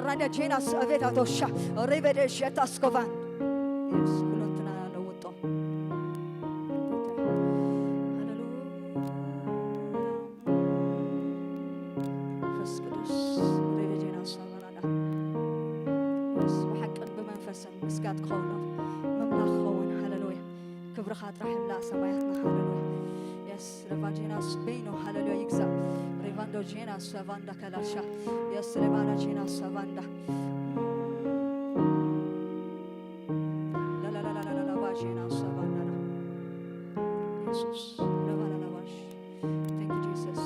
ራዳ ጄናስ ኣቤት ኣቶሻ ሬበደ ሸታስኮቫን የስ ኩሎንትና ለውጦ ሃሌሉያ መንፈስ ቅዱስ ሬበ ጄናስ ኣበራዳ የስ ብሓቅን ብመንፈስን ምስጋድ ክኸውን ምምላኽ ክኸውን ሃሌሉያ ክብርኻ ጥራሕ ይምላእ ሰማያትና ሃሌሉያ የስ ሬቫንዶ ጄናስ በይኖ ሃሌሉያ ይግዛእ ሬቫንዶ ጄናስ ሰቫንዳ ከላሻ የስ ሬቫንዶ ጄናስ ሰቫንዳ ላላላላላላባ ጄናስ ሰቫንዳ የሱስ ላባላላባሽ Thank you Jesus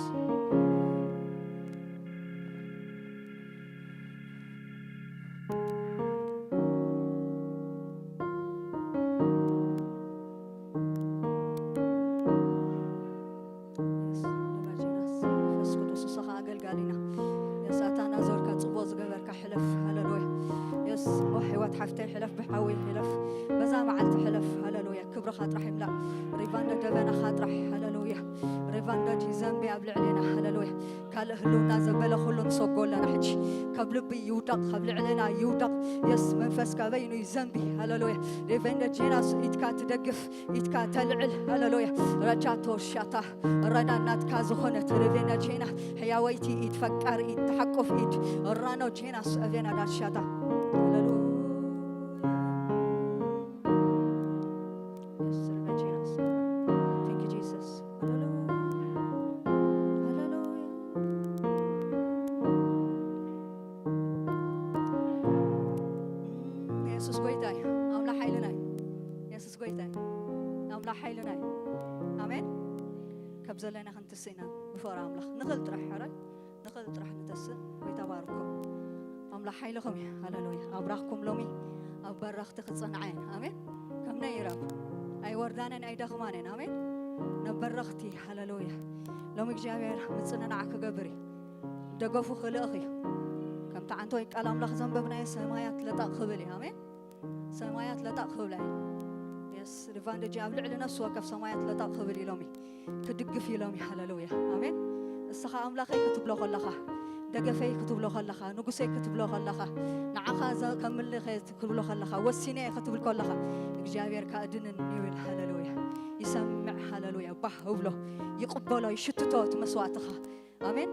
መንፈስ ቅዱስ ንስኻ ኣገልጋሊና የሳታና ዘርካ ጽቡቕ ዝገበርካ ሕለፍ ሃለሉያ የስ ኖ ሕይወት ሓፍተይ ሕለፍ ብሓዊ ሕለፍ በዛ መዓልቲ ሕለፍ ሃለሉያ ክብርኻ ጥራሕ ይምላእ ሪቫንዶ ደበናኻ ጥራሕ ሃለሉያ ሪቫንዶ ጂ ዘንቢ ኣብ ልዕሌና ሃለሉያ ካልእ ህልውና ዘበለ ኩሉ ንሰጎ ኣለና ሕጂ ካብ ልቢ ይውደቕ ካብ ልዕሌና ይውደቕ የስ መንፈስ ካበይኑ ይዘንቢ ሃለሉያ ሪቫንዶ ጄናስ ኢድካ ትደግፍ ኢድካ ተልዕል ሃለሉያ ረቻቶ ሻታ ረዳ ናትካ ዝኾነት ሪቬና ጄና ሕያወይቲ ኢድ ፈቃር ኢድ ተሓቁፍ ኢድ ራኖ ጄናስ ኣቬና ዳሻታ ሃለሉያ Yes, Lord Jesus. Thank you, Jesus. Hallelujah. Hallelujah. የሱስ ጎይታ እዩ ኣምላኽ ሓይልና እዩ የሱስ ጎይታ እዩ ኣምላኽ ሓይልና እዩ ኣሜን ካብ ዘለና ክንትስእ ኢና ብፍቕሪ ኣምላኽ ንኽእል ጥራሕ ሕራይ ንኽእል ጥራሕ ንተስእ ጎይታ ባርኮ ኣምላኽ ሓይልኹም እዩ ሃለሉያ ኣብራኽኩም ሎሚ ኣብ በረኽቲ ክጸንዓ እየን ኣሜን ከም ናይ ኢራብ ኣይወርዳነን ኣይደኽማነን ኣሜን ናብ በረኽቲ ሃለሉያ ሎሚ እግዚኣብሔር ምጽንናዕ ክገብር እዩ ደገፉ ክልእኽ እዩ ከምቲ ዓንተወይ ቃል ኣምላኽ ዘንበብናዮ ሰማያት ለጣቕ ክብል እዩ ኣሜን ሰማያት ለጣቕ ክብላ እዩ የስ ሪቫንደጂ ኣብ ልዕሊ ነፍሲ ወከፍ ሰማያት ለጣቕ ክብል ኢሎም እዩ ክድግፍ ኢሎም እዩ ሃለሉያ ኣሜን እስኻ ኣምላኸይ ክትብሎ ከለኻ ደገፈይ ክትብሎ ከለኻ ንጉሰይ ክትብሎ ከለኻ ንዓኻ ከምልኸ ክትብሎ ከለኻ ወሲነ ክትብል ከለኻ እግዚኣብሔር ካእድንን ይብል ሃለሉያ ይሰምዕ ሃለሉያ ባህ እብሎ ይቕበሎ ይሽትቶ እቲ መስዋእትኻ ኣሜን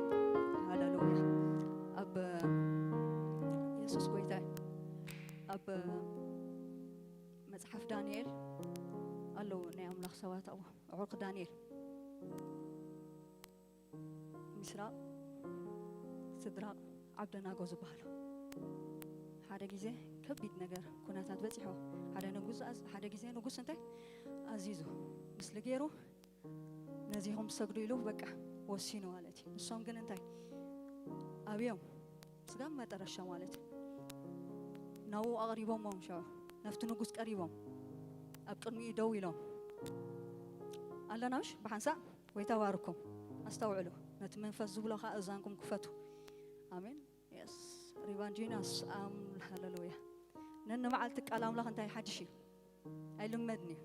ሃለሉያ ኣብ የሱስ ጎይታ ኣብ መጽሓፍ ዳንኤል ኣለዉ ናይ ኣምላኽ ሰባት ኣብኡ ኣዕሩኽ ዳንኤል ሚስራቕ ስድራቕ ዓብደናጎ ዝበሃሉ ሓደ ግዜ ከቢድ ነገር ኩነታት በፂሖ ሓደ ንጉስ ሓደ ግዜ ንጉስ እንታይ ኣዚዙ ምስሊ ገይሩ ነዚኹም ትሰግዱ ኢሉ በቃ ወሲኑ ማለት እዩ ንሶም ግን እንታይ ኣብዮም ስጋብ መጠረሻ ማለት እዩ ናብኡ ኣቕሪቦሞም ሸዑ ናብቲ ንጉስ ቀሪቦም ኣብ ቅድሚኡ ደው ኢሎም ኣለናሽ ብሓንሳእ ወይ ተባርኩም ኣስተውዕሉ ነቲ መንፈስ ዝብሎ ከዓ እዛንኩም ክፈቱ ኣሜን የስ ሪቫንጂናስ ኣም ሃለሉያ ነንመዓልቲ ቃል ኣምላኽ እንታይ ሓድሽ እዩ ኣይልመድን እዩ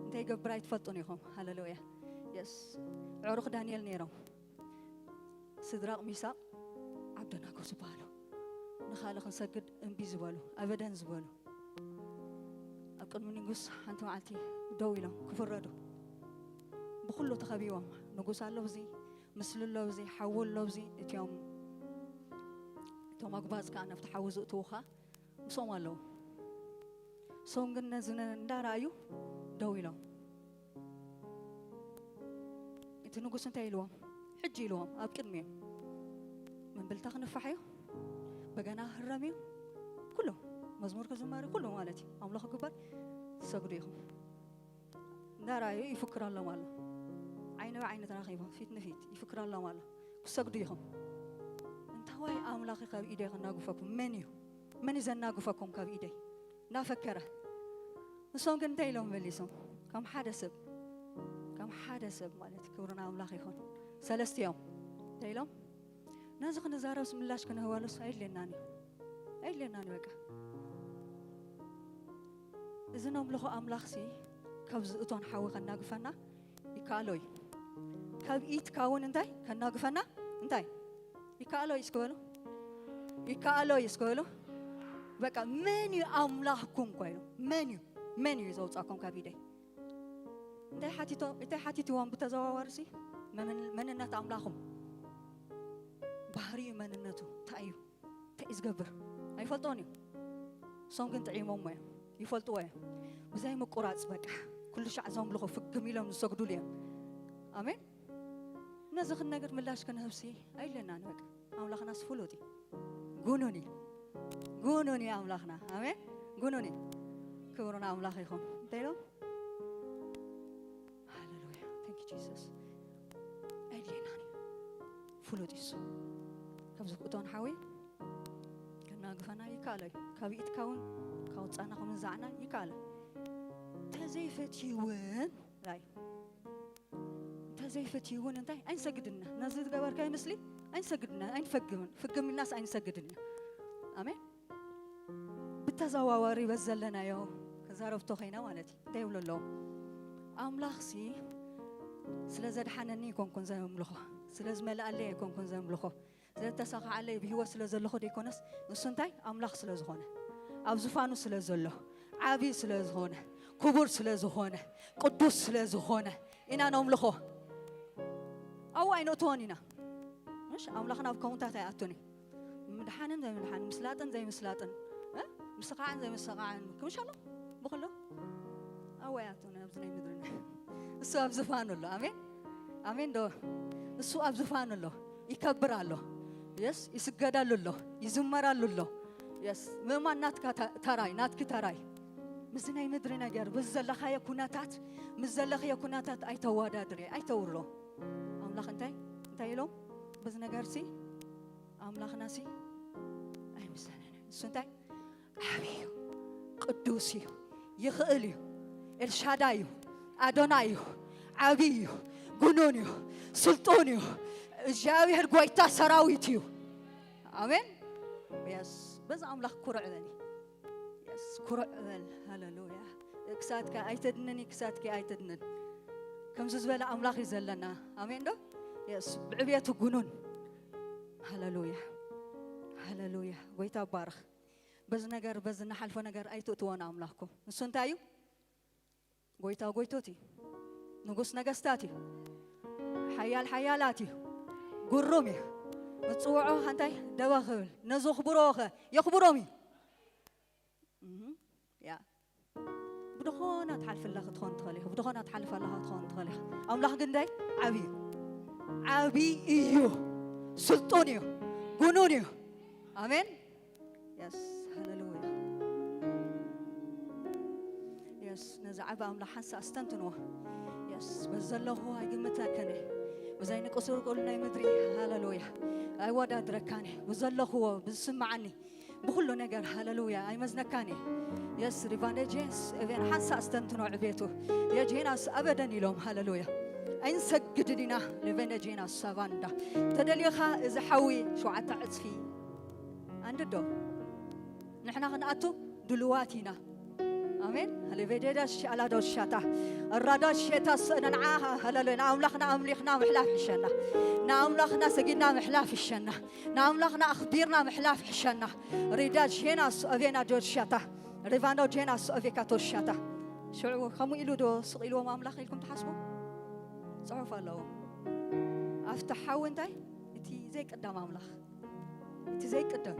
እንታይ ይገብር ኣይትፈልጡን ኢኹም ሃለሉያ የስ ዕሩኽ ዳንኤል ነይሮም ስድራቕ ሚሳቕ ዓብደናጎ ዝበሃሉ ንኻልእ ክንሰግድ እምቢ ዝበሉ ኣበደን ዝበሉ ኣብ ቅድሚ ንጉስ ሓንቲ መዓልቲ ደው ኢሎም ክፍረዱ ብኩሉ ተኸቢቦም ንጉስ ኣሎ ብዚ ምስሊ ኣሎ ብዚ ሓዊ ኣሎ ብዚ እቲኦም እቶም ኣጉባዝ ከዓ ናብቲ ሓዊ ዝእትዉ ከዓ ምስኦም ኣለዉ እሶም ግን ነዚ እንዳረኣዩ ደው ኢሎም እቲ ንጉስ እንታይ ኢልዎም ሕጂ ኢልዎም ኣብ ቅድሚኦም ምንብልታ ክንፋሕ እዩ በገና ክህረም እዩ ኩሉ መዝሙር ክዝመር እዩ ኩሉ ማለት እዩ ኣምልኾ ክግበር ትሰግዱ ኢኹም እንዳረኣዩ ይፍክረሎም ኣሎ ዓይኒ ብዓይኒ ተራኺቦም ፊት ንፊት ይፍክረሎም ኣሎ ክሰግዱ ኢኹም እንታዋይ ኣምላኽ ካብ ኢደይ ክናግፈኩም መን እዩ መን እዩ ዘናግፈኩም ካብ ኢደይ እናፈከረ ንሶም ግን እንታይ ኢሎም መሊሶም ከም ሓደ ሰብ ከም ሓደ ሰብ ማለት ክብርና ኣምላኽ ይኹን ሰለስቲኦም እንታይ ኢሎም ነዚ ክንዛረብስ ምላሽ ክንህበሉስ ኣይድልየናን እዩ ኣይድልየናን እዩ በቃ እዚ ነምልኾ ኣምላኽሲ ካብ ዝእቶን ሓዊ ከናግፈና ይከኣሎ እዩ ካብ ኢትካ እውን እንታይ ከናግፈና እንታይ ይከኣሎ እዩ እስክበሉ ይከኣሎ እዩ እስከ በሉ። በቃ መን እዩ ኣምላኽኩም ኮይኑ? መን እዩ? መን እዩ ዘውጻኩም ካብ ኢደይ? እንታይ ሓቲቶ-፣ እንታይ ሓቲትዎም ብተዘዋዋርሲ? መምን-፣ መንነት ኣምላኹም። ባህሪኡ መንነቱ እንታይ እዩ? እንታይ እዩ ዝገብር? ኣይፈልጦን እዩ። እሶም ግን ጥዒሞሞ እዮም። ይፈልጥዎ እዮም። ብዘይ ምቁራጽ በቃ ኩሉ ሻዕ ዘምልኹ ፍግም ኢሎም ዝሰግዱሉ እዮም። ኣሜን። ነዚ ክንነግር ምላሽ ክንህብሲ ኣይለናን በቃ። ኣምላኽናስ ፍሉጥ እዩ። ጉኑን እዩ። ጉኑን እዩ ኣምላኽና። ኣሜን። ጉኑን እዩ። ክብሪ ንኣምላኽ ይኹን። እንታይ ኢሎም? ሃሌሉያ። Thank you Jesus። ኣይድሌናን እዩ። ፍሉጥ እዩ እሱ። ከምዚ ክእቶን ሓወይ ከናግፈና ይከኣል እዩ። ካብ ኢድካ እውን ካብ ውፃና ከምንዛዕና ይከኣል እዩ። እንተዘይፈትዩ እውን ራይ እንተዘይፈትዩ እውን እንታይ ኣይንሰግድና። ነዚ ዝገበርካዮ ምስሊ ኣይንሰግድና፣ ኣይንፈግምን። ፍግም ኢልናስ ኣይንሰግድና። ኣሜን። ብተዘዋዋሪ በዚ ዘለናዮ ክዛረብቶ ኮይነ ማለት እዩ። እንታይ ይብሉ ኣለዉ? ኣምላኽሲ ስለ ዘድሓነኒ ኣይኮንኩን ዘምልኾ፣ ስለ ዝመልኣለይ ኣይኮንኩን ዘምልኾ፣ ስለ ዝተሰኻዓለይ ብህይወት ስለ ዘለኹ ደይኮነስ፣ ንሱ እንታይ? ኣምላኽ ስለ ዝኾነ፣ ኣብ ዙፋኑ ስለ ዘሎ፣ ዓብዪ ስለ ዝኾነ፣ ክቡር ስለ ዝኾነ፣ ቅዱስ ስለ ዝኾነ ኢና ነምልኾ። ኣብኡ ኣይነእትዎን ኢና። ምሽ ኣምላኽና ኣብ ከምኡታት ኣይኣቱን እዩ። ምድሓንን ዘይምድሓንን፣ ምስላጥን ዘይምስላጥን፣ እ? ምስኻዕን ዘይምስኻዕን፣ ክምሽ ኣሎ ብኹሉ ኣብኡ ኣይኣቱን ኣብዚ ናይ ምድርና። እሱ ኣብ ዝፋኑ ኣሎ። ኣሜን፣ ኣሜን ዶ? እሱ ኣብ ዝፋኑ ኣሎ፣ ይከብር ኣሎ። የስ፣ ይስገዳሉ ኣሎ፣ ይዝመራሉ ኣሎ። የስ፣ ምእማን ናትካ ተ-፣ ተራይ፣ ናትኪ ተራይ። ምስ ናይ ምድሪ ነገር፣ ምስ ዘለኻዮ ኩነታት፣ ምስ ዘለኽዮ ኩነታት ኣይተወዳድሪ፣ ኣይተውርዶ። ኣምላኽ እንታይ፣ እንታይ ኢሎም? በዚ ነገርሲ ኣምላኽናሲ ኣይምሰለንን። እሱ እንታይ? ዓብዪ እዩ፣ ቅዱስ እዩ፣ ይኽእል እዩ፣ ኤልሻዳይ እዩ፣ ኣዶናይ እዩ፣ ዓብዪ እዩ፣ ጉኑን እዩ፣ ስልጡን እዩ። እግዚኣብሔር ጐይታ ሰራዊት እዩ። ኣሜን። የስ፣ በዚ ኣምላኽ ኩርዕ በሊ። የስ፣ ኩርዕ በል። ሃሌሉያ። ክሳትካ ኣይተድንን እዩ፣ ክሳትኪ ኣይተድንን። ከምዚ ዝበለ ኣምላኽ እዩ ዘለና። ኣሜን ዶ? የስ፣ ብዕብየቱ ጉኑን። ሃሌሉያ፣ ሃሌሉያ። ጐይታ ባርኽ። በዚ ነገር፣ በዚ ንሓልፎ ነገር ኣይትእትዎ ንኣምላኽኩም። ንሱ እንታይ እዩ? ጐይታ ጐይቶት እዩ። ንጉስ ነገስታት እዩ። ሓያል ሓያላት እዩ። ግሩም እዩ። ምጽውዖ እንታይ ደባ ክብል፣ ነዚ ኣኽብርዎ ኸ የኽብሮም እዩ። እህ፣ ያ። ብድኾና ትሓልፍላ ክትኾን ትኽእል ኢኻ። ብድኾና ትሓልፍ ኣለኻ ክትኾን ትኽእል ኢኻ። ኣምላኽ ግን እንታይ? ዓብዪ እዩ። ዓብዪ እዩ። ስልጡን እዩ። ጉኑን እዩ። ኣሜን። የስ፣ ሃሌሉያ። የስ፣ ነዚ ዓቢ ኣምላኽ ሓንሳእ ኣስተንትንዎ። የስ፣ በዚ ዘለኹ ኣይግምተክን እየ። ብዘይ ንቅሱር ቁል ናይ ምድሪ፣ ሃሌሉያ። ኣይወዳድረካን እየ። ብዘለኽዎ፣ ብዝስምዓኒ፣ ብኹሉ ነገር፣ ሃሌሉያ፣ ኣይመዝነካን እየ። የስ፣ ሪቫንደ ጄንስ እቤን ሓንሳእ ኣስተንትኖ ዕቤቱ። የጄናስ ኣበደን ኢሎም፣ ሃሌሉያ። ኣይንሰግድን ኢና፣ ሪቫንደ ጄናስ ሳቫንዳ። ተደልዮኻ እዚ ሓዊ ሸውዓተ ዕጽፊ ኣንድዶ ንሕና ክንኣቱ ድልዋት ኢና። ኣሜን። ሃሌቬዴዳ ሻላዶ ሻታ ራዳ ሼታ ሰነንዓ ሃለሉያ። ንኣምላኽና ኣምሊኽና ምሕላፍ ይሸና። ንኣምላኽና ሰጊድና ምሕላፍ ይሸና። ንኣምላኽና ኣኽቢርና ምሕላፍ ይሸና። ሪዳ ጄናስ ኣቬና ጆርሻታ ሪቫንዶ ጄናስ ኣቬካቶ ሻታ። ሽዑ ከምኡ ኢሉ ዶ ስቕ ኢልዎም ኣምላኽ ኢልኩም ትሓስቡ? ጽሑፍ ኣለዎ። ኣብቲ ሓዊ እንታይ? እቲ ዘይቅደም ኣምላኽ፣ እቲ ዘይቅደም፣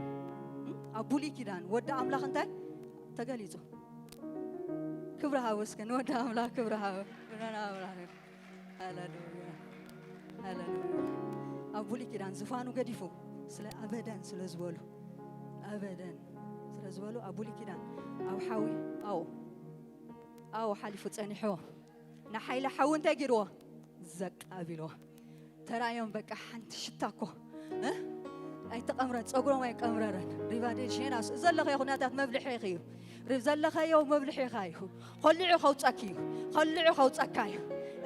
እም? ኣብ ብሉይ ኪዳን ወዲ ኣምላኽ እንታይ ተገሊጹ? ክብሪ ሃቡ እስከ ንወዲ ኣምላኽ ክብሪ ሃቡ። ብርሃን ኣምላኽ እዩ። ሃሌሉያ፣ ሃሌሉያ። ኣብ ብሉይ ኪዳን ዝፋኑ ገዲፉ ስለ ኣበደን ስለ ዝበሉ፣ ኣበደን ስለ ዝበሉ ኣብ ብሉይ ኪዳን ኣብ ሓዊ፣ ኣዎ፣ ኣዎ፣ ሓሊፉ ጸኒሕዎ። ንሓይሊ ሓዊ እንታይ ገይርዎ? ዘቅ ኣቢልዎ። ተራእዮም በቃ ሓንቲ ሽታ እኮ፣ እ? ኣይተቐምረን፣ ጸጉሮም ኣይቀምረረን። ሪቫዴሽን ኣስ-፣ ዘለኸዮ ኩነታት መብልሒኺ እዩ። ሪ-፣ ዘለኸዮ መብልሒኻ እዩ። ኸሊዑ ከውጸኪ እዩ። ኸሊዑ ከውጸካ እዩ።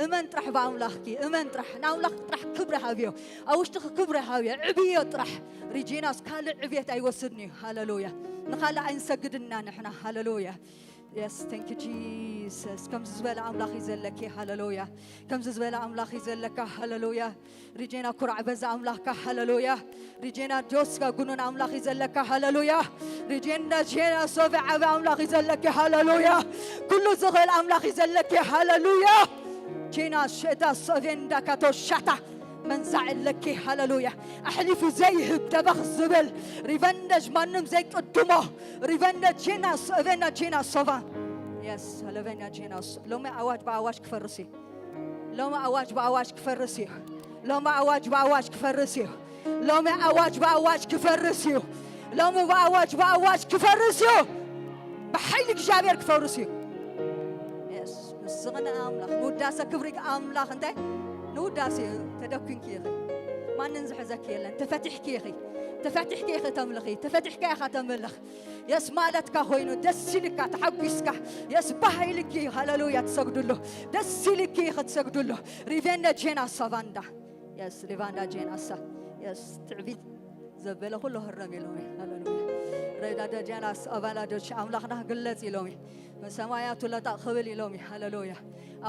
እመን ጥራሕ ብኣምላኽኪ፣ እመን ጥራሕ። ንኣምላኽ ጥራሕ ክብሪ ሃብዮ። ኣብ ውሽጥኺ ክብሪ ሃብዮ። ዕብዮ ጥራሕ። ሪጂናስ ካልእ ዕብየት ኣይወስድን እዩ። ሃሌሉያ። ንኻልእ ኣይንሰግድና ንሕና። ሃሌሉያ። Yes, thank you, Jesus. ከምዚ ዝበለ ኣምላኽ እዩ ዘለኪ። ሃሌሉያ። ከምዚ ዝበለ ኣምላኽ እዩ ዘለካ። ሃሌሉያ። ሪጄና ኩራዕ በዛ ኣምላኽካ። ሃሌሉያ። ሪጄና ጆስካ ጉኑን ኣምላኽ እዩ ዘለካ። ሃሌሉያ። ሪጄና ጄና ሶፊ ዓቢ ኣምላኽ እዩ ዘለኪ። ሃሌሉያ። ኩሉ ዝኽእል ኣምላኽ እዩ ዘለኪ። ሃሌሉያ። ጄና ሸታ ሶቬንዳ ካቶ ሻታ መንዛዕ ኣለኪ። ሃሌሉያ። ኣሕሊፉ ዘይህብ ደበኽ ዝብል ሪቨንደጅ ማንም ዘይቅድሞ ሪቨንደጅ ጄና ሶቬንዳ ጄና ሶቫ። የስ፣ ሃሌሉያ ጄና ሶ-፣ ሎሚ ኣዋጅ ብኣዋጅ ክፈርስ እዩ። ሎሚ ኣዋጅ ብኣዋጅ ክፈርስ እዩ። ሎሚ ኣዋጅ ብኣዋጅ ክፈርስ እዩ። ሎሚ ኣዋጅ ብኣዋጅ ክፈርስ እዩ። ሎሚ ብኣዋጅ ብኣዋጅ ክፈርስ እዩ። ብሓይሊ እግዚኣብሔር ክፈርስ እዩ። የስ፣ ምስ ዝቕነ ኣምላኽ፣ ንውዳሰ ክብሪ ኣምላኽ እንታይ ንውዳሴ እዩ። ተደኩንኪ ኢኺ። ማንን ዝሕዘኪ የለን። ተፈቲሕኪ ኢኺ። ተፈቲሕኪ ኢኺ ተምልኺ። ተፈቲሕካ ኢኻ ተምልኽ። የስ ማለትካ ኮይኑ ደስ ኢልካ ተሓጒስካ የስ ባህ ኢልኪ ሃሌሉያ ትሰግድሉ። ደስ ኢልኪ ክትሰግድሉ። ሪቬንደ ጄና ሳቫንዳ የስ ሪቫንዳ ጄና ሳ የስ ትዕቢት ዘበለ ኩሉ ህረም ኢሎም እዩ። ሃሌሉያ። ረዳዳ ጄና ሳቫንዳ ዶች ኣምላኽና ግለጽ ኢሎም እዩ። ሰማያቱ ለጣ ክብል ኢሎም እዩ። ሃሌሉያ።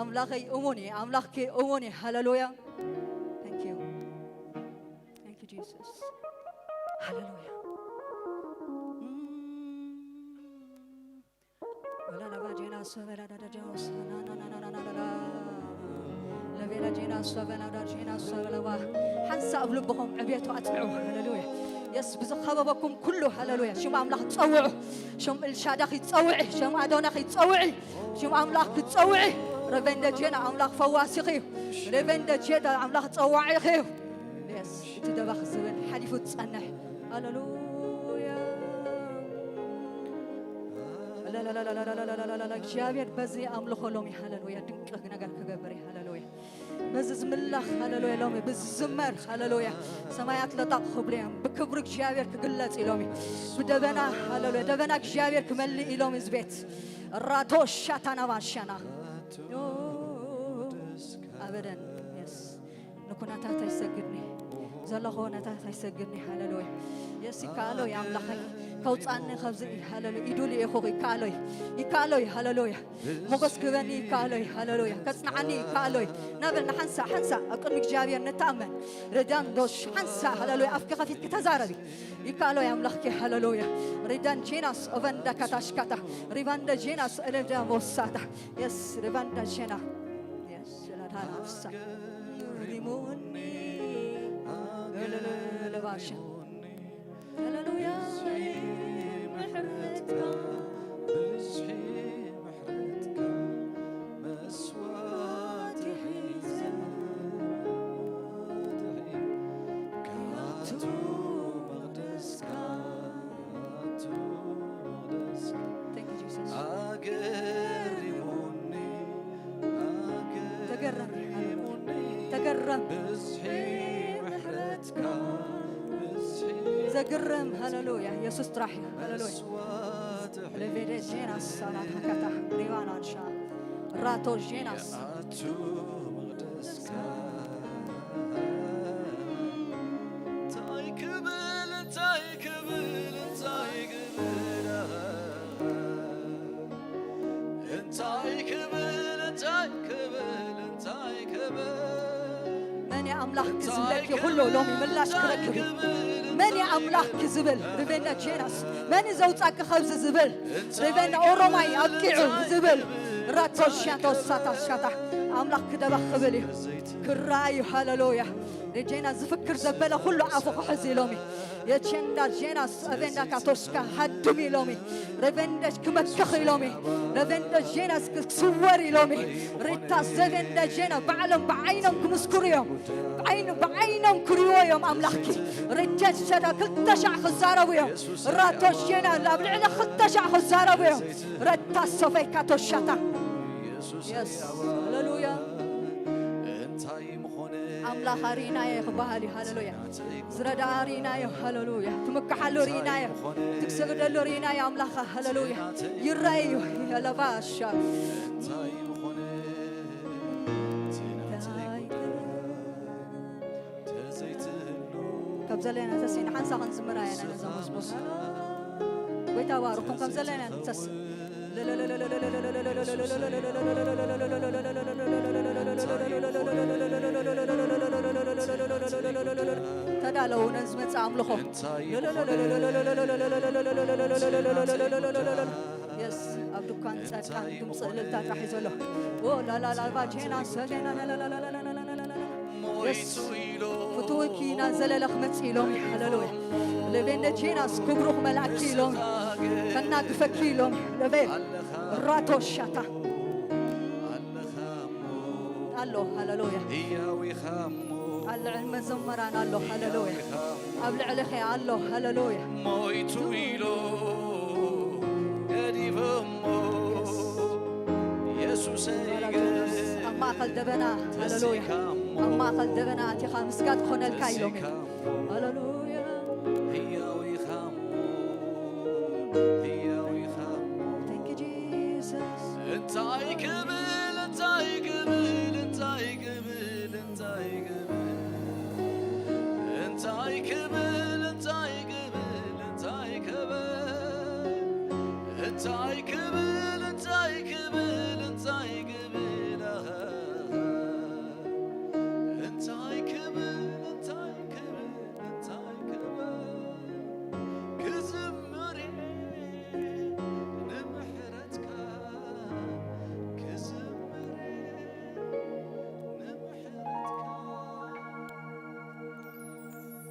ኣምላኸይ እሙን እዩ። ኣምላኽኪ እሙን እዩ። ሃሌሉያ። Thank you. Thank you, Jesus. ሃሌሉያ። ወላላባ ጄና ሶበላ ዳዳ ጃውስ ናናናናናናና ለቤላ ጄና ሶበላ ዳ ጄና ሶበላ ባ ሓንሳእ ኣብ ልብኹም ዕቤቱ ኣጽንዑ። ሃሌሉያ። የስ ብዝኸበበኩም ኩሉ ሃሌሉያ ሽም ኣምላኽ ጸውዑ። ሽም ኤልሻዳኽ ይጸውዒ። ሽም ኣዶናኽ ይጸውዒ። ሽም ኣምላኽ ክትጸውዒ። ረቨንደ ጄና ኣምላኽ ፈዋሲኺ እዩ። ረቨንደ ጄና ኣምላኽ ጸዋዒኺ እዩ። የስ እቲ ደባኽ ዝብል ሓሊፉ ዝጸንሕ። ሃሌሉያ። ላላላላላላላላላላ እግዚኣብሔር በዚ ኣምልኾ ሎሚ ሃሌሉያ ድንቅ ነገር ክገብር እዩ። ሃሌሉያ። በዚ ዝምላኽ ሃሌሉያ ሎሚ ብዝዝመር ሃሌሉያ ሰማያት ለጣቕ ክብሉ እዮም። ብክብሪ እግዚኣብሔር ክግለጽ እዩ ሎሚ። ብደበና ሃሌሉያ ደበና እግዚኣብሔር ክመልእ እዩ ሎሚ እዚ ቤት። ራቶ ሻታና ባሻና ኣበደን የስ ንኩነታት ኣይሰግድኒ ዘለኹ ኩነታት ኣይሰግድኒ። ሃሌሉያ። የስ ይከኣሎ እዩ ኣምላኸይ ከውፃኒ ካብዚ እዩ። ሃሌሉያ። ኢዱ ልኢኹ ይከኣሎ እዩ። ይከኣሎ እዩ። ሃሌሉያ። ሞገስ ክህበኒ ይከኣሎ እዩ። ሃሌሉያ። ከጽንዓኒ ይከኣሎ እዩ። ናበል ንሓንሳ ሓንሳ ኣብ ቅድሚ እግዚኣብሔር ንተኣመን። ረዳን ዶሽ ሓንሳ ሃሌሉያ። ኣፍኪ ከፊትኪ ተዛረቢ። ይከኣሎ እዩ ኣምላኽኪ። ሃሌሉያ። ሪዳን ጄናስ ኦቨንዳ ካታሽካታ ሪቫንዳ ጄናስ ኤለዳ ሞሳታ የስ ሪቫንዳ ጄና የስ ላዳና ፍሳ ሪሞኒ ለለለለባሻ ሃሌሉያ ምሕረትካ ብዝሒ ምሕረትካ መስዋዕቲ ሒዘ ክኣቱ መቕደስካ ክኣቱ መቕደስካ Thank you, Jesus. ኣገሪሙኒ ተገረም ኣገሪሙኒ ተገረም ብዝሒ ምሕረትካ ብዝሒ ዘግርም ሃሌሉያ የሱስ ጥራሕ እዩ ሃሌሉያ መስዋዕቲ ሒዘ ለቬደጄና ሳናት ሃካታ ሪባናንሻ ራቶ ጄናስ ክኣቱ መቕደስካ እንታይ ክብል እንታይ ክብል እንታይ ክብል እንታይ ክብል እንታይ ክብል መን ኣምላኽ ክዝለኪ ኩሉ ሎሚ ምላሽ ክረክብ እዩ። መን ኣምላኽ ክዝብል ሪቬና ጄናስ መን ዘውፃቂ ኸብዚ ዝብል ሪቬና ኦሮማይ ኣብቂዑ ዝብል ራቶ ሻቶ ሳታ ሻታ ኣምላኽ ክደባ ክብል እዩ። ክረኣዩ ሃሌሉያ ሬጄና ዝፍክር ዘበለ ኩሉ ኣፉ ክሕዝ ኢሎም እዩ። የቼንዳ ጄናስ ኣቬንዳ ካቶስካ ሃድም ኢሎም እዩ። ሬቬንደሽ ክመክኽ ኢሎም እዩ። ሬቬንደ ጄናስ ክስወር ኢሎም እዩ። ሪታ ዘቬንደ ጄና ባዕሎም ብዓይኖም ክምስክሩ እዮም። ብዓይኖም ክሪዎ እዮም ኣምላኽኪ። ሬጀን ሸዳ ክልተ ሻዕ ክዛረቡ እዮም። ራቶ ሼና ኣብ ልዕሊ ክልተ ሻዕ ክዛረቡ እዮም። ረታ ሰፈይ ካቶሻታ የስ ሃሌሉያ ኣምላኽ ኣሪናዮ ክበሃል እዩ። ሃሌሉያ ዝረዳ ኣሪናዮ ሃሌሉያ ትምክሓሉ ሪናዮ ትክሰግደሉ ሪናዮ ኣምላኻ ሃሌሉያ ይረኣዩ። ለባሻ ካብ ዘለና ተሲና ሓንሳ ክንዝምራ ኢና ነዛ መዝሙር። ጎይታ ባርኩም ካብ ዘለና ተስ ተዳለዉ ነዚ መጽእ ኣምልኾ። የስ፣ ኣብ ድኳን ጻድቃን ድምፂ እልልታ ጥራሕ እዩ ዘሎ። ኦ ላላላባ ጄና ሰሌና የስ፣ ፍትውኪ ኢና ዘለለ ክመጽእ ኢሎም። ሃሌሉያ። ለቤንደ ጄናስ ክብሩ ክመልኣኪ ኢሎም፣ ከናግፈኪ ኢሎም። ለቤ ራቶ ሻታ ኣሎ። ሃሌሉያ። ህያው ኢኻ እሞ፣ ኣብ ልዕሊ መዘመራን ኣሎ። ህያው ሃሌሉያ። ኢኻ እሞ፣ ኣብ ልዕሊኺ ኣሎ። ሃሌሉያ። ሞይቱ ኢሎ ገዲፎሞ፣ የሱሰይ ባላጆናስ ኣብ ማእከል ደበና። ሃሌሉያ። ተሲካ እሞ፣ ኣብ ማእከል ደበና ኣቲኻ ምስጋድ ክኾነልካ ኢሎም። ተሲካ እሞ፣ ሃሌሉያ። ህያው ኢኻ እሞ፣ ህያው ኢኻ እሞ። Thank you, Jesus. እንታይ ክብል፣ እንታይ ክብል፣ እንታይ ክብል፣ እንታይ ክብል፣ እንታይ ክብል፣ እንታይ ክብል፣ እንታይ ክብል፣ እንታይ ክብል፣ እንታይ ክብል፣ እንታይ ክብል፣ ኣሃ። እንታይ ክብል፣ እንታይ ክብል፣ እንታይ ክብል፣ ክዝምር ንምሕረትካ፣ ክዝምር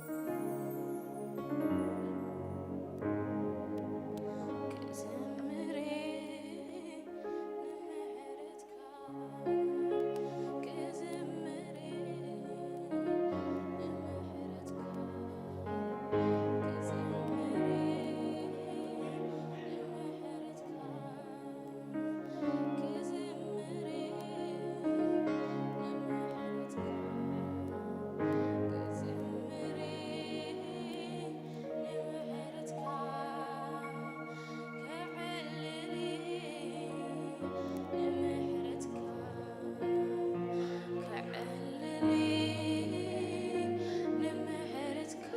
ንምሕረትካ። ክዝምር ንምሕረትካ፣ ክዝምር ንምሕረትካ፣ ክዝምር ንምሕረትካ።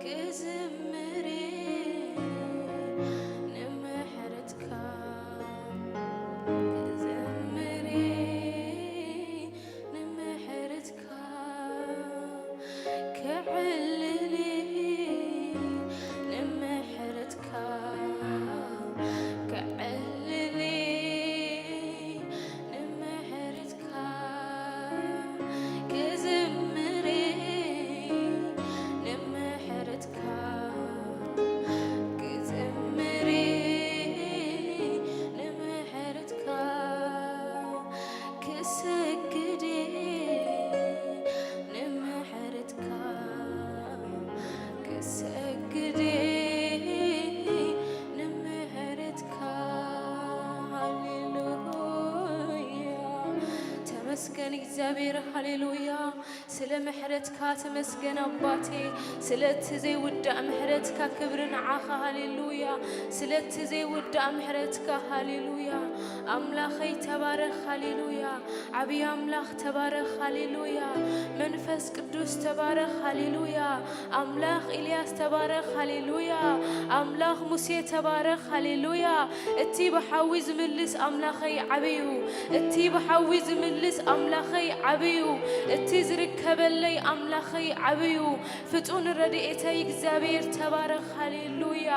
ክዝምር ንምሕረትካ፣ ክዝምር ንምሕረትካ፣ ክዕልል ንምሕረትካ፣ ክዕልል ንምሕረትካ፣ ክዝምር ንምሕረትካ፣ ክዝምር ንምሕረትካ፣ ክሰግድ ንምሕረትካ፣ ክሰግድ ንምሕረትካ። ሃሌሉያ። ተመስገን እግዚኣብሔር። ሃሌሉያ። ስለ ምሕረትካ ተመስገን ኣባቴ። ስለ እቲ ዘይውዳእ ምሕረትካ ክብሪ ንዓኻ። ሃሌሉያ። ስለ እቲ ዘይውዳእ ምሕረትካ። ሃሌሉያ። ኣምላኸይ ተባረኽ። ሃሌሉያ። ዓብዪ ኣምላኽ ተባረኽ። ሃሌሉያ። መንፈስ ቅዱስ ተባረኽ። ሃሌሉያ። ኣምላኽ ኤልያስ ተባረኽ። ሃሌሉያ። ኣምላኽ ሙሴ ተባረኽ። ሃሌሉያ። እቲ ብሓዊ ዝምልስ ኣምላኸይ ዓብዩ፣ እቲ ብሓዊ ዝምልስ ኣምላኸይ ዓብዩ፣ እቲ ዝርከበለይ ኣምላኸይ ዓብዩ። ፍጡን ረድኤተይ እግዚኣብሔር ተባረኽ። ሃሌሉያ።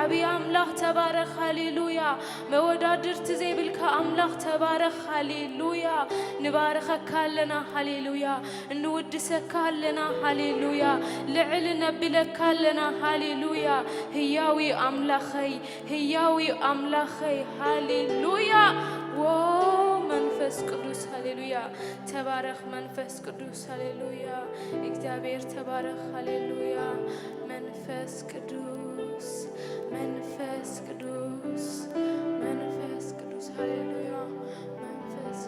ዓብዪ ኣምላኽ ተባረኽ። ሃሌሉያ። መወዳድርቲ ዘይብልካ ኣምላኽ ተባረኽ። ሃሌሉያ። ንባርኸካ ኣለና። ሃሌሉያ። እንውድሰካ ኣለና። ሃሌሉያ። ልዕል ነብለካ ኣለና። ሃሌሉያ። ህያዊ ኣምላኸይ፣ ህያዊ ኣምላኸይ። ሃሌሉያ። ዎ መንፈስ ቅዱስ። ሃሌሉያ። ተባረኽ መንፈስ ቅዱስ። ሃሌሉያ። እግዚኣብሔር ተባረኽ። ሃሌሉያ። መንፈስ ቅዱስ፣ መንፈስ ቅዱስ፣ መንፈስ ቅዱስ። ሃሌሉያ። መንፈስ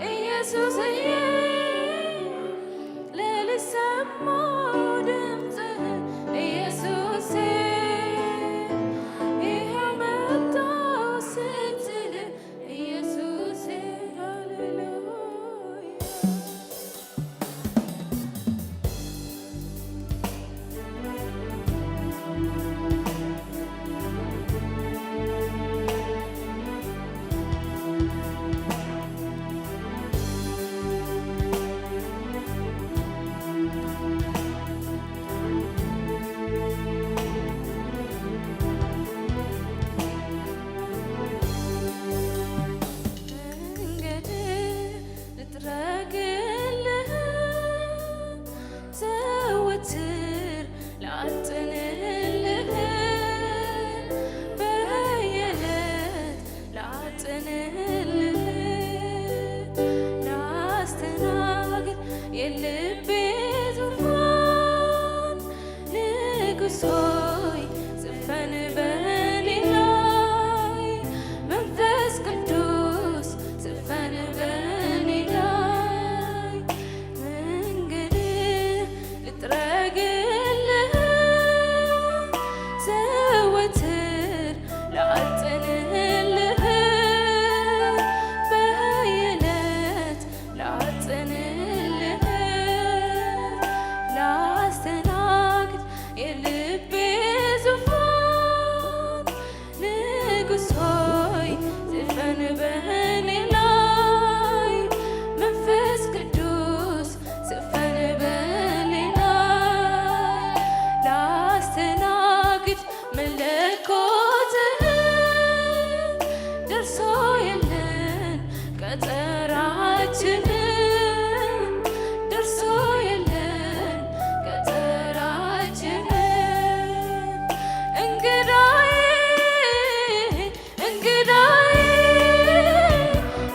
ኢየሱስዬ፣ ለልሰማው ድምፅህ ኢየሱሴ፣ ይኸው መጣው ስትል ኢየሱሴ፣ ሃሌሉያ። መንገድ ልጥረግልህ፣ ዘወትር ላጥንልህ፣ በየዕለት ላጥንልህ፣ ላስተናግድ የልቤ ዙፋን። ንጉሥ ሆይ ዝፈን በኔ ላይ፣ መንፈስ ቅዱስ ዝፈን በኔ ላይ። መንገድ ልጥረግልህ፣ ዘወትር ላጥንልህ፣ በየዕለት ላጥንልህ፣ ላስተናግድ የልቤ ዙፋን። ንጉሥ ሆይ ዝፈን በኔ ላይ፣ መንፈስ ቅዱስ ዝፈን በኔ ላይ። ላስተናግድ መለኮትህ፣ ደርሶ የለን ቀጠራችን፣ ደርሶ የለን ቀጠራችን። እንግዳዬ፣ እንግዳዬ፣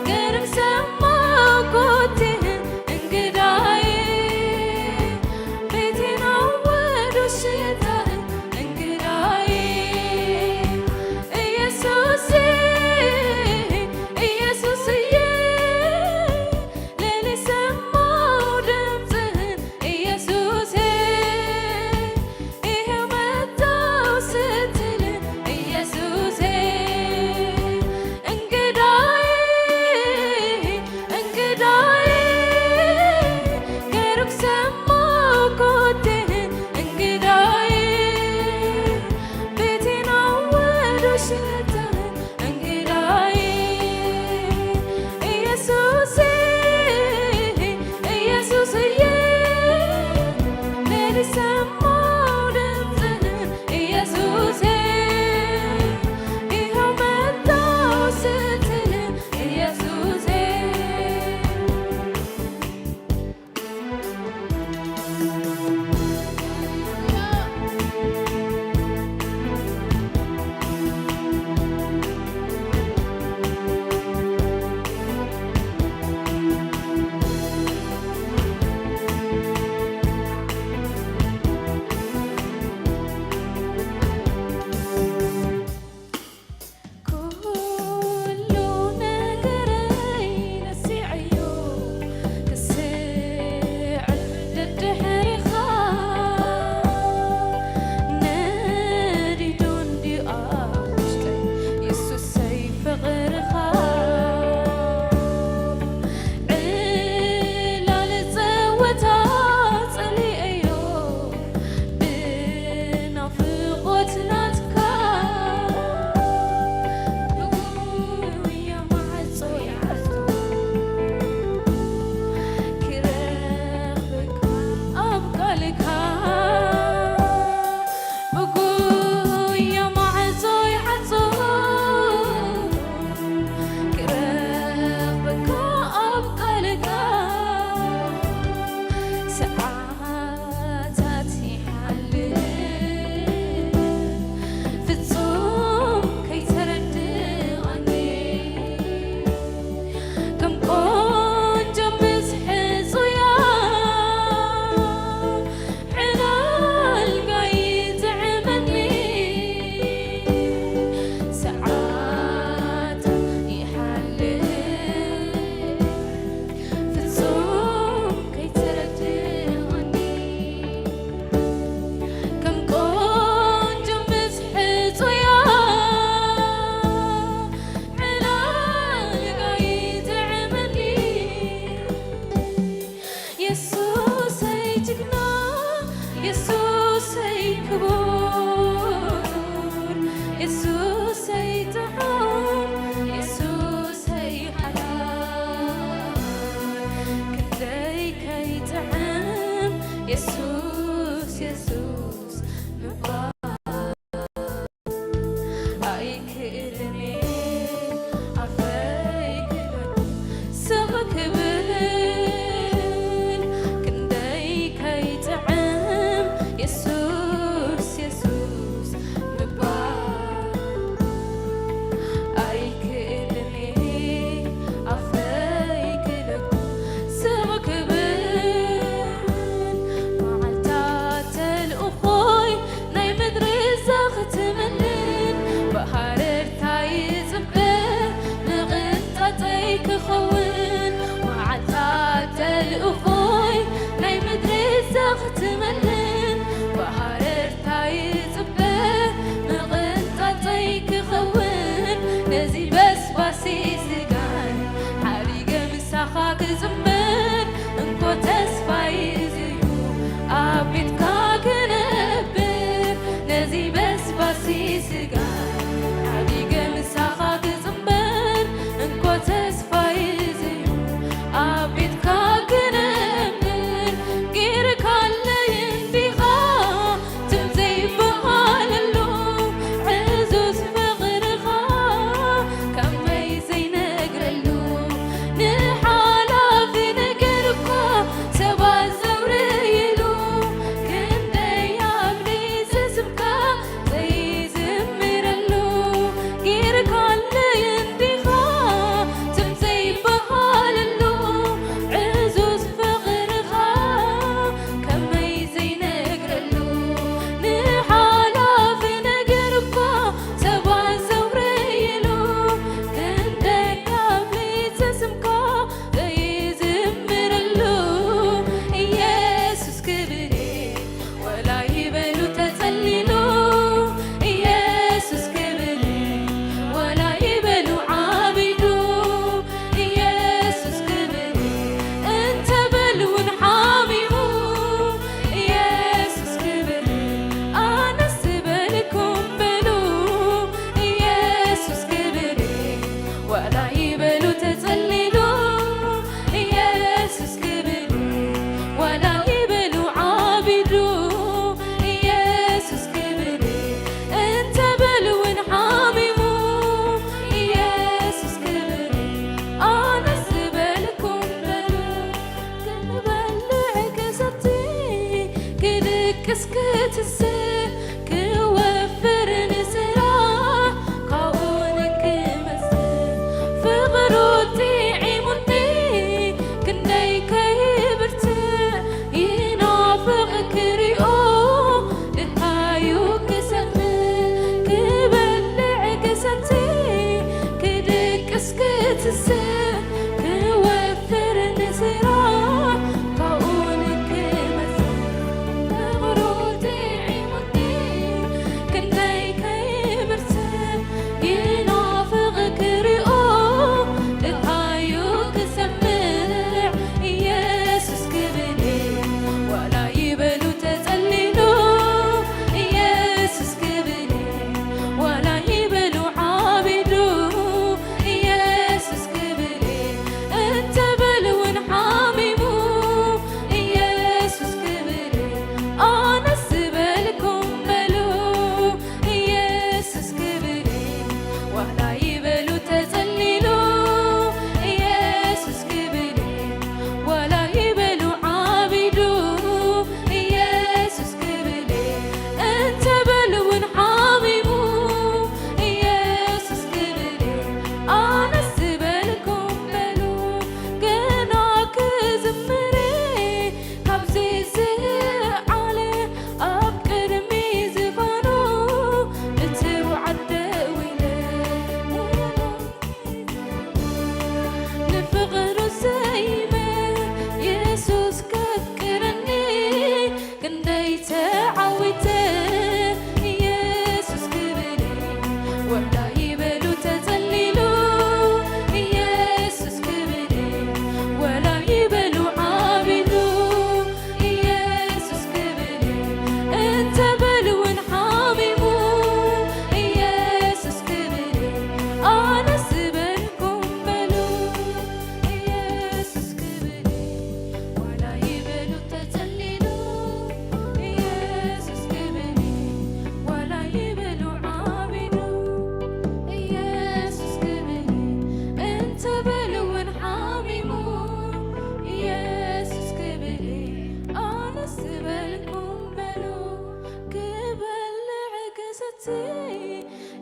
ገርም ሰማው ኮቴህን እንግዳዬ፣ ቤቴን አወዱ ሽታህን እንግዳዬ። ኢየሱሴ፣ ኢየሱስዬ፣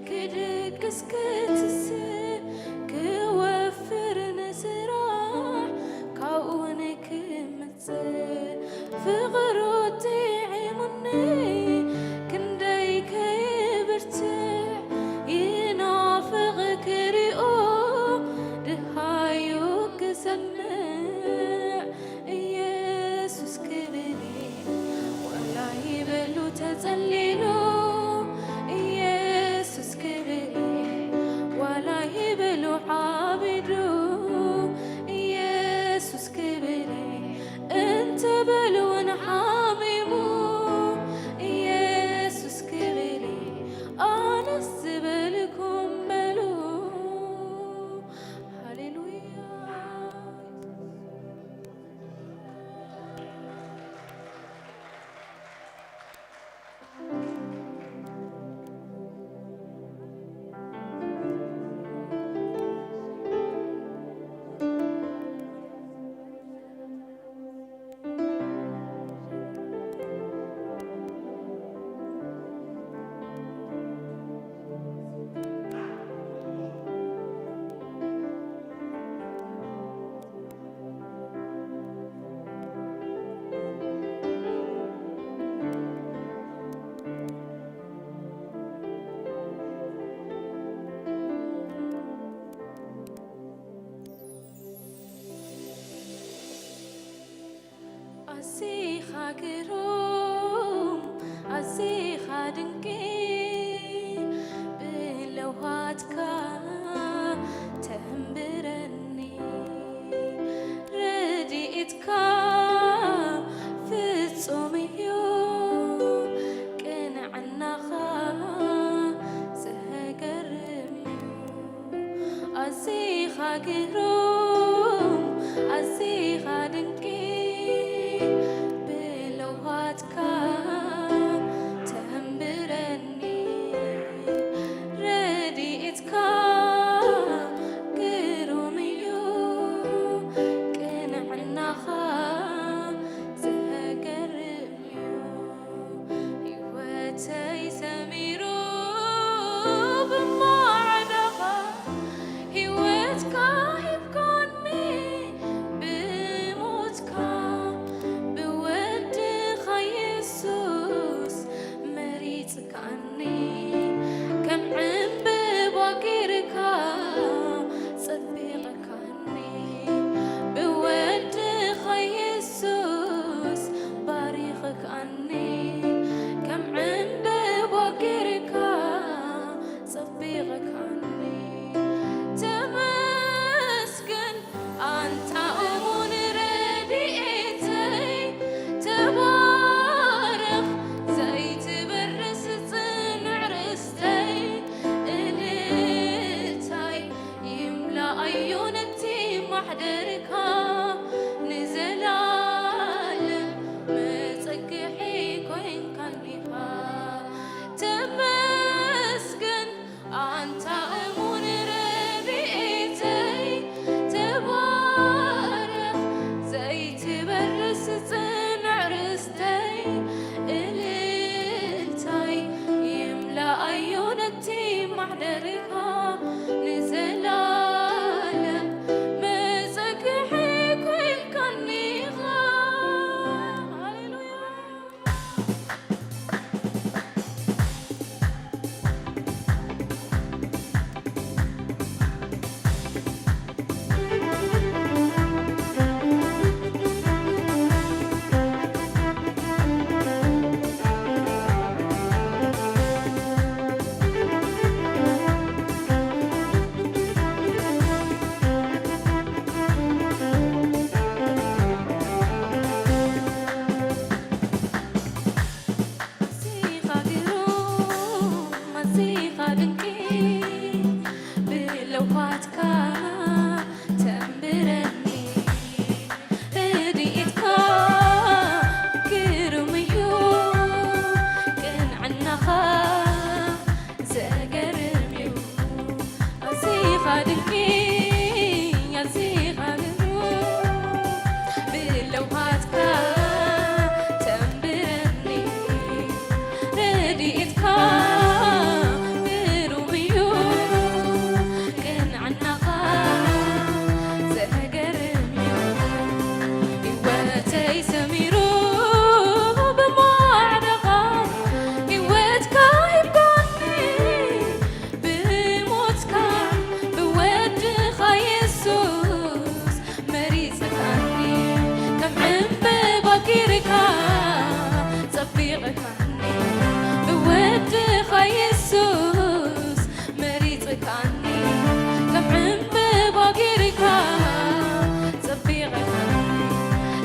ክድቅስ ክትስእ ክወፍር ንስራሕ ካብኡ ንክምጽእ ፍቕሩ ጥዒሙኒ ክንደይ ከይብርትዕ ይናፍቕ ክሪኦ ድሃዩ ክሰምዕ ኢየሱስ ክብል ዋላ ይበሉ ተጸሊሉ ኢየሱስ ክብል ዋላ ይበሉ ዓቢዱ ኢየሱስ ክብል እንተ በልውን ሓሚሙ ኢየሱስ ክብል ኣነስ ዝበልኩም በሉ ሃሌሉያ። ኣዚኻ ግሩም ኣዚኻ ድንቂ ብለውሃትካ ተንብረኒ ረድኤትካ ፍጹም እዩ ቅንዕናኻ ዘገርም እዩ ኣዚኻ ግሩም ኣዚኻ ድንቂ ብለውሃትካ ተንብረኒ ረድኤትካ ግሩም እዩ ቅንዕናኻ ዘገርም እዩ ህይወተይ ሰሚሩ ብማዕዳኻ ህይወትካ ሂብካኒ ብሞትካ ብወድኻ የሱስ መሪጽካኒ ከም ዕምበባ ጌርካ ጸቢቕካኒ ብወድኻ የሱስ ባሪኽካኒ ከም ዕምበባ ጌርካ ጸቢቕካኒ ተመስገን ኣንታ እሙን ረድኤተይ ተባረኽ ዘይትበርስ ጽንዕ ርስተይ እልልታይ ይምላኣዮ ነቲ ማሕደርካ ንዘላለም መጸግሒ ኮይንካኒኻ ተመስገን ኣንታ እሙን ረድኤተይ ተባረኽ ዘይትበርስ ጽንዕ ርስተይ እልልታይ ይምላኣዮ ነቲ ማሕደርካ ንዘላለም መጸግሒ ኮይንካኒኻ ሃሌሉያ ወድኻ የሱስ መሪጽካኒ፣ ከም ዕምበባ ጌርካ ጸቢቕካኒ።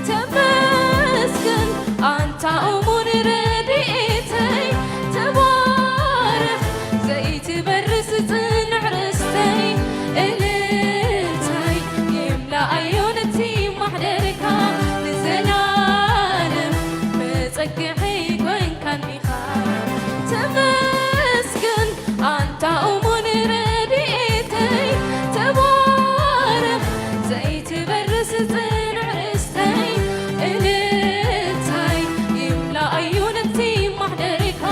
ተመስገን ኣንታ እሙን ረድኤተይ፣ ተባረኽ ዘይትበርስ ጽኑዕ ርስተይ። እልልታይ ይምላኣዮ ነቲ ማሕደርካ ንዘላለም መጸግዒ ኮይንካኒ። ተመስገን ኣንታ እሙን ረድኤተይ፣ ተባረኽ ዘይትበርስ ጽኑዕ ርስተይ። እልልታይ ይምላኣዩ ነቲ ማሕደርካ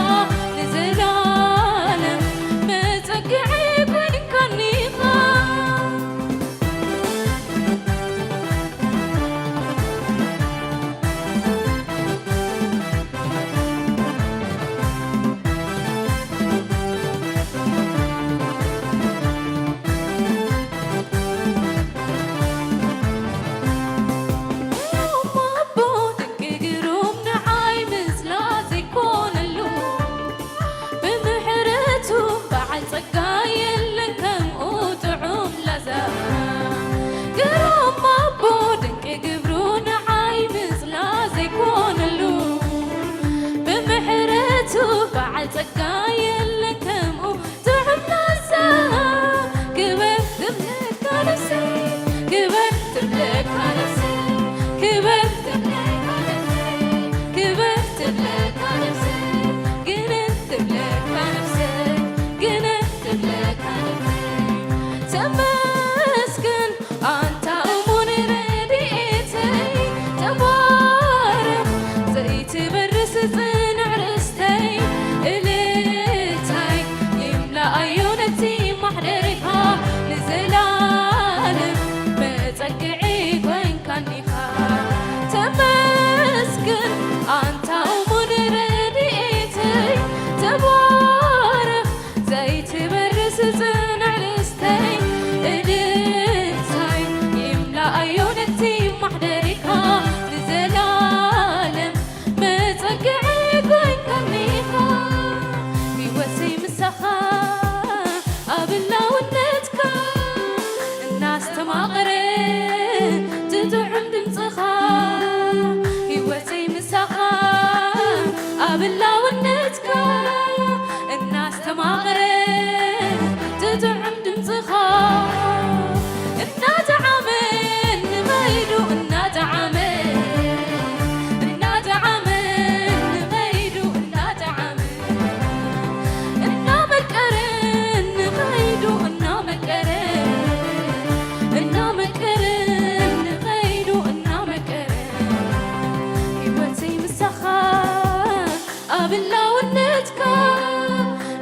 ንዘላለም መጸግዒ ኮይንካኒ ኢኻ። እሞ ኣቦ ድንቂ ግሩም ንዓይ ምስላ ዘይኮነሉ፣ ብምሕረቱ በዓል ጸጋ የለን ከምኡ ጥዑም ላዛ። ግሩም ኣቦ ድንቂ ግብሩ ንዓይ ምስላ ዘይኮነሉ፣ ብምሕረቱ በዓል ጸጋ የለን ከምኡ ጥዑም ላዛ። ክበር ትብለካ ነፍሰይ፣ ክበር ትብለካ ነፍሰይ፣ ክበር ትብለካ ነፍሰይ፣ ክበር ትብለካ ነፍሰይ፣ ግንን ትብለካ ነፍሰይ፣ ግንን ትብለካ ነፍሰይ። ተመስገን ኣንታ እሙን ረድኤተይ፣ ተባረኽ ዘይትበርስ ጽኑዕ ርስተይ። እልልታይ ይምላኣዮ ነቲ ማሕደርካ ንዘላለም መጸግዒ ኮይንካኒ ኢኻ። ተመስገን ኣንታ እሙን ረድኤተይ፣ ተባረኽ ዘይትበርስ ጽኑዕ ርስተይ። እልልታይ ይምላኣዮ ነቲ ማሕደሪካ ንዘላለም መጸግዒ ኮይንካኒ ኢኻ። ህይወተይ ምሳኻ ኣብ ህላውነትካ እናስተማቐረ ትጥዑም ድምፅኻ። ህይወተይ ምሳኻ ኣብ ህላውነትካ እናስተማቐረ ትጥዑም ድምፅኻ። እናጠዓመ ንኸይዱ እናጠዓመ፣ እናጠዓመ ንኸይዱ እናጠዓመ፣ እናመቀረ ንኸይዱ እናመቀረ፣ እናመቀረ ንኸይዱ እናመቀረ፣ ህይወተይ ምሳኻ ኣብ ህላውነትካ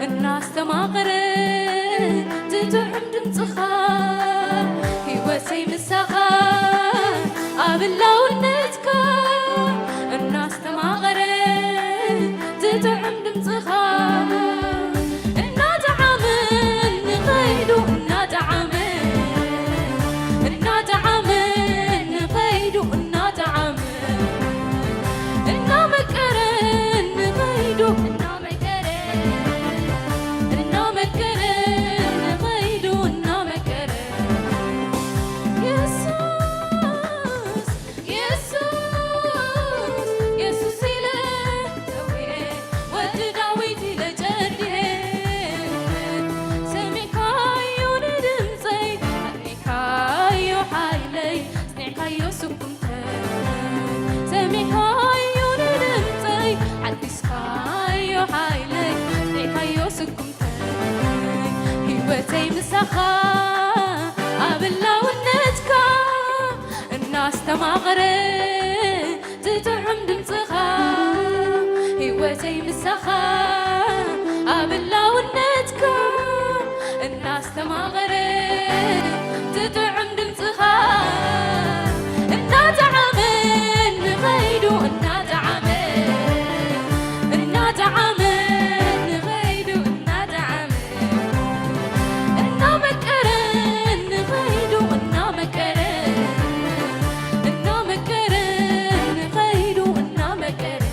እናስተማቐረ ትጥዑም ድምፅኻ። ህይወተይ ምሳኻ ኣብ ህላውነትካ እናስተማቐረ ትጥዑም ድምፅኻ። እናጠዓመ ንኸይዱ እናጠዓመ፣ እናጠዓመ ንኸይዱ እናጠዓመ፣ እናመቀረ ንኸይዱ እናመቀረ፣ እናመቀረ ንኸይዱ እናመቀረ። የሱስ፣ የሱስ፣ የሱስ ኢለ ሰዊኤ፣ ወዲ ዳዊት ኢለ ጨዲኤ፣ ሰሚዕካዮ ንድምፀይ፣ ኣድኒኻዮ ሓይለይ፣ ኣጽኒዕካዮ ስጉምተይ፣ ሰሚዕካዮ ንድምፀይ፣ ሓዲስካዮ ሓይለይ፣ ኣጽኒዕካዮ ስጉምተይ። ህይወተይ ምሳኻ ኣብ ህላውነትካ እናስተማቐረ ትጥዑም ድምፅኻ። ህይወተይ ምሳኻ ኣብ ህላውነትካ እናስተማቐረ ትጥዑም ድምፅኻ። እናጠዓመ ንኸይዱ እናጠዓመ፣ እናጠዓመ ንኸይዱ እናጠዓመ፣ እናመቀረ ንኸይዱ እናመቀረ፣ እናመቀረ ንኸይዱ እናመቀረ፣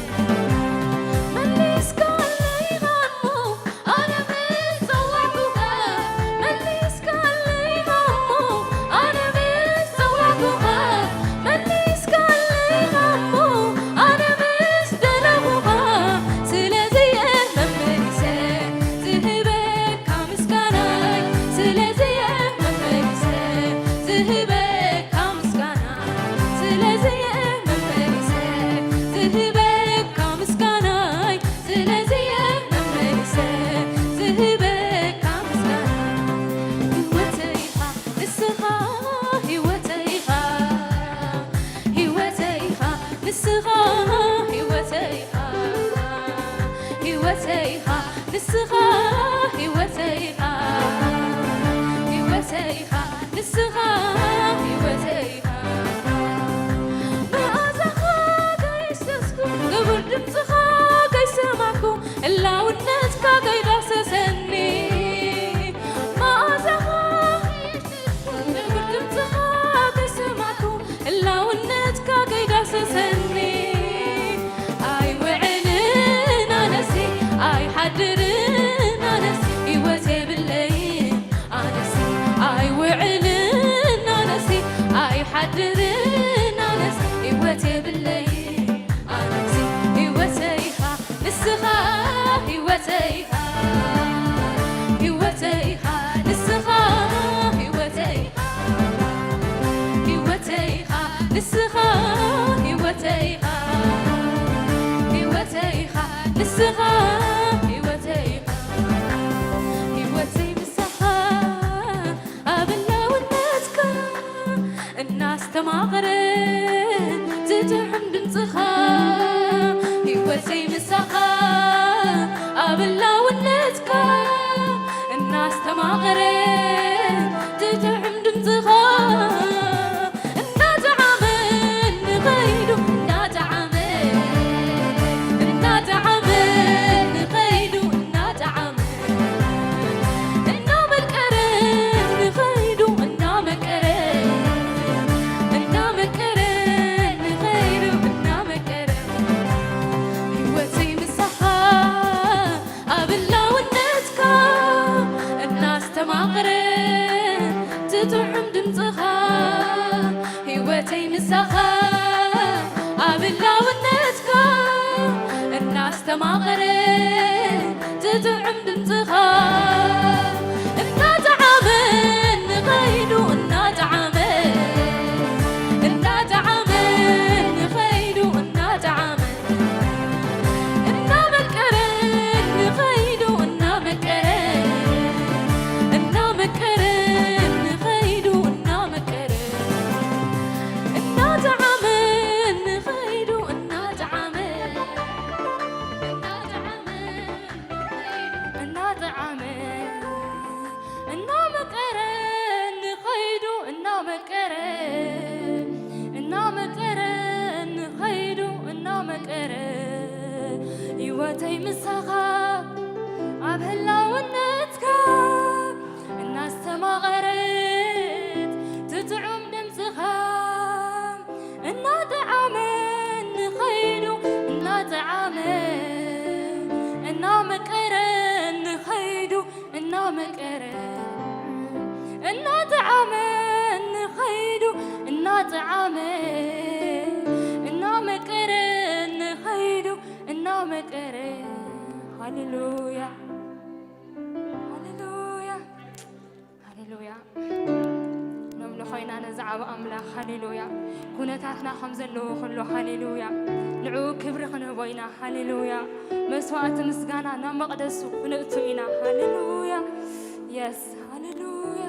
መቐረ ትጥዕም ድምፅኻ እናጠዓመ ንኸይዱ እናጠዓመ እናጠዓመ ንኸይዱ እናጠዓመ እናመቀረ ንኸይዱ እናመቀረ እናመቀረ ንኸይዱ እናመቀረ ህይወተይ ምሳኻ ኣብ ህላውነትካ እናስተማቕረ ትጥዑም ድምፅኻ ህይወተይ ምሳኻ ኣብ ህላውነትካ እናስተማቕረ ትጥዑም ድምፅኻ እናጠዓመ ንኸይዱ እናጠዓመ እናጠዓመ ንኸይዱ እናጠዓመ እናመቀረ ንኸይዱ እናመቀረ እናመቀረ ንኸይዱ እናመቀረ እናጠዓመ ንኸይዱ እናጠዓመ እናጠዓመ እናጠዓመ እናመቀረ ንኸይዱ እናመቀረ እናመቀረ ንኸይዱ እናመቀረ ህይወተይ ምሳኻ ኣብ ህላውነትካ እናስተማቐረት ትጥዑም ድምፅኻ እናጠዓመ ንኸይዱ እናጠዓመ እናመቀረ ንኸይዱ እናመቀረ እናጠዓመ ንኸይዱ እናጠዓመ እናመቀረ ንኸይዱ እናመቀረ ሃሌሉያ ሃሌሉያ ሃሌሉያ ነምልኾ ኢና ነዚ ዓብ ኣምላኽ ሃሌሉያ ኩነታትና ከም ዘለዎ ከሎ ሃሌሉያ ንዕኡ ክብሪ ክንህቦ ኢና ሃሌሉያ መስዋዕቲ ምስጋና ናብ መቕደሱ ክንእቱ ኢና ሃሌሉያ የስ ሃሌሉያ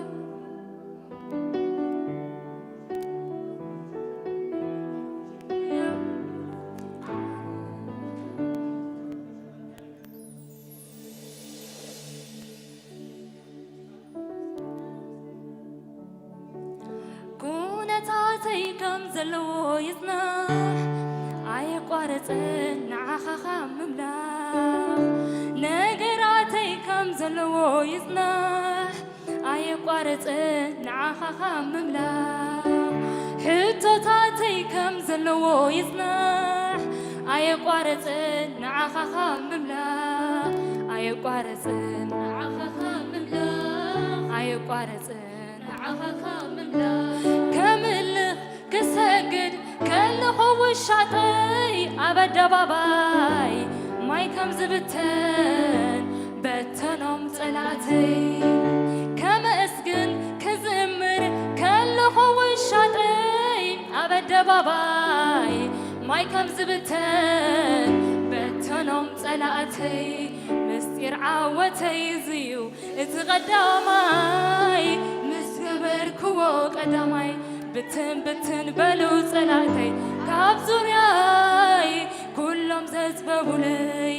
ኩነታተይ ከም ዘለዎ ይጽናሕ ኣየቋረጸን ንዓኻ ካብ ምምላኽ ነገራተይ ከም ዘለዎ ይጽናሕ ኣየቋረጸን ንዓኻ ካብ ምምላኽ ሕቶታተይ ከም ዘለዎ ይጽናሕ ኣየቋረጸን ንዓኻ ካብ ምምላኽ ኣየቋረጸን ንዓኻ ካብ ምምላኽ ኣየቋረጸን ንዓኻ ካብ ምምላኽ ከምልኽ ክሰግድ ከለኹ ውሻጠይ ኣብ ኣደባባይ ማይ ከም ዝብተን በተኖም ጸላእተይ ከመስግን ክዝምር ከለኹ ውሻጠይ ኣብ ኣደባባይ ማይ ከም ዝብተን በተኖም ጸላእተይ ምስጢር ዓወተይ እዝዩ እቲ ቀዳማይ ምስ ገበርክዎ ቀዳማይ ብትን ብትን በሉ ጸላእተይ ካብ ዙርያይ ኩሎም ዘጽበቡለይ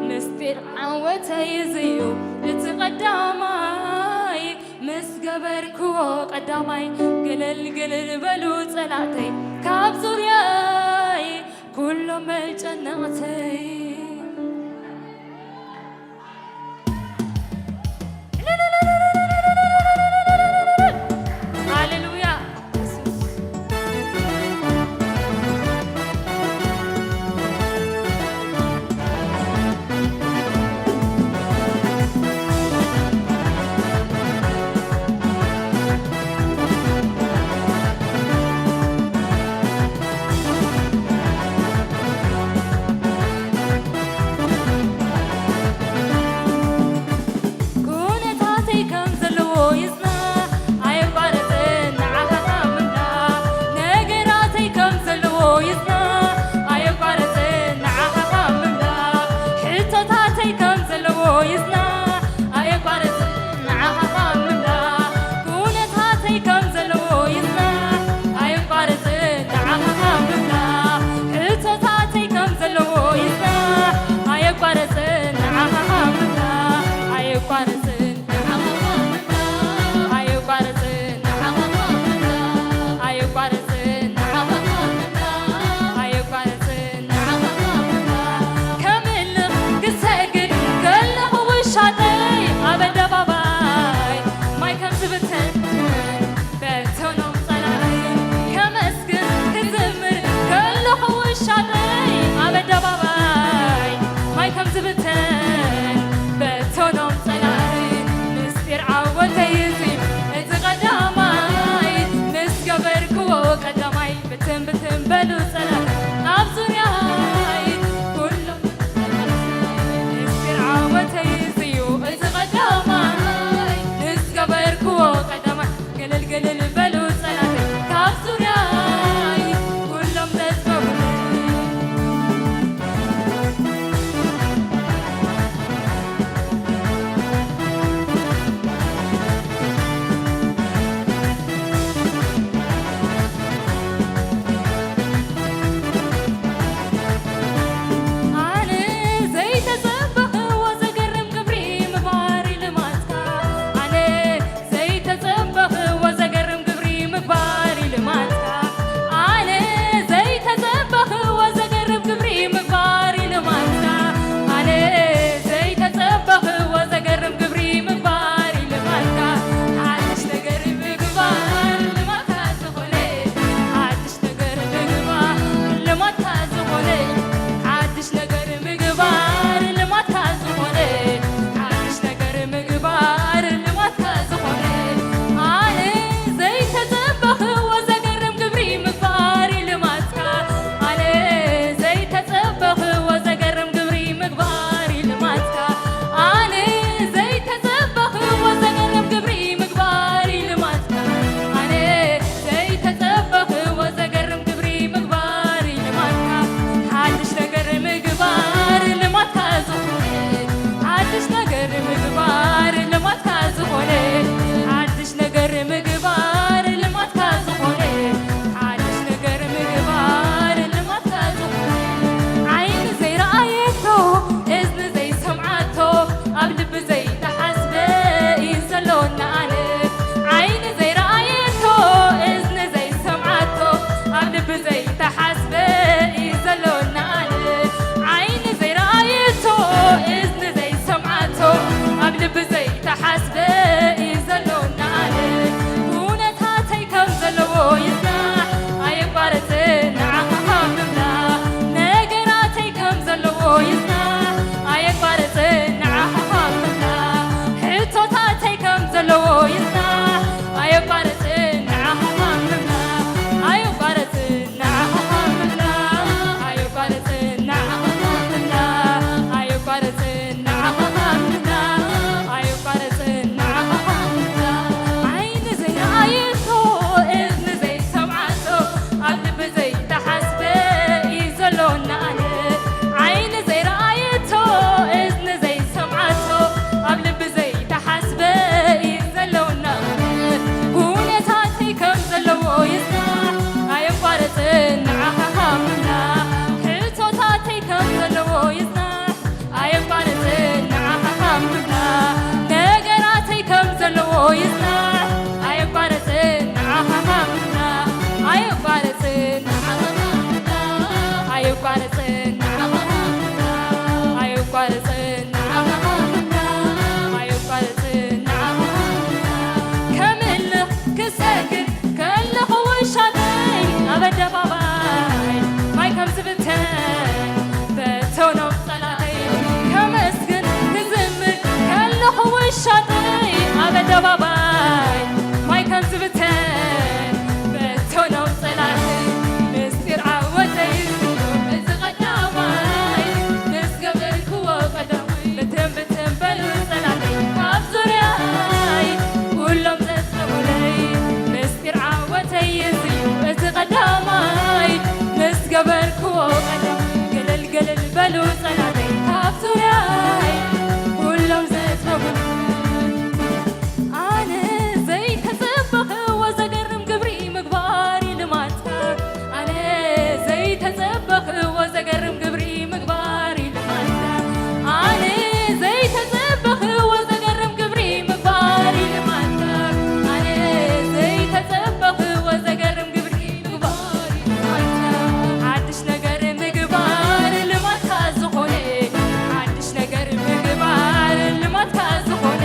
ምስጢር ዓወተይ እዝዩ እቲ ቀዳማይ ምስ ገበርክዎ ቀዳማይ ግልል ግልል በሉ ጸላእተይ ካብ ዙርያይ ኩሎም መጨነቕተይ ሃሌሉያ ይጽናሕ ኣየቋረጽን ንዓኻ ሃምና፣ ኣየቋረጽን ንዓኻ ሃምና፣ ኣየቋረጽን ንዓኻ ሃምና፣ ኣየቋረጽን ንዓኻ ሃምና፣ ኣየቋረጽን ንዓኻ ሃምና። ከምልኽ ክሰግድ ከለኹ ውሻጠይ ኣብ ኣደባባይ ማይ ከም ዝብተን በተኖም ጸላተይ ከመስግን ክዝምር ከለኹ ውሻጠይ ኣብ ኣደባባይ ማይ ከም ዝብተን በተኖም ጸላተይ ምስጢር ዓወተይ እዚ ቀዳማይ ምስ ገበርክዎ ቀዳማይ ብትን ብትን በሉ ጸላተይ ካብ ዙርያይ ኩሎም ዘጸሙለይ ምስጢር ዓወተይ እዚ እዩ እቲ ቀዳማይ ምስ ገበርክዎ ቀዳማይ ገለል ገለል በሉ ጸላተይ ካብ ዙርያይ ኩሎም ዘጸሙለይ ኣነ ዘይተጸበኽዎ ዘገርም ግብሪ ምግባር እዩ ልማድካ ኣነ ዘይተጸበኽዎ ዘገርም ግብሪ ምግባር እዩ ልማድካ ኣነ ዘይተጸበኽዎ ዘገርም ግብሪ ምግባር እዩ ልማድካ ኣነ ዘይተጸበኽዎ ዘገርም ግብሪ ምግባር እዩ ልማድካ ሓድሽ ነገር ምግባር ልማድካ ዝኾነ ሓድሽ ነገር ምግባር ልማድካ ዝኾነ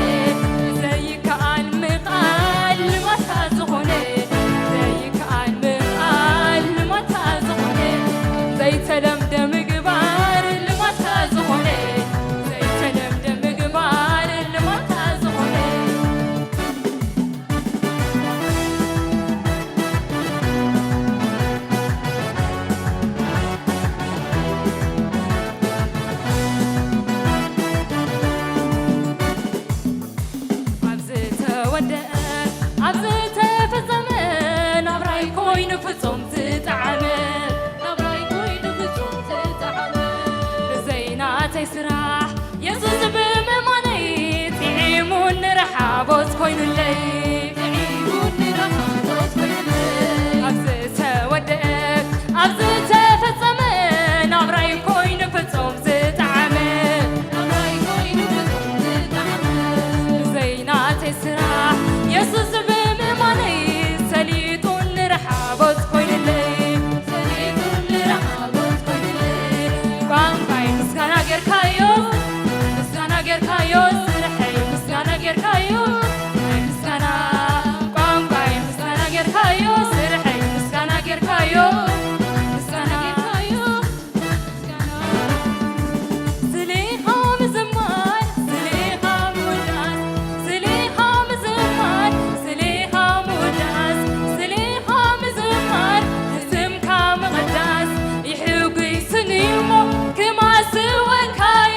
ዘይከኣል ምቓል ልማድካ ዝኾነ ዘይከኣል ምቓል ልማድካ ዝኾነ ዘይተለምደ ምግባር ልማድካ ዝኾነ ዘይተለምደ ምግባር ልማድካ ዝኾነ ኣብ ዝተወደአ ኣብ ዝተፈጸመ ናብራይ ኮይኑ ፍጹም ዝጠዓመ ናብራይ ኮይኑ ፍጹም ዝጠዓመ ብዘይ ናተይ ስራሕ የሱስ ብምእማነይ ጥዒሙኒ ረሓቦት ኮይኑለይ ጥዒሙኒ ረሓቦት ኮይኑለይ ኣብ ዝተወደአ ኣብ ዝተፈጸመ ናብራይ ኮይኑ ፍጹም ዝጠዓመ ናብራይ ኮይኑ ፍጹም ዝጠዓመ ብዘይ ናተይ ስራሕ የሱስ ብምእማነይ ሰሊጡኒ ረሓቦት ኮይኑለይ ሰሊጡኒ ረሓቦት ኮይኑለይ ቋንቋይ ምስጋና ጌርካዮ ምስጋና ጌርካዮ ስርሐይ ምስጋና ጌርካዮ ናይ ምስጋና ቋንቋይ ምስጋና ጌርካዮ ስርሐይ ምስጋና ጌርካዮ ምስጋና ጌርካዮ ምስጋና ስሌኻ ምዝማር ስሌኻ ምውዳስ ስሌኻ ምዝማር ስሌኻ ምውዳስ ስሌኻ ምዝማር ንስምካ ምቕዳስ ይሕጒስኒ እሞ ክማስወካይ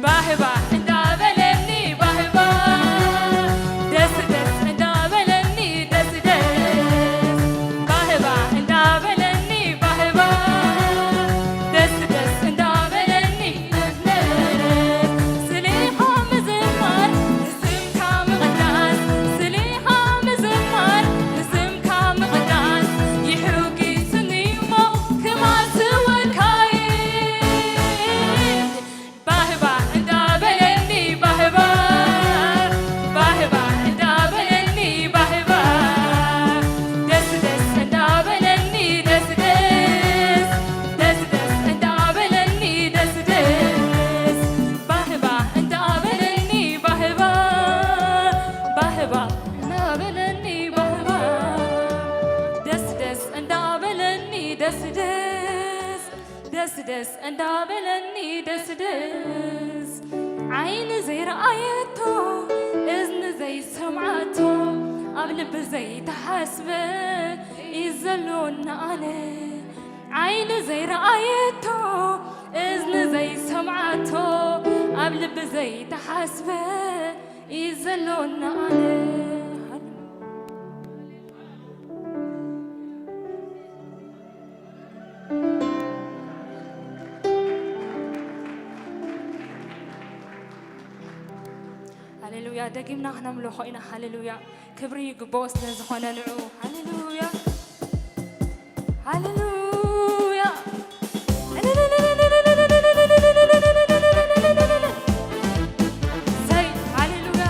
ባህባህ እንዳበለኒ ባህባህ ደስ ደስ እንዳበለኒ ደስ ደስ ባህባህ እንዳበለኒ ባህባህ ደስ ደስ እንዳበለኒ ደስ ደስ ስሌኻ ምዝማር ንስምካ ምቕዳስ ስሌኻ ምዝማር ንስምካ ምቕዳስ ይሕጒስኒ እሞ ክማስወካይ ባህባህ እንዳበለኒ ባህባህ ባህባህ እንዳበለኒ ባህባህ ደስ ደስ እንዳበለኒ ደስ ደስ ደስ ደስ እንዳበለኒ ደስ ደስ ባህባህ እንዳበለኒ ባህባህ ባህባህ እንዳበለኒ ባህባህ ደስ ደስ እንዳበለኒ ደስ ደስ ደስ ደስ እንዳበለኒ ደስ ደስ ዓይኒ ዘይረኣየቶ እዝኒ ዘይሰምዓቶ ኣብ ልቢ ዘይተሓስበ እዩ ዘሎ እናኣነ ዓይኒ ዘይረኣየቶ እዝኒ ዘይሰምዓቶ ኣብ ልቢ ዘይተሓስበ እዩ ዘሎ እናኣነ ሃሌሉያ። ደጊምና ክነምልኾ ኢና። ሃሌሉያ። ክብሪ ይግብኦ ስለ ዝኾነ ንዑ። ሃሌሉያ። ሃሌሉያ። እሰይ። ሃሌሉያ።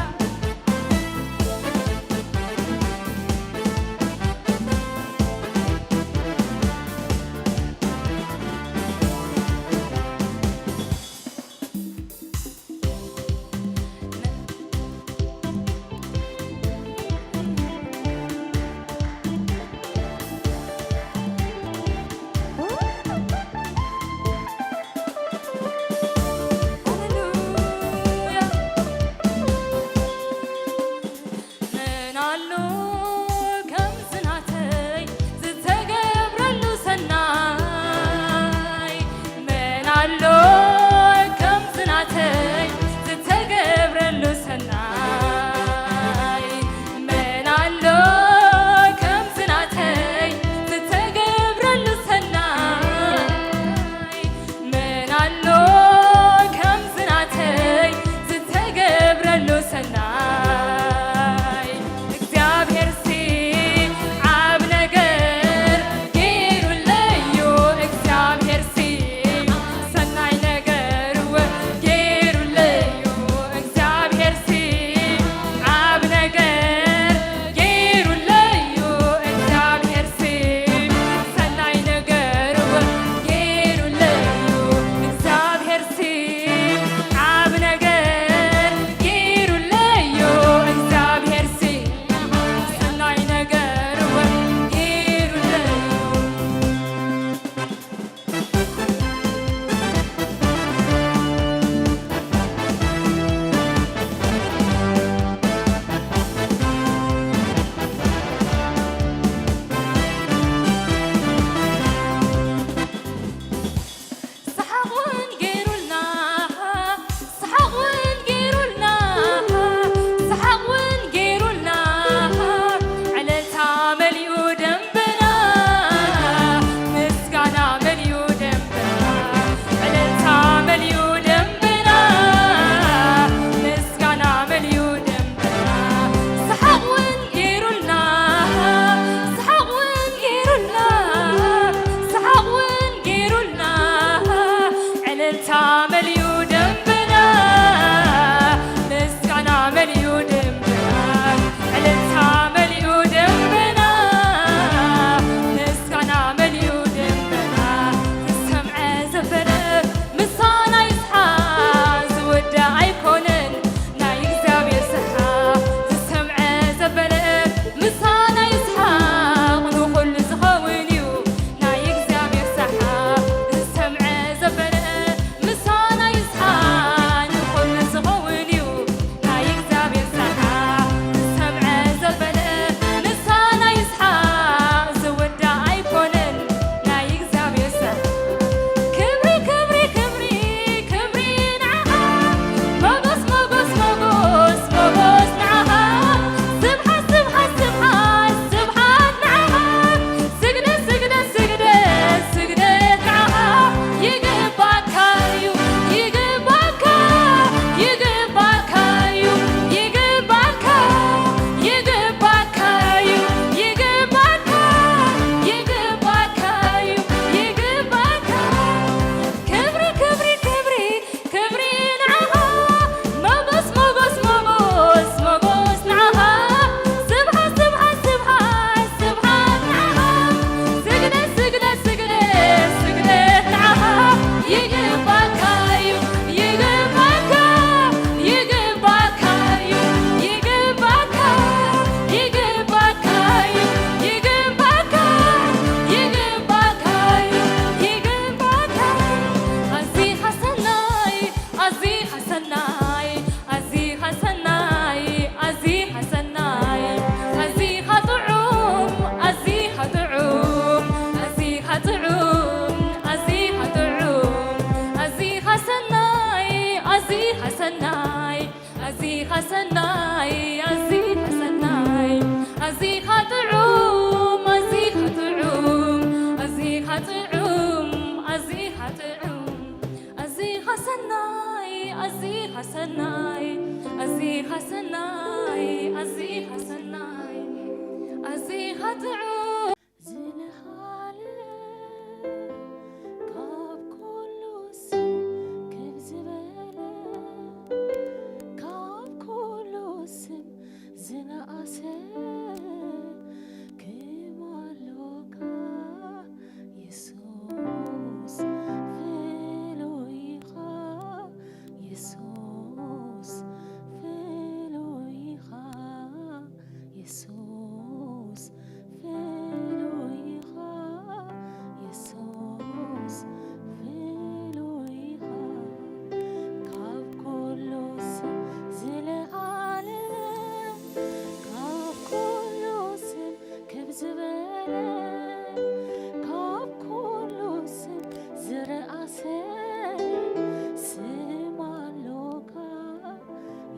ሰናይ ኣዚኻ ሰናይ ኣዚኻ ጥዑም ኣዚኻ ጥዑም ኣዚኻ ጥዑም ኣዚኻ ጥዑም ኣዚኻ ሰናይ ኣዚኻ ሰናይ ኣዚኻ ሰናይ ኣዚኻ ሰናይ ኣዚኻ ጥዑም ዝለዓለ ካብ ኩሉ ስም ከፍ ዝበለ ካብ ኩሉ ስም ዝነኣሰ ክማሎካ የሱስ ፍሉይኻ የሱስ ፍሉይኻ የሱስ ፍሉይኻ የሱስ ፍሉይኻ ካብ ኩሉ ስም ዝለዓለ ካብ ኩሉ ስም ከፍ ዝበለ ካብ ኩሉ ስም ዝረኣሰ ስም ኣሎካ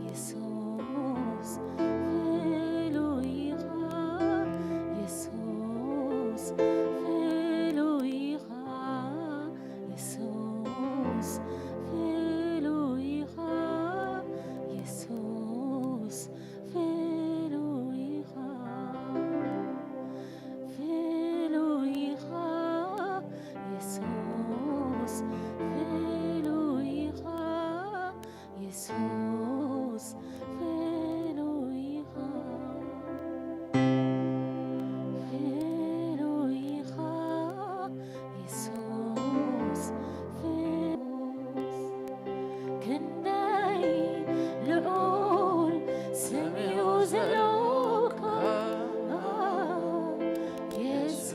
የሱስ ፍሉይኻ የሱስ ፍሉይኻ የሱስ ፍሉይኻ የሱስ ፍሉይኻ ፍሉይኻ የሱስ ፍሉይኻ የሱስ ፍሉይኻ ፍሉይኻ የሱስ ፍሉይኻ ክንደይ ልዑል ስም እዩ ዘሎካ የሱስ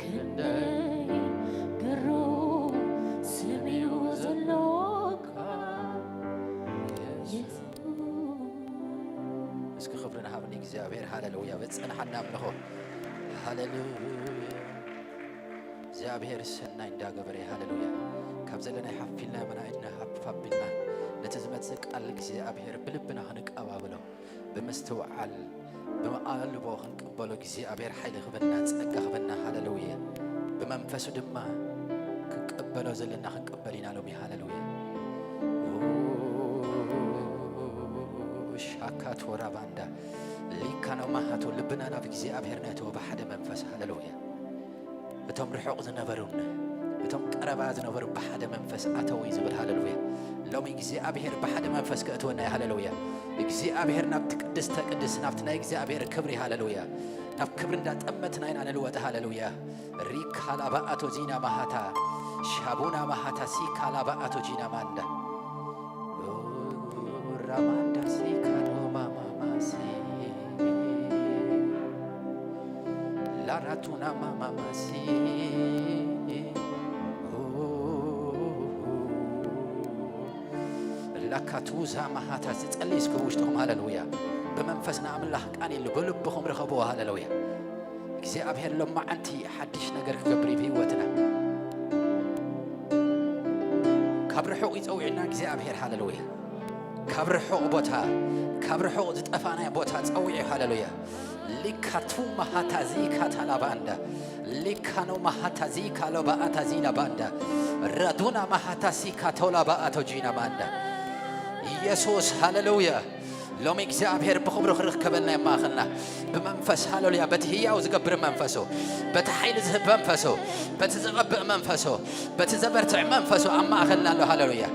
ክንደይ ግሩም ስም እዩ ዘሎካ የሱስ እስኪ ክብሪ ንሃብ ንእግዚኣብሔር ሃለሉያ በፀንሓና ኣምልኾ ሃለሉያ እግዚኣብሔር ሰናይ እንዳገበረ ሃለሉያ ካብ ዘለናይ ሓፊልና መናኢድና ሃፍ ኣቢልና ነቲ ዝመጽእ ቃል እግዚኣብሔር ብልብና ክንቀባበሎ ብምስትውዓል ብመኣልቦ ክንቅበሎ እግዚኣብሔር ሓይሊ ክበና ጸጋ ክበና ሃለሉያ ብመንፈሱ ድማ ክንቀበሎ ዘለና ክንቀበል ኢና ሎሚ ሃለሉያ ሻካቶራ ባንዳ ሊካኖ ማሃቶ ልብና ናብ እግዚኣብሔር ነእትዎ ብሓደ መንፈስ ሃለሉያ እቶም ርሑቕ ዝነበሩን እቶም ቀረባ ዝነበሩ ብሓደ መንፈስ ኣተዉ እዩ ዝብል ሃለሉያ ሎሚ እግዚኣብሔር ብሓደ መንፈስ ከእትወና እዩ ሃለሉያ እግዚኣብሔር ናብቲ ቅድስተ ቅድስ ናብቲ ናይ እግዚኣብሔር ክብሪ ሃለሉያ ናብ ክብሪ እንዳጠመትና ኢና ንልወጥ ሃለሉያ ሪካ ላባኣቶ ጂና ማሃታ ሻቡና ማሃታ ሲካ ላባኣቶ ጂና ማንዳ ራማንዳ ሲካ ኖማማማሲ ላራቱና ማማማሲ ላካቱዛ ማሃታ ዝጸልይ እስከ ውሽጥኹም ሃለሉያ ብመንፈስና ኣምላኽ ቃል የሉ ብልብኹም ርኸብዎ ሃለሉያ እግዚኣብሔር ሎማዓንቲ ሓድሽ ነገር ክገብር እዩ ብህይወትና ካብ ርሑቕ ይጸውዕና እግዚኣብሔር ሃለሉያ ካብ ርሑቕ ቦታ ካብ ርሑቕ ዝጠፋናዮ ቦታ ጸዊዑ ሃለሉያ ሊካቱ ማሃታዚ ካታላባንዳ ሊካኖ ማሃታዚ ካሎባኣታዚ ላባንዳ ራዱና ማሃታሲ ካቶላባኣቶ ጂና ባንዳ ኢየሱስ ሃለሉያ ሎሚ እግዚኣብሔር ብኽብሩ ክርክበልና የማእኸልና ብመንፈስ ሃለሉያ በቲ ህያው ዝገብር መንፈሱ በቲ ሓይሊ ዝህብ መንፈሱ በቲ ዝቐብእ መንፈሱ በቲ ዘበርትዕ መንፈሱ ኣብ ማእኸልና ኣሎ ሃለሉያ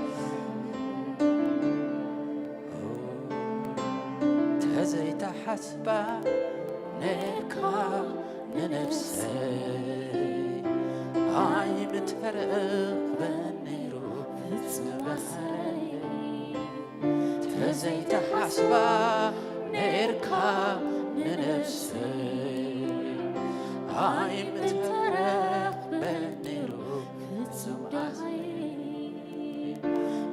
ተዘይተሓስባ ነካ ንነፍሰይ ኣይምተረኽበን ነይሩ ፍጹም ዳሕረይ ተዘይተሓስባ ነርካ ንነፍሰይ ኣይምተረኽበን ነይሩ ፍጹም ዳሕረይ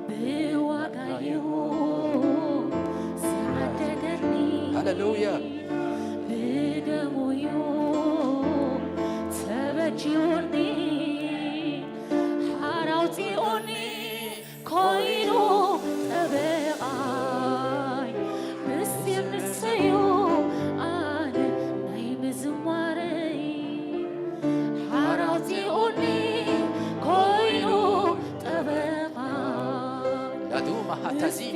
ብዋጋዩ ዝዓደገኒ ሃለሉያ ብደሙዩ ተበጅዮኒ ሓራውፂኦኒ ኮይኑ ጠበ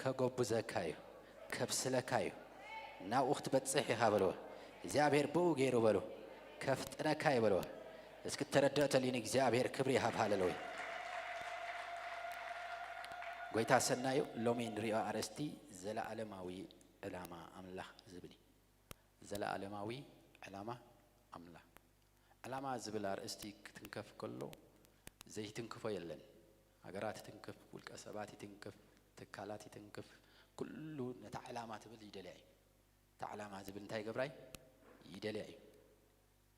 ከጎብዘካ እዩ፣ ከብስለካ እዩ፣ ናብኡ ክትበጽሕ ኢኻ በልዎ። እግዚኣብሔር ብኡ ገይሩ በሉ፣ ከፍጥነካ እዩ በልዎ። እስኪ ተረድኦ ተልዩ ንእግዚኣብሔር ክብሪ ይሃብ። ሃለሉያ። ጎይታ ሰናዩ ሎሚ ንሪኦ ኣርእስቲ ዘለኣለማዊ ዕላማ ኣምላኽ ዝብል እዩ። ዘለኣለማዊ ዕላማ ኣምላኽ። ዕላማ ዝብል ኣርእስቲ ክትንከፍ ከሎ ዘይትንክፎ የለን። ሃገራት ይትንክፍ፣ ውልቀ ሰባት ይትንክፍ፣ ትካላት ይትንክፍ፣ ኩሉ ነታ ዕላማ ትብል ይደልያ እዩ። እታ ዕላማ ዝብል እንታይ ገብራይ ይደልያ እዩ።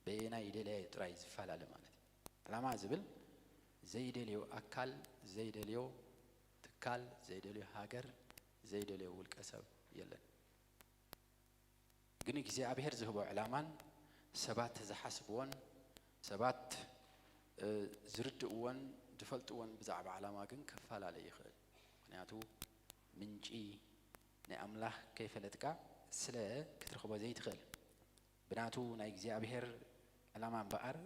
በየናይ ይደልያ እዩ ጥራይ ዝፈላለ ማለት እዩ። ዕላማ ዝብል ዘይደልዮ ኣካል፣ ዘይደልዮ ትካል፣ ዘይደልዮ ሃገር፣ ዘይደልዮ ውልቀ ሰብ የለን። ግን እግዚኣብሔር ዝህቦ ዕላማን ሰባት ዝሓስብዎን ሰባት፣ እ፣ ዝርድእዎን ዝፈልጥዎን ብዛዕባ ዕላማ ግን ክፈላለ ይኽእል። ምኽንያቱ ምንጪ ናይ ኣምላኽ ከይፈለጥካ ስለ ክትረኽቦ ዘይትኽእል። ብናቱ ናይ እግዚኣብሔር ዕላማ እምበኣር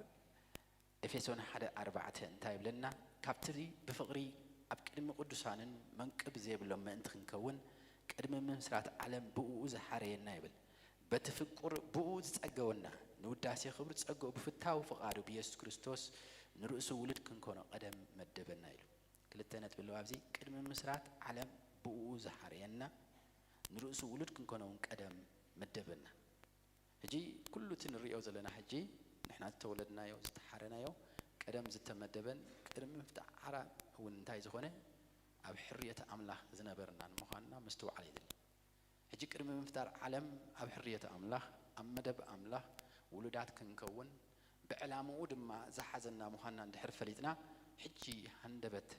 ኤፌሶን ሓደ ኣርባዕተ እንታይ ይብለና? ካብቲ ብፍቕሪ ኣብ ቅድሚ ቅዱሳንን መንቅብ ዘይብሎም ምእንቲ ክንከውን ቅድሚ ምምስራት ዓለም ብእኡ ዝሓረየና ይብል። በቲ ፍቁር ብእኡ ዝጸገወና ንውዳሴ ክብሪ ጸግኡ ብፍታው ፍቓዱ ብየሱስ ክርስቶስ ንርእሱ ውሉድ ክንኮኖ ቀደም መደበና ኢሉ። ክልተ ነጥቢ ኣለዎ ኣብዚ። ቅድሚ ምስራት ዓለም ብእኡ ዝሓረየና ንርእሱ ውሉድ ክንኮነ እውን ቀደም መደበና። ሕጂ ኩሉ እቲ ንሪኦ ዘለና ሕጂ ንሕና ዝተወለድናዮ ዝተሓረናዮ ቀደም ዝተመደበን ቅድሚ ምፍጣር ዓለም እውን እንታይ ዝኾነ ኣብ ሕርየት ኣምላኽ ዝነበርናን ምዃንና ምስትውዓል የድሊ። ሕጂ ቅድሚ ምፍጣር ዓለም ኣብ ሕርየት ኣምላኽ ኣብ መደብ ኣምላኽ ውሉዳት ክንከውን ብዕላምኡ ድማ ዝሓዘና ምዃንና እንድሕር ፈሊጥና ሕጂ ሃንደበት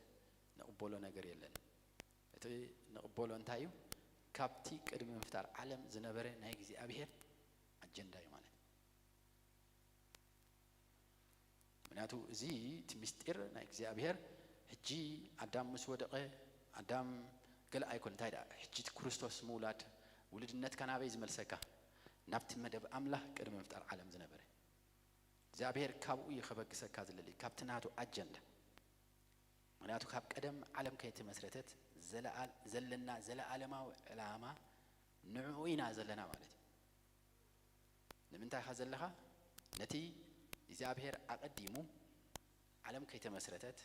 ንቕበሎ ነገር የለን። እቲ ንቕበሎ እንታይ እዩ? ካብቲ ቅድሚ ምፍጣር ዓለም ዝነበረ ናይ እግዚኣብሔር ኣጀንዳ እዩ ማለት እዩ። ምክንያቱ እዚ እቲ ምስጢር ናይ እግዚኣብሔር ሕጂ ኣዳም ምስ ወደቐ ኣዳም ገለ ኣይኮን። እንታይ ደኣ ሕጂ እቲ ክርስቶስ ምውላድ ውልድነትካ ናበይ ዝመልሰካ? ናብቲ መደብ ኣምላኽ ቅድሚ ምፍጣር ዓለም ዝነበረ እግዚኣብሔር ካብኡ እዩ ከበግሰካ ዝለሊ ካብቲ ናቱ ኣጀንዳ። ምክንያቱ ካብ ቀደም ዓለም ከይተመስረተት ዘለኣል-፣ ዘለና ዘለኣለማዊ ዕላማ ንዕኡ ኢና ዘለና ማለት እዩ። ንምንታይ ኢኻ ዘለኻ? ነቲ እግዚኣብሔር ኣቐዲሙ ዓለም ከይተመስረተት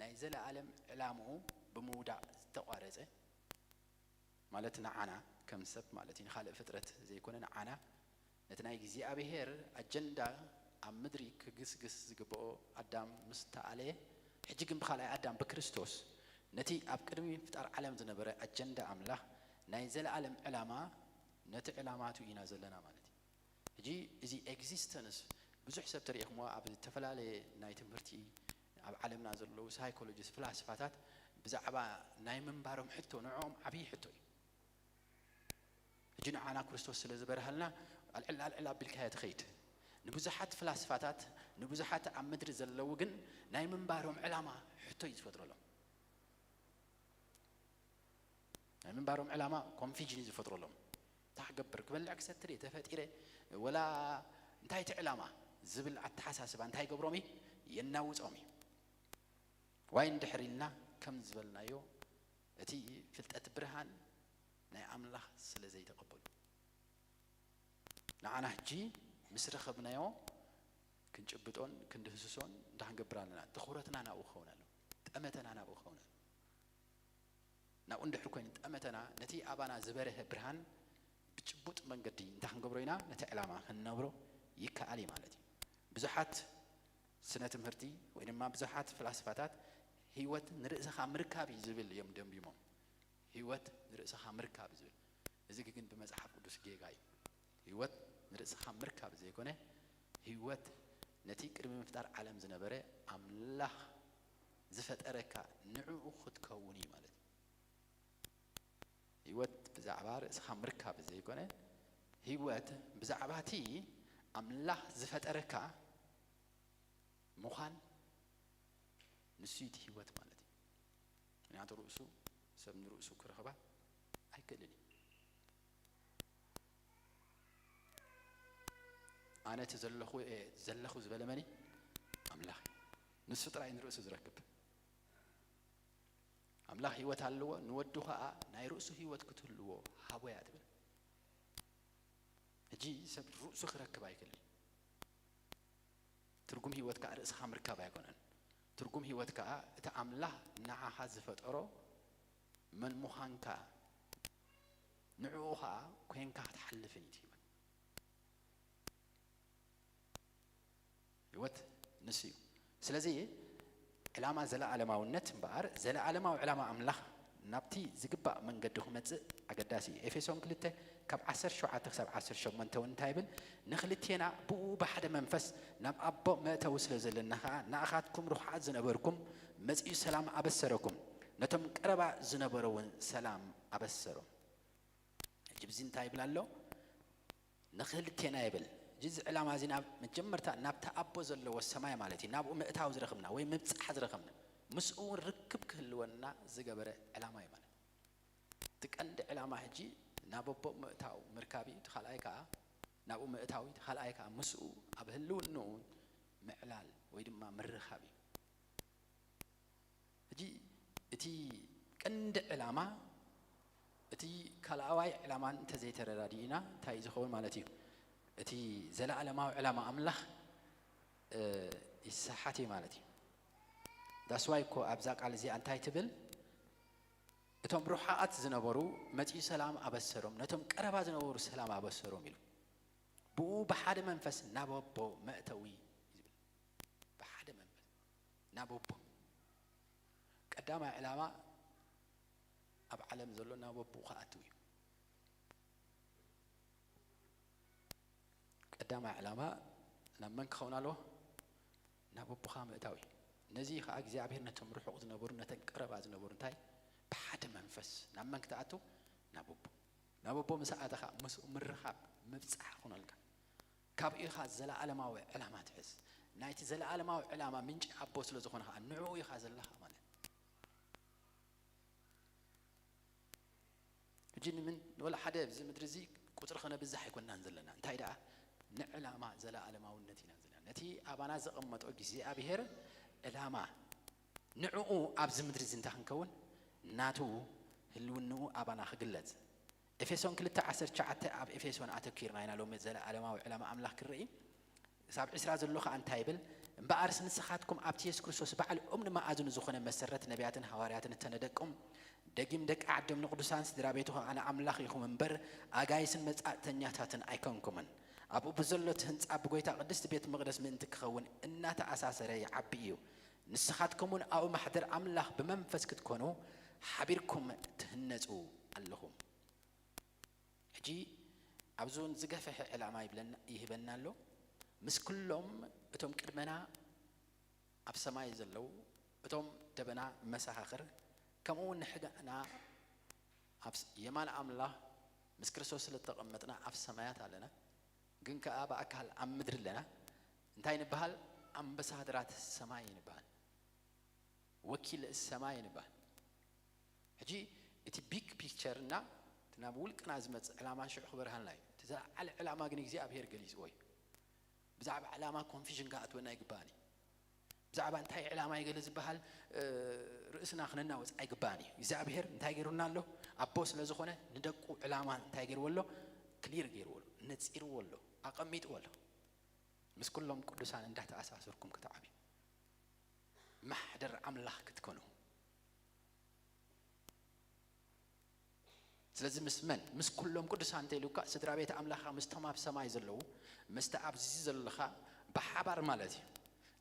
ናይ ዘለኣለም ዕላምኡ ብምውዳቕ ዝተቋረጸ ማለት ንዓና ከም ሰብ ማለት እዩ፣ ንኻልእ ፍጥረት ዘይኮነ ንዓና ነቲ ናይ እግዚኣብሔር ኣጀንዳ ኣብ ምድሪ ክግስግስ ዝግብኦ ኣዳም ምስ ተኣለየ፣ ሕጂ ግን ብኻልኣይ ኣዳም ብክርስቶስ ነቲ ኣብ ቅድሚ ምፍጣር ዓለም ዝነበረ ኣጀንዳ ኣምላኽ ናይ ዘለኣለም ዕላማ ነቲ ዕላማቱ ኢና ዘለና ማለት እዩ። ሕጂ እዚ ኤግዚስተንስ ብዙሕ ሰብ ተሪኢኹምዎ ኣብ ዝተፈላለየ ናይ ትምህርቲ ኣብ ዓለምና ዘለዉ ሳይኮሎጂስት ፍላስፋታት ብዛዕባ ናይ ምንባሮም ሕቶ ንዕኦም ዓብዪ ሕቶ እዩ። ሕጂ ንዓና ክርስቶስ ስለ ዝበርሃልና ኣልዕል ኣልዕል ኣቢልካዮ ትኸይድ። ንብዙሓት ፍላስፋታት ንብዙሓት ኣብ ምድሪ ዘለዉ ግን ናይ ምንባሮም ዕላማ ሕቶ እዩ ዝፈጥረሎም። ናይ ምንባሮም ዕላማ ኮንፊዥን እዩ ዝፈጥረሎም። እንታይ ክገብር ክበልዕ ክሰትር እየ ተፈጢረ ወላ እንታይ እቲ ዕላማ ዝብል ኣተሓሳስባ እንታይ ይገብሮም እዩ የናውጾም እዩ። ዋይ እንድሕር ኢልና ከም ዝበልናዮ እቲ ፍልጠት ብርሃን ናይ ኣምላኽ ስለ ዘይተቐበሉ ንዓና ሕጂ ምስ ረኸብናዮ ክንጭብጦን ክንድህስሶን እንታይ ክንገብር ኣለና? ትኹረትና ናብኡ ክኸውን ኣለዎ። ጠመተና ናብኡ ክኸውን ኣለዎ። ናብኡ እንድሕር ኮይኑ ጠመተና ነቲ ኣባና ዝበረሀ ብርሃን ብጭቡጥ መንገዲ እንታይ ክንገብሮ ኢና? ነቲ ዕላማ ክንነብሮ ይከኣል እዩ ማለት እዩ። ብዙሓት ስነ ትምህርቲ ወይ ድማ ብዙሓት ፍላስፋታት ህይወት ንርእስኻ ምርካብ እዩ ዝብል እዮም ደምዲሞም። ህይወት ንርእስኻ ምርካብ እዩ ዝብል። እዚ ግን ብመጽሓፍ ቅዱስ ጌጋ እዩ። ህይወት ንርእስኻ ምርካብ ዘይኮነ ህይወት ነቲ ቅድሚ ምፍጣር ዓለም ዝነበረ ኣምላኽ ዝፈጠረካ ንዕኡ ክትከውን እዩ ማለት እዩ። ህይወት ብዛዕባ ርእስኻ ምርካብ ዘይኮነ ህይወት ብዛዕባ እቲ ኣምላኽ ዝፈጠረካ ምዃን ንሱ እዩ እቲ ህይወት ማለት እዩ። ምክንያቱ ርእሱ ሰብ ንርእሱ ክረኽባ ኣይክእልን እዩ። ኣነ እቲ ዘለኹ እየ ዘለኹ ዝበለ መን እዩ? ኣምላኽ እዩ። ንሱ ጥራይ ንርእሱ ዝረክብ። ኣብ ኣምላኽ ህይወት ኣለዎ፣ ንወዱ ኸኣ ናይ ርእሱ ህይወት ክትህልዎ ሃቦ እያ ትብል። ሕጂ ሰብ ርእሱ ክረክብ ኣይክእልን። ትርጉም ህይወት ከኣ ርእስኻ ምርካብ ኣይኮነን። ትርጉም ህይወት ከኣ እቲ ኣምላኽ ንዓኻ ዝፈጠሮ መን ምዃንካ፣ ንዕኡ ኸኣ ኮይንካ ክትሓልፍን እዩ እቲ ህይወት። ህይወት ንሱ እዩ። ስለዚ ዕላማ ዘለኣለማውነት እምበኣር፣ ዘለኣለማዊ ዕላማ ኣምላኽ ናብቲ ዝግባእ መንገዲ ክመጽእ ኣገዳሲ እዩ። ኤፌሶን ክልተ ካብ ዓሰርተ ሸውዓተ ክሳብ ዓሰርተ ሸሞንተ እውን እንታይ ይብል? ንኽልቴና ብኡ ብሓደ መንፈስ ናብ ኣቦ መእተዊ ስለ ዘለና ኸኣ፣ ንኣኻትኩም ርኹዓት ዝነበርኩም መጺኡ ሰላም ኣበሰረኩም፣ ነቶም ቀረባ ዝነበሩ እውን ሰላም ኣበሰሮም። ሕጂ ብዚ እንታይ ይብል ኣሎ? ንኽልቴና ይብል። ሕጂ እዚ ዕላማ እዚ ናብ መጀመርታ ናብቲ ኣቦ ዘለዎ ሰማይ ማለት እዩ። ናብኡ ምእታው ዝረኽብና ወይ ምብጻሕ ዝረኽብና፣ ምስኡ እውን ርክብ ክህልወና ዝገበረ ዕላማ እዩ ማለት እዩ። እቲ ቀንዲ ዕላማ ሕጂ ናብ ኣቦ ምእታው ምርካብ እዩ። እቲ ካልኣይ ከኣ ናብኡ ምእታው እዩ። እቲ ካልኣይ ከኣ ምስኡ ኣብ ህልውንኡ ምዕላል ወይ ድማ ምርኻብ እዩ። ሕጂ እቲ ቀንዲ ዕላማ፣ እቲ ካልኣዋይ ዕላማ እንተዘይተረዳዲእና እንታይ እዩ ዝኸውን ማለት እዩ? እቲ ዘለኣለማዊ ዕላማ ኣምላኽ፣ እ፣ ይሰሓት እዩ ማለት እዩ። ዳስዋይ እኮ ኣብዛ ቃል እዚኣ እንታይ ትብል? "እቶም ርሑቓት ዝነበሩ መጺኡ ሰላም ኣበሰሮም፣ ነቶም ቀረባ ዝነበሩ ሰላም ኣበሰሮም" ኢሉ። ብኡ ብሓደ መንፈስ ናብ ኣቦ መእተዊ እዩ ዝብል። ብሓደ መንፈስ ናብ ኣቦ። ቀዳማይ ዕላማ ኣብ ዓለም ዘሎ ናብ ኣቦ ክኣትው እዩ። ቀዳማይ ዕላማ ናብ መን ክኸውን ኣለዎ? ናብ ኣቦኻ ምእታው እዩ። ነዚ ኸኣ እግዚኣብሔር ነቶም ርሑቕ ዝነበሩ፣ ነተን ቀረባ ዝነበሩ እንታይ? ብሓደ መንፈስ ናብ መን ክትኣቱ? ናብ ኣቦ። ናብ ኣቦ ምስ ኣተኻ ምስኡ ምርኻብ፣ ምብጻሕ ክኾነልካ። ካብኡ ኢኻ ዘለኣለማዊ ዕላማ ትሕዝ። ናይቲ ዘለኣለማዊ ዕላማ ምንጪ ኣቦ ስለ ዝኾነ ኸኣ ንዕኡ ኢኻ ዘለኻ ማለት እዩ። ሕጂ ንምን-፣ ንወላ ሓደ ኣብዚ ምድሪ እዚ ቁጽሪ ከነብዝሕ ኣይኮንናን ዘለና። እንታይ ደኣ? ንዕላማ ዘለኣለማውነት ኢና ዘለና። ነቲ ኣባና ዘቐመጦ እግዚኣብሔር ዕላማ ንዕኡ ኣብዚ ምድሪ እዚ እንታይ ክንከውን? ናቱ ህልውንኡ ኣባና ክግለጽ። ኤፌሶን ክልተ ዓሰርተ ትሽዓተ ኣብ ኤፌሶን ኣተኪርና ኢና ሎሚ ዘለኣለማዊ ዕላማ ኣምላኽ ክንርኢ። ክሳብ ዕስራ ዘሎ ኸኣ እንታይ ይብል? "እምበኣርስ ንስኻትኩም ኣብቲ የሱስ ክርስቶስ ባዕሊ እምኒ መኣዝኑ ዝኾነ መሰረት ነቢያትን ሃዋርያትን እተነደቅኩም፣ ደጊም ደቂ ዓዶም ንቅዱሳን ስድራ ቤቱ ኸኣ ንኣምላኽ ኢኹም እምበር፣ ኣጋይስን መጻእተኛታትን ኣይኮንኩምን። ኣብኡ ብዘሎ እቲ ህንጻ ብጎይታ ቅድስቲ ቤት መቕደስ ምእንቲ ክኸውን እናተኣሳሰረ ይዓቢ እዩ። ንስኻትኩም እውን ኣብኡ ማሕደር ኣምላኽ ብመንፈስ ክትኮኑ ሓቢርኩም ትህነጹ ኣለኹም።" ሕጂ ኣብዚ እውን ዝገፍሐ ዕላማ ይብለና፣ ይህበና ኣሎ። "ምስ ኩሎም እቶም ቅድመና ኣብ ሰማይ ዘለዉ፣ እቶም ደበና መሰኻኽር፣ ከምኡ እውን ንሕና ኣብ ስ-፣ የማን ኣምላኽ ምስ ክርስቶስ ስለ እተቐመጥና ኣብ ሰማያት ኣለና፣ ግን ከኣ ብኣካል ኣብ ምድሪ ኣለና። እንታይ ንበሃል? ኣምባሳደራት ሰማይ ንበሃል። ወኪል ሰማይ ንበሃል።" ሕጂ እቲ ቢግ ፒክቸር እና እቲ ናብ ውልቅና ዝመጽእ ዕላማ ሽዑ ክበርሃልና እዩ። እቲ ዝለዓለ ዕላማ ግን እግዚኣብሔር ገሊጽዎ እዩ። ብዛዕባ ዕላማ ኮንፊዥን ክኣትወና ኣይግባእን እዩ። ብዛዕባ እንታይ ዕላማ እዩ ገለ ዝበሃል፣ እ፣ ርእስና ክነናወጽ ኣይግባእን እዩ። እግዚኣብሔር እንታይ ገይሩና ኣሎ? ኣቦ ስለ ዝኾነ ንደቁ ዕላማ እንታይ ገይርዎ ኣሎ? ክሊር ገይርዎ ኣሎ፣ ነጺርዎ ኣሎ፣ ኣቐሚጥዎ ኣሎ። ምስ ኩሎም ቅዱሳን እንዳተኣሳሰርኩም ክትዓብዩ፣ ማሕደር ኣምላኽ ክትኮኑ። ስለዚ ምስ መን? ምስ ኩሎም ቅዱሳን እንተ ኢሉ እኳ ስድራ ቤት ኣምላኽ ምስቶም ኣብ ሰማይ ዘለዉ፣ ምስቲ ኣብዚ ዘለኻ ብሓባር ማለት እዩ።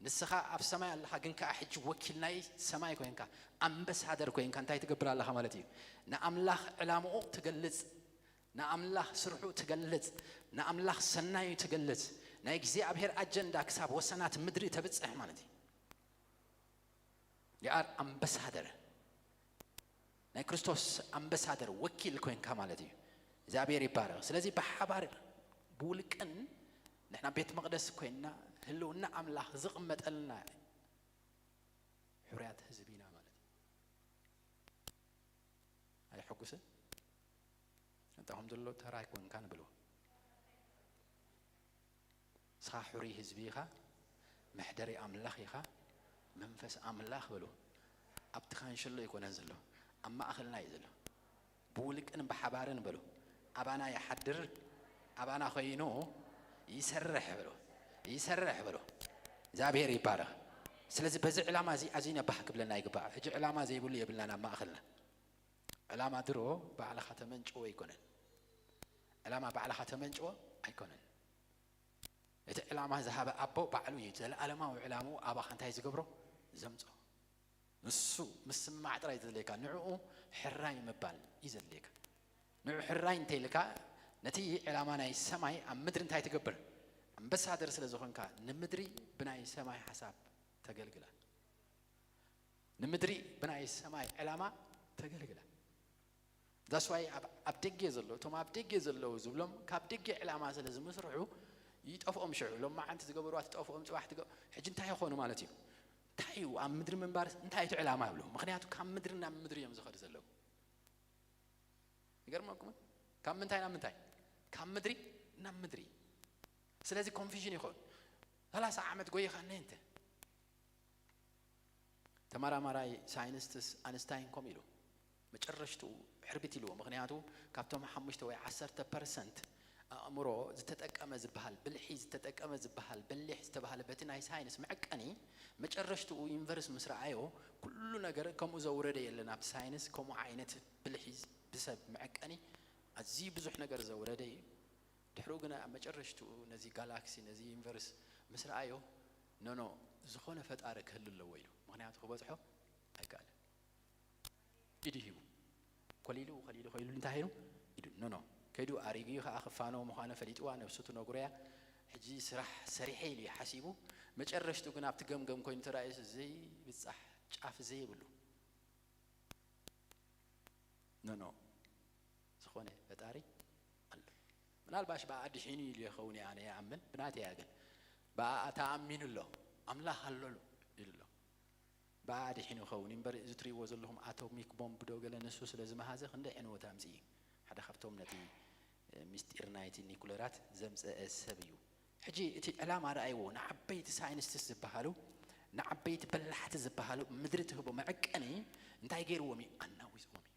ንስኻ ኣብ ሰማይ ኣለኻ፣ ግን ከኣ ሕጂ ወኪል ናይ ሰማይ ኮይንካ፣ ኣምባሳደር ኮይንካ እንታይ ትገብር ኣለኻ ማለት እዩ? ንኣምላኽ ዕላምኡ ትገልጽ፣ ንኣምላኽ ስርሑ ትገልጽ፣ ንኣምላኽ ሰናዩ ትገልጽ፣ ናይ እግዚኣብሔር ኣጀንዳ ክሳብ ወሰናት ምድሪ ተብጽሕ ማለት እዩ። You are ambassador። ናይ ክርስቶስ ኣምባሳደር፣ ወኪል ኮይንካ ማለት እዩ። እግዚኣብሔር ይባረኽ። ስለዚ ብሓባር ብውልቅን ንሕና ቤት መቕደስ ኮይንና ህልውና ኣምላኽ ዝቕመጠልና ሕሩያት ህዝቢ ኢና ማለት እዩ። ኣየሐጉስን? ኣንታ ከም ዘሎ ተራ ኣይኮንካ ንብሎ። ንስኻ ሕሩይ ህዝቢ ኢኻ፣ መሕደሪ ኣምላኽ ኢኻ፣ መንፈስ ኣምላኽ በሉ። ኣብቲ ካንሸሎ ኣይኮነን ዘሎ፣ ኣብ ማእኸልና እዩ ዘሎ። ብውልቅን ብሓባርን በሉ፣ ኣባና ይሓድር፣ ኣባና ኮይኑ ይሰርሕ በሉ፣ ይሰርሕ በሉ። እግዚኣብሔር ይባረኽ። ስለዚ በዚ ዕላማ እዚ ኣዝዩ ነባህ ክብለና ይግባእ። ሕጂ ዕላማ ዘይብሉ የብልናን ኣብ ማእኸልና። ዕላማ ድሮ ባዕልኻ ተመንጭዎ ኣይኮነን። ዕላማ ባዕልኻ ተመንጭዎ ኣይኮነን። እቲ ዕላማ ዝሃበ ኣቦ ባዕሉ እዩ። ዘለኣለማዊ ዕላምኡ ኣባኻ እንታይ ዝገብሮ? ዘምጾ። ንሱ ምስማዕ ጥራይ ዘድልየካ፣ ንዕኡ ሕራይ ምባል እዩ ዘድልየካ። ንዑ ሕራይ እንተይልካ፣ ነቲ ዕላማ ናይ ሰማይ ኣብ ምድሪ እንታይ ትገብር? ኣምባሳደር ስለ ዝኾንካ፣ ንምድሪ ብናይ ሰማይ ሓሳብ ተገልግላ። ንምድሪ ብናይ ሰማይ ዕላማ ተገልግላ። That's why ኣብ፣ ኣብ ደገ ዘሎ፣ እቶም ኣብ ደገ ዘለዉ ዝብሎም፣ ካብ ደገ ዕላማ ስለ ዝምስርሑ፣ ይጠፍኦም ሽዑ። ሎማዓንቲ ዝገበርዋ ትጠፍኦም፣ ጽባሕ ትገ-፣ ሕጂ እንታይ ይኾኑ ማለት እዩ? እንታይ እዩ ኣብ ምድሪ ምንባርስ? እንታይ እቲ ዕላማ ይብሉ? ምኽንያቱ ካብ ምድሪ ናብ ምድሪ እዮም ዝኸዱ ዘለዉ። ይገርመኩም? ካብ ምንታይ ናብ ምንታይ? ካብ ምድሪ ናብ ምድሪ። ስለዚ ኮንፊዥን ይኾን። ሰላሳ ዓመት ጎይኻ እነ እንተ ተመራማራይ ሳይንስትስ ኣንስታይን ከምኡ ኢሉ፣ መጨረሽትኡ ሕርቢት ኢልዎ። ምኽንያቱ ካብቶም ሓሙሽተ ወይ ዓሰርተ ፐርሰንት ኣእምሮ ዝተጠቀመ ዝበሃል፣ ብልሒ ዝተጠቀመ ዝበሃል፣ በሊሕ ዝተባህለ በቲ ናይ ሳይንስ መዐቀኒ፣ መጨረሽትኡ ዩኒቨርስ ምስ ረኣዮ፣ ኩሉ ነገር ከምኡ ዘውረደ የለን። ኣብቲ ሳይንስ ከምኡ ዓይነት ብልሒ ብሰብ መዐቀኒ ኣዝዩ ብዙሕ ነገር ዘውረደ እዩ። ድሕሪኡ ግን ኣብ መጨረሽትኡ ነዚ ጋላክሲ፣ ነዚ ዩኒቨርስ ምስ ረኣዮ፣ ኖኖ፣ ዝኾነ ፈጣሪ ክህሉ ኣለዎ ኢሉ። ምኽንያቱ ክበጽሖ ኣይከኣለን። ኢዱ ሂቡ። ኮሊሉ፣ ኮሊሉ፣ ኮሊሉ እንታይ ኢሉ? ኢዱ፣ ኖኖ። ከይዱ ኣሪጉ ከኣ ክፋነዎ ምዃኑ ፈሊጥዋ፣ ነብሱ ትነግሮ እያ። ሕጂ ስራሕ ሰሪሐ ኢሉ እዩ ሓሲቡ። መጨረሽትኡ ግን ኣብቲ ገምገም ኮይኑ ተራእዩስ ዘይብጻሕ ጫፍ ዘይብሉ። ኖኖ። ዝኾነ ፈጣሪ ኣሎ። ምናልባሽ ብኣ ድሒኑ ኢሉ ይኸውን እየ ኣነ ይኣምን፣ ብናተይ እያ ግን። ብኣ ተኣሚኑ ኣሎ፣ ኣምላኽ ኣሎ ኢሉ ኣሎ። ብኣ ድሒኑ ይኸውን እምበር፣ እዚ ትርእይዎ ዘለኹም ኣቶሚክ ቦምብ ዶ ገለ ንሱ ስለ ዝመሃዘ ክንደይ ዕንወት ኣምጽኡ እዩ። ሓደ ካብቶም ነቲ፣ እ፣ ምስጢር ናይቲ ኒኩለራት ዘምጸአ ሰብ እዩ። ሕጂ እቲ ዕላማ ረኣይዎ፣ ንዓበይቲ ሳይንቲስት ዝበሃሉ፣ ንዓበይቲ በላሕቲ ዝበሃሉ ምድሪ ትህቦ መዐቀኒ እንታይ ገይርዎም እዩ? ኣናዊጽዎም እዩ።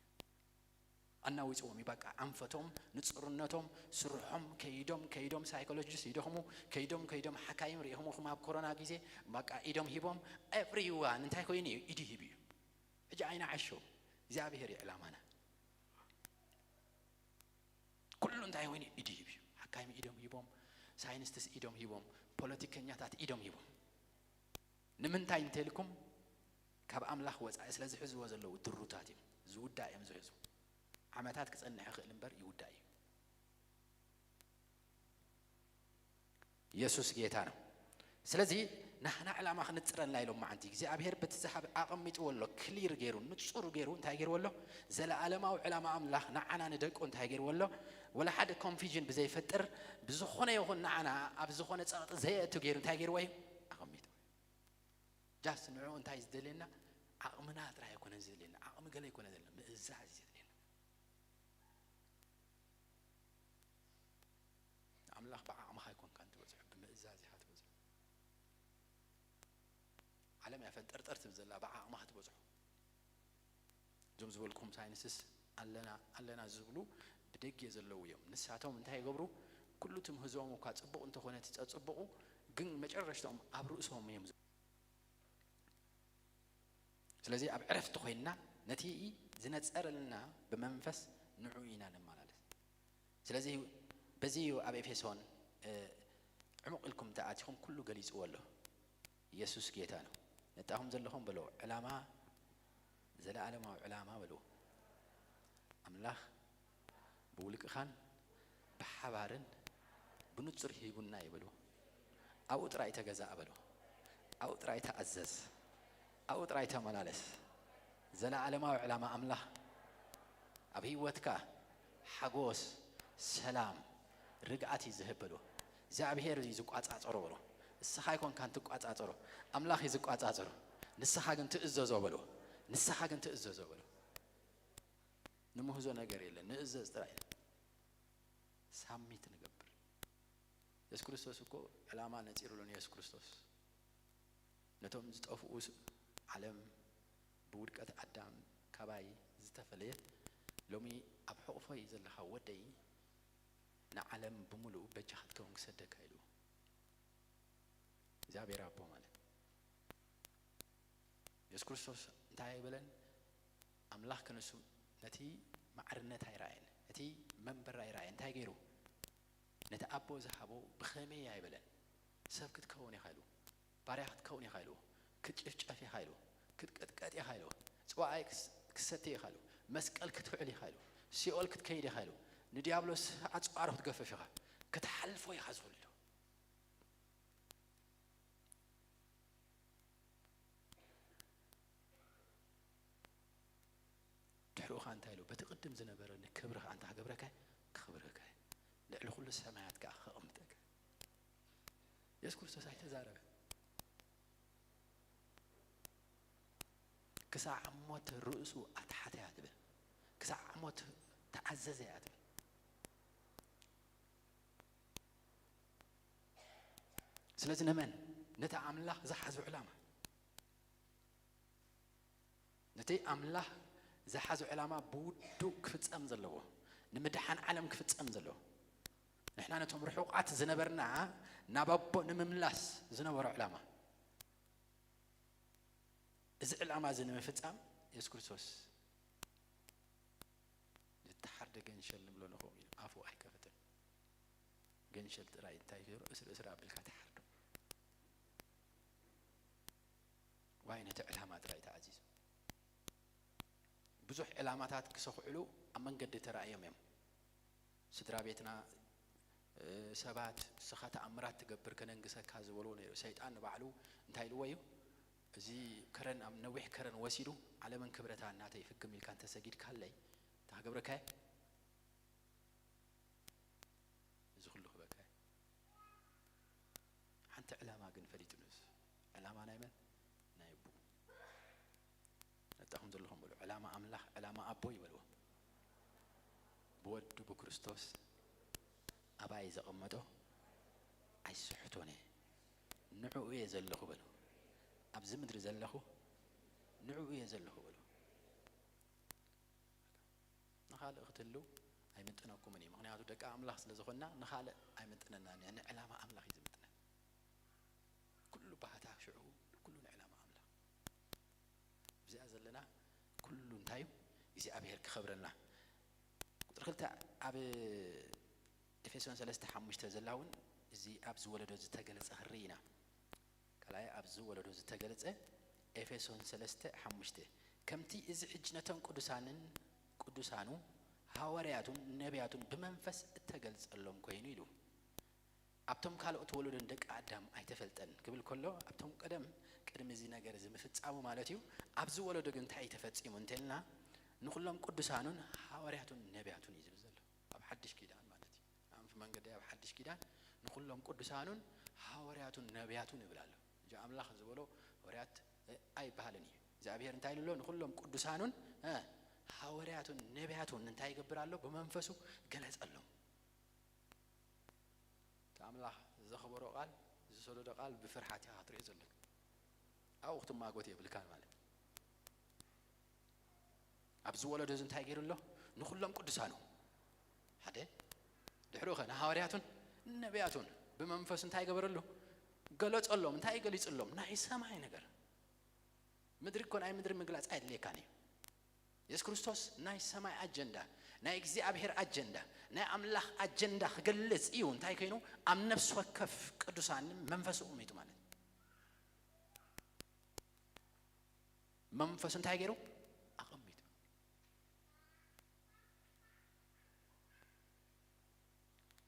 ኣናዊጽዎም እዩ። በቃ ኣንፈቶም፣ ንጽርነቶም፣ ስርሖም፣ ከይዶም፣ ከይዶም ሳይኮሎጂስት ይደኽሙ፣ ከይዶም፣ ከይዶም ሓካይም ርኢኹምኹም ኣብ ኮሮና ግዜ፣ በቃ ኢዶም ሂቦም፣ ኤቭሪዋን እንታይ ኮይኑ እዩ? ኢዱ ሂቡ እዩ። ሕጂ ኣይንዓሾ፣ እግዚኣብሔር እዩ ዕላማና። ኩሉ እንታይ ኮይኑ ኢዱ ሂቡ እዩ። ሓካይም ኢዶም ሂቦም፣ ሳይንስትስ ኢዶም ሂቦም፣ ፖለቲከኛታት ኢዶም ሂቦም። ንምንታይ እንተልኩም፣ ካብ ኣምላኽ ወጻኢ ስለ ዝሕዝዎ ዘለዉ ድሩታት እዮም። ዝውዳእ እዮም ዝሕዙ። ዓመታት ክጸንሕ ይኽእል እምበር ይውዳእ እዩ። ኢየሱስ ጌታ ነው። ስለዚ ናህና ዕላማ ክንጽረልና ኢሎም መዓንቲ እግዚኣብሔር በቲ ዝሃብ ኣቐሚጥዎ ኣሎ። ክሊር ገይሩ፣ ንጹር ገይሩ እንታይ ገይርዎ ኣሎ? ዘለኣለማዊ ዕላማ ኣምላኽ ንዓና ንደቁ እንታይ ገይርዎ ኣሎ? ወላ ሓደ ኮንፊዥን ብዘይፈጥር፣ ብዝኾነ ይኹን ንዓና ኣብ ዝኾነ ጸቕጢ ዘየእቱ ገይሩ እንታይ ገይርዎ እዩ? ኣቐሚጥዎ። ጃስት ንዕኡ እንታይ ዝደልየና? ዓቕምና ጥራይ ኣይኮነን ዝደልየና። ዓቕሚ ገለ ኣይኮነ ዘለና፣ ምእዛዝ እዩ ዘድልየና። ንኣምላኽ ብዓቕምኻ ኣይኮንካን ትበጽሖ፣ ብምእዛዝ ኢኻ ትበጽሖ። ዓለም እያ ፈንጠርጠር ትብል ዘላ፣ ብዓቕምኻ ትበጽሖ። እዞም ዝበልኩም ሳይንስስ ኣለና፣ ኣለና ዝብሉ ብደገ ዘለዉ እዮም። ንሳቶም እንታይ ይገብሩ? ኩሉ ትምህዞም እኳ ጽቡቕ እንተኾነ፣ እቲ ጸጽቡቑ ግን መጨረሽታኦም ኣብ ርእሶም እዮም። ስለዚ ኣብ ዕረፍቲ ኮይንና ነቲ ዝነጸረልና ብመንፈስ ንዑ ኢና ንመላለስ። ስለዚ በዚ እዩ ኣብ ኤፌሶን፣ እ፣ ዕሙቕ ኢልኩም እንተኣቲኹም ኩሉ ገሊጽዎ ኣሎ። ኢየሱስ ጌታ ነው። ነጣኹም ዘለኹም በሎ፣ ዕላማ፣ ዘለኣለማዊ ዕላማ በሎ። ኣምላኽ ብውልቅኻን ብሓባርን ብንጹር ሂቡና እዩ በሎ። ኣብኡ ጥራይ ተገዛእ በሎ። ኣብኡ ጥራይ ተኣዘዝ። ኣብኡ ጥራይ ተመላለስ። ዘለኣለማዊ ዕላማ ኣምላኽ ኣብ ህይወትካ ሓጎስ፣ ሰላም፣ ርግኣት እዩ ዝህብ በሎ። እግዚኣብሔር እዩ ዝቋጻጸሮ በሎ። ንስኻ ኣይኮንካን ትቋጻጸሮ፣ ኣምላኽ እዩ ዝቋጻጸሮ። ንስኻ ግን ትእዘዞ በሎ። ንስኻ ግን ትእዘዞ በሎ። ንምህዞ ነገር የለን፣ ንእዘዝ ጥራይ። ሳሚት ንገብር። የሱስ ክርስቶስ እኮ ዕላማ ነጺሩሉ ንየሱስ ክርስቶስ። ነቶም ዝጠፍኡ ስ-፣ ዓለም ብውድቀት ኣዳም ካባይ ዝተ-፣ ተፈለየ። ሎሚ ኣብ ሕቑፎይ ዘለኻ ወደይ ንዓለም ብምሉኡ በጃ ክትከውን ክሰደካ ኢሉ እግዚኣብሔር ኣቦ ማለት። የሱስ ክርስቶስ እንታይ ኣይበለን? ኣምላኽ ክንሱ ነቲ ማዕርነት ኣይረኣየን፣ ነቲ መንበር ኣይረኣየን። እንታይ ገይሩ? ነቲ ኣቦ ዝሃቦ ብኸመይ ኣይበለን? ሰብ ክትከውን ኢኻ ኢሉ፣ ባርያ ክትከውን ኢኻ ኢሉ፣ ክትጭፍጨፍ ኢኻ ኢሉ፣ ክትቅጥቀጥ ኢኻ ኢሉ፣ ጽዋኣይ ክስ-፣ ክሰቲ ኢኻ ኢሉ፣ መስቀል ክትውዕል ኢኻ ኢሉ፣ ሲኦል ክትከይድ ኢኻ ኢሉ፣ ንዲያብሎስ ኣጽዋሩ ክትገፍፍ ኢኻ፣ ክትሓልፎ ኢኻ ዝብል ኢሉ። ድሕሪኡ ኸኣ እንታይ ኢሉ? በቲ ቅድም ዝነበረ ንክብሪ ኸኣ እንታይ ክገብረካ? ክኽብረካ። ልዕሊ ኩሉ ሰማያት ከኣ ከቐምጠካ። የሱስ ክርስቶስ ኣይተዛረበ። ክሳዕ ሞት ርእሱ ኣትሓተ እያ ትብል። ክሳዕ ሞት ተኣዘዘ እያ ትብል። ስለዚ ንመን? ነቲ ኣምላኽ ዝሓዞ ዕላማ። ነቲ ኣምላኽ ዝሓዞ ዕላማ ብውዱእ ክፍጸም ዘለዎ፣ ንምድሓን ዓለም ክፍጸም ዘለዎ። ንሕና ነቶም ርሑቓት ዝነበርና ናብ ኣቦ ንምምላስ ዝነበሮ ዕላማ። እዚ ዕላማ እዚ ንምፍጻም የሱስ ክርስቶስ ዝተሓርደ ገንሸል ንብሎ ንኸውን ኢሉ ኣፉ ኣይከፈተን። ገንሸል ጥራይ እንታይ ገይሩ? እስሪ እስሪ ኣቢልካ ተሓርዶ። ዋይ ነቲ ዕላማ ጥራይ ተኣዚዙ። ብዙሕ ዕላማታት ክሰኹዕሉ ኣብ መንገዲ ተራእዮም እዮም። ስድራ ቤትና፣ እ፣ ሰባት፣ "ንስኻ ተኣምራት ትገብር፣ ከነንግሰካ" ዝበልዎ ነይሩ። ሰይጣን ንባዕሉ እንታይ ኢልዎ እዩ? "እዚ ከረን፣ ኣብ ነዊሕ ከረን ወሲዱ፣ ዓለምን ክብረታን ናተይ ፍግም ኢልካ እንተሰጊድካለይ፣ እንታይ ክገብረካ እየ?" እዚ ኩሉ ክበካ እየ። ሓንቲ ዕላማ ግን ፈሊጡ ንሱ። ዕላማ ናይ መን? ናይ ኣቦኡ። ነጣኹም ዘለኹም በሉ፣ ዕላማ ኣምላኽ፣ ዕላማ ኣቦ ይበልዎ። ብወዱ ብክርስቶስ ኣባይ ዘቐመጦ ኣይስሕቶን እየ። ንዕኡ እየ ዘለኹ በሉ። ኣብዚ ምድሪ ዘለኹ ንዕኡ እየ ዘለኹ በሉ። ንኻልእ ክትህልው ኣይምጥነኩምን እዩ። ምኽንያቱ ደቂ ኣምላኽ ስለ ዝኾንና ንኻልእ ኣይምጥነናን እዩ። ንዕላማ ኣምላኽ እዩ ዝምጥነን። ኩሉ ባህታ ሽዑ፣ ኩሉ ንዕላማ ኣምላኽ። ኣብዚኣ ዘለና ኩሉ እንታይ እዩ? እግዚኣብሔር ክኸብረልና። ቁጽሪ ክልተ ኣብ ኤፌሶን ሰለስተ ሓሙሽተ ዘላ እውን እዚ ኣብዚ ወለዶ ዝተገለጸ ክንርኢ ኢና። ካልኣይ ኣብዚ ወለዶ ዝተገለጸ ኤፌሶን ሰለስተ ሓሙሽተ፣ "ከምቲ እዚ ሕጂ ነቶም ቅዱሳንን ቅዱሳኑ ሃዋርያቱን ነቢያቱን ብመንፈስ እተገልጸሎም ኮይኑ" ኢሉ። ኣብቶም ካልኦት ወለዶን ደቂ ኣዳም ኣይተፈልጠን ክብል ከሎ፣ ኣብቶም ቀደም ቅድሚ እዚ ነገር እዚ ምፍጻሙ ማለት እዩ። ኣብዚ ወለዶ ግን እንታይ እዩ ተፈጺሙ እንተልና፣ ንኹሎም ቅዱሳኑን ሃዋርያቱን ነቢያቱን እዩ ዝብል ዘሎ። ኣብ ሓድሽ ኪዳን ማለት እዩ። ኣንፊ መንገዲ ኣብ ሓድሽ ኪዳን ንኹሎም ቅዱሳኑን ሃዋርያቱን ነቢያቱን ይብል ኣሎ። እንጂ ኣምላኽ ዝበሎ ሃዋርያት፣ እ፣ ኣይበሃልን እዩ። እግዚኣብሔር እንታይ ኢሉ ኣሎ? ንኹሎም ቅዱሳኑን፣ እ፣ ሃዋርያቱን ነቢያቱን እንታይ ይገብር ኣሎ? ብመንፈሱ ገለጸሎም። እቲ ኣምላኽ ዘኽበሮ ቃል፣ ዝሰደዶ ቃል ብፍርሓት ኢኻ ክትሪኦ ዘለካ። ኣብኡ ክትማጎት የብልካን ማለት። ኣብዚ ወለዶ እዚ እንታይ ገይሩ ኣሎ? ንኹሎም ቅዱሳኑ፣ ሓደ፣ ድሕሪኡ ኸ ንሃዋርያቱን ነቢያቱን ብመንፈስ እንታይ ገበረሉ? ገለጸሎም። እንታይ ገሊጽሎም? ናይ ሰማይ ነገር። ምድሪ እኮ ናይ ምድሪ ምግላጽ ኣየድልየካን እዩ። የሱስ ክርስቶስ ናይ ሰማይ ኣጀንዳ፣ ናይ እግዚኣብሔር ኣጀንዳ፣ ናይ ኣምላኽ ኣጀንዳ ክገልጽ እዩ። እንታይ ኮይኑ? ኣብ ነፍሲ ወከፍ ቅዱሳን መንፈሱ ኣቐሚጡ ማለት። መንፈሱ እንታይ ገይሩ? ኣቐሚጡ።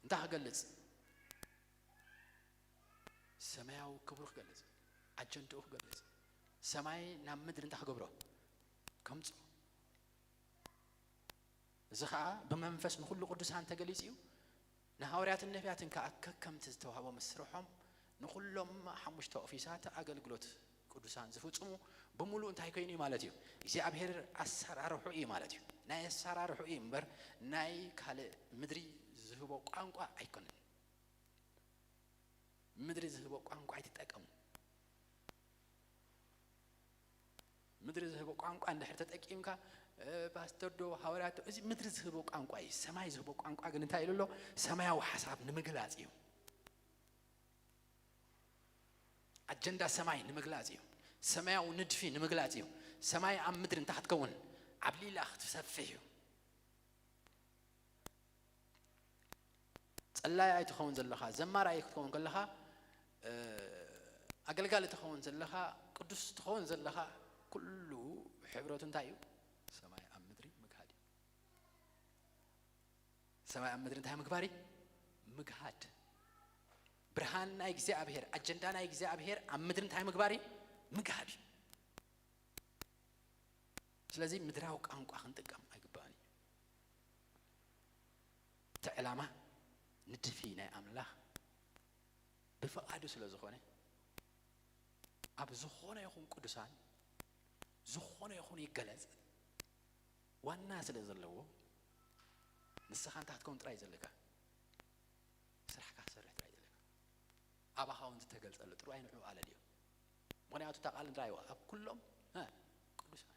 እንታይ ክገልጽ? ሰማያዊ ክብሩ ክገልጽ፣ ኣጀንድኡ ክገልጽ፣ ሰማይ ናብ ምድሪ እንታይ ክገብሮ? ከምጽኦ። እዚ ኸኣ ብመንፈስ ንኹሉ ቅዱሳን ተገሊጹ እዩ። ንሃዋርያትን ነቢያትን ከኣ ከከምቲ ዝተዋህቦም ስርሖም ንኹሎም ሓሙሽተ ኦፊሳት ኣገልግሎት ቅዱሳን ዝፍጽሙ ብምሉእ እንታይ ኮይኑ እዩ ማለት እዩ? እግዚኣብሔር ኣሰራርሑ እዩ ማለት እዩ። ናይ ኣሰራርሑ እዩ እምበር ናይ ካልእ ምድሪ ዝህቦ ቋንቋ ኣይኮነን። ምድሪ ዝህቦ ቋንቋ ኣይትጠቀሙ። ምድሪ ዝህቦ ቋንቋ እንድሕር ተጠቂምካ፣ እ፣ ፓስተር ዶ፣ ሃዋርያት ዶ፣ እዚ ምድሪ ዝህቦ ቋንቋ እዩ። ሰማይ ዝህቦ ቋንቋ ግን እንታይ ኢሉ ኣሎ? ሰማያዊ ሓሳብ ንምግላጽ እዩ። ኣጀንዳ ሰማይ ንምግላጽ እዩ። ሰማያዊ ንድፊ ንምግላጽ እዩ። ሰማይ ኣብ ምድሪ እንታይ ክትከውን? ዓብሊላ ክትሰፍሕ እዩ። ጸላይ ኣይትኸውን ዘለኻ፣ ዘማራይ ክትኸውን ከለኻ፣ እ፣ ኣገልጋሊ ትኸውን ዘለኻ፣ ቅዱስ ትኸውን ዘለኻ፣ ኩሉ ሕብረቱ እንታይ እዩ? ሰማይ ኣብ ምድሪ ምግሃድ እዩ። ሰማይ ኣብ ምድሪ እንታይ ምግባር እዩ? ምግሃድ። ብርሃን ናይ እግዚኣብሔር፣ ኣጀንዳ ናይ እግዚኣብሔር ኣብ ምድሪ እንታይ ምግባር እዩ? ምግሃድ እዩ። ስለዚ ምድራዊ ቋንቋ ክንጥቀም ኣይግባእን እዩ። እቲ ዕላማ ንድፊ ናይ ኣምላኽ ብፍቓዱ ስለ ዝኾነ፣ ኣብ ዝኾነ ይኹን ቅዱሳን፣ ዝኾነ ይኹን ይገለጽ፣ ዋና ስለ ዘለዎ፣ ንስኻ እንታይ ክትከውን ጥራይ ዘለካ? ስራሕካ ክትሰርሕ ጥራይ ዘለካ። ኣባኻ እውን ዝተገልጸሉ ጥራይ ንዕኡ ኣለልዮ። ምኽንያቱ እታ ቃል እንታይ ይዋ-፣ ኣብ ኩሎም፣ እ፣ ቅዱሳን።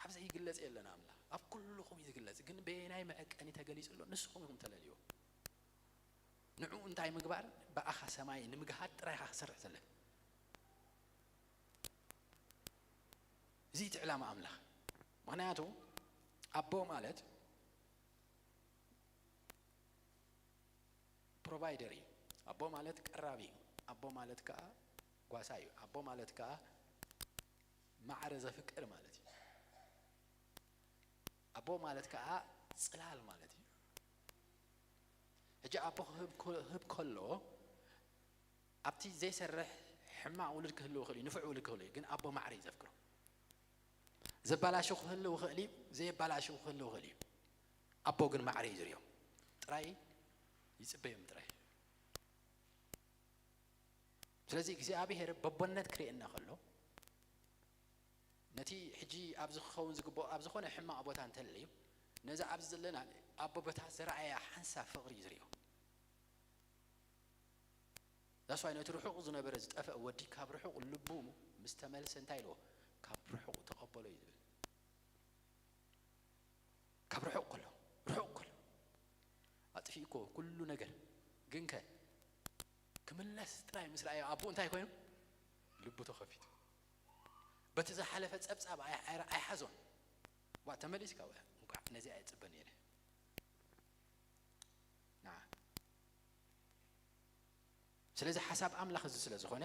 ኣብ ዘይግለጽ የለን ኣምላኽ። ኣብ ኩልኹም እዩ ዝግለጽ። ግን በየናይ መዐቀኒ ተገሊጹ ኣሎ? ንስኹም ኢኹም ተለልዮ። ንዕኡ እንታይ ምግባር? ብኣኻ ሰማይ ንምግሃድ ጥራይ ኢኻ ክትሰርሕ ዘለካ። እዚ እቲ ዕላማ ኣምላኽ። ምኽንያቱ ኣቦ ማለት ፕሮቫይደር እዩ። ኣቦ ማለት ቀራቢ እዩ። ኣቦ ማለት ከኣ ጓሳ እዩ። ኣቦ ማለት ከኣ ማዕረ ዘፍቅር ማለት እዩ። ኣቦ ማለት ከኣ ጽላል ማለት እዩ። ሕጂ ኣቦ ክህብ፣ ክህብ ከሎ ኣብቲ ዘይሰርሕ ሕማቕ ውሉድ ክህልው ይኽእል እዩ፣ ንፉዕ ውሉድ ክህልው እዩ። ግን ኣቦ ማዕረ እዩ ዘፍቅሮ። ዘባላሹ ክህልው ይኽእል እዩ፣ ዘየባላሹ ክህልው ይኽእል እዩ። ኣቦ ግን ማዕረ እዩ ዝርእዮም። ጥራይ ይጽበዮም ጥራይ። ስለዚ እግዚኣብሔር በቦነት ክርእየና ከሎ፣ ነቲ ሕጂ ኣብዚ ክኸውን ዝግብኦ ኣብ ዝኾነ ሕማቕ ቦታ እንተልዩ፣ ነዚ ኣብዚ ዘለና ኣቦ ቦታ ዝረኣያ ሓንሳብ ፍቕሪ እዩ ዝርእዮ። ዛስዋይ ነቲ ርሑቕ ዝነበረ ዝጠፍአ ወዲ ካብ ርሑቕ ልቡ ምስ ተመልሰ እንታይ ኢልዎ? ካብ ርሑቕ ተቐበሎ እዩ ዝብል። ካብ ርሑቕ ከሎ፣ ርሑቕ ከሎ። ኣጥፊኡ እኮ ኩሉ ነገር። ግንከ ክምለስ ጥራይ ምስ ረኣዮ ኣቦኡ እንታይ ኮይኑ? ልቡ ተኸፊቱ። በቲ ዝሓለፈ ጸብጻብ ኣይ-፣ ኣይ-፣ ኣይሓዞን። ዋ፣ ተመሊስካ፣ ዋ፣ እንቋዕ ነዚ ኣይጽበን እየ። ንዓ። ስለዚ ሓሳብ ኣምላኽ እዚ ስለ ዝኾነ፣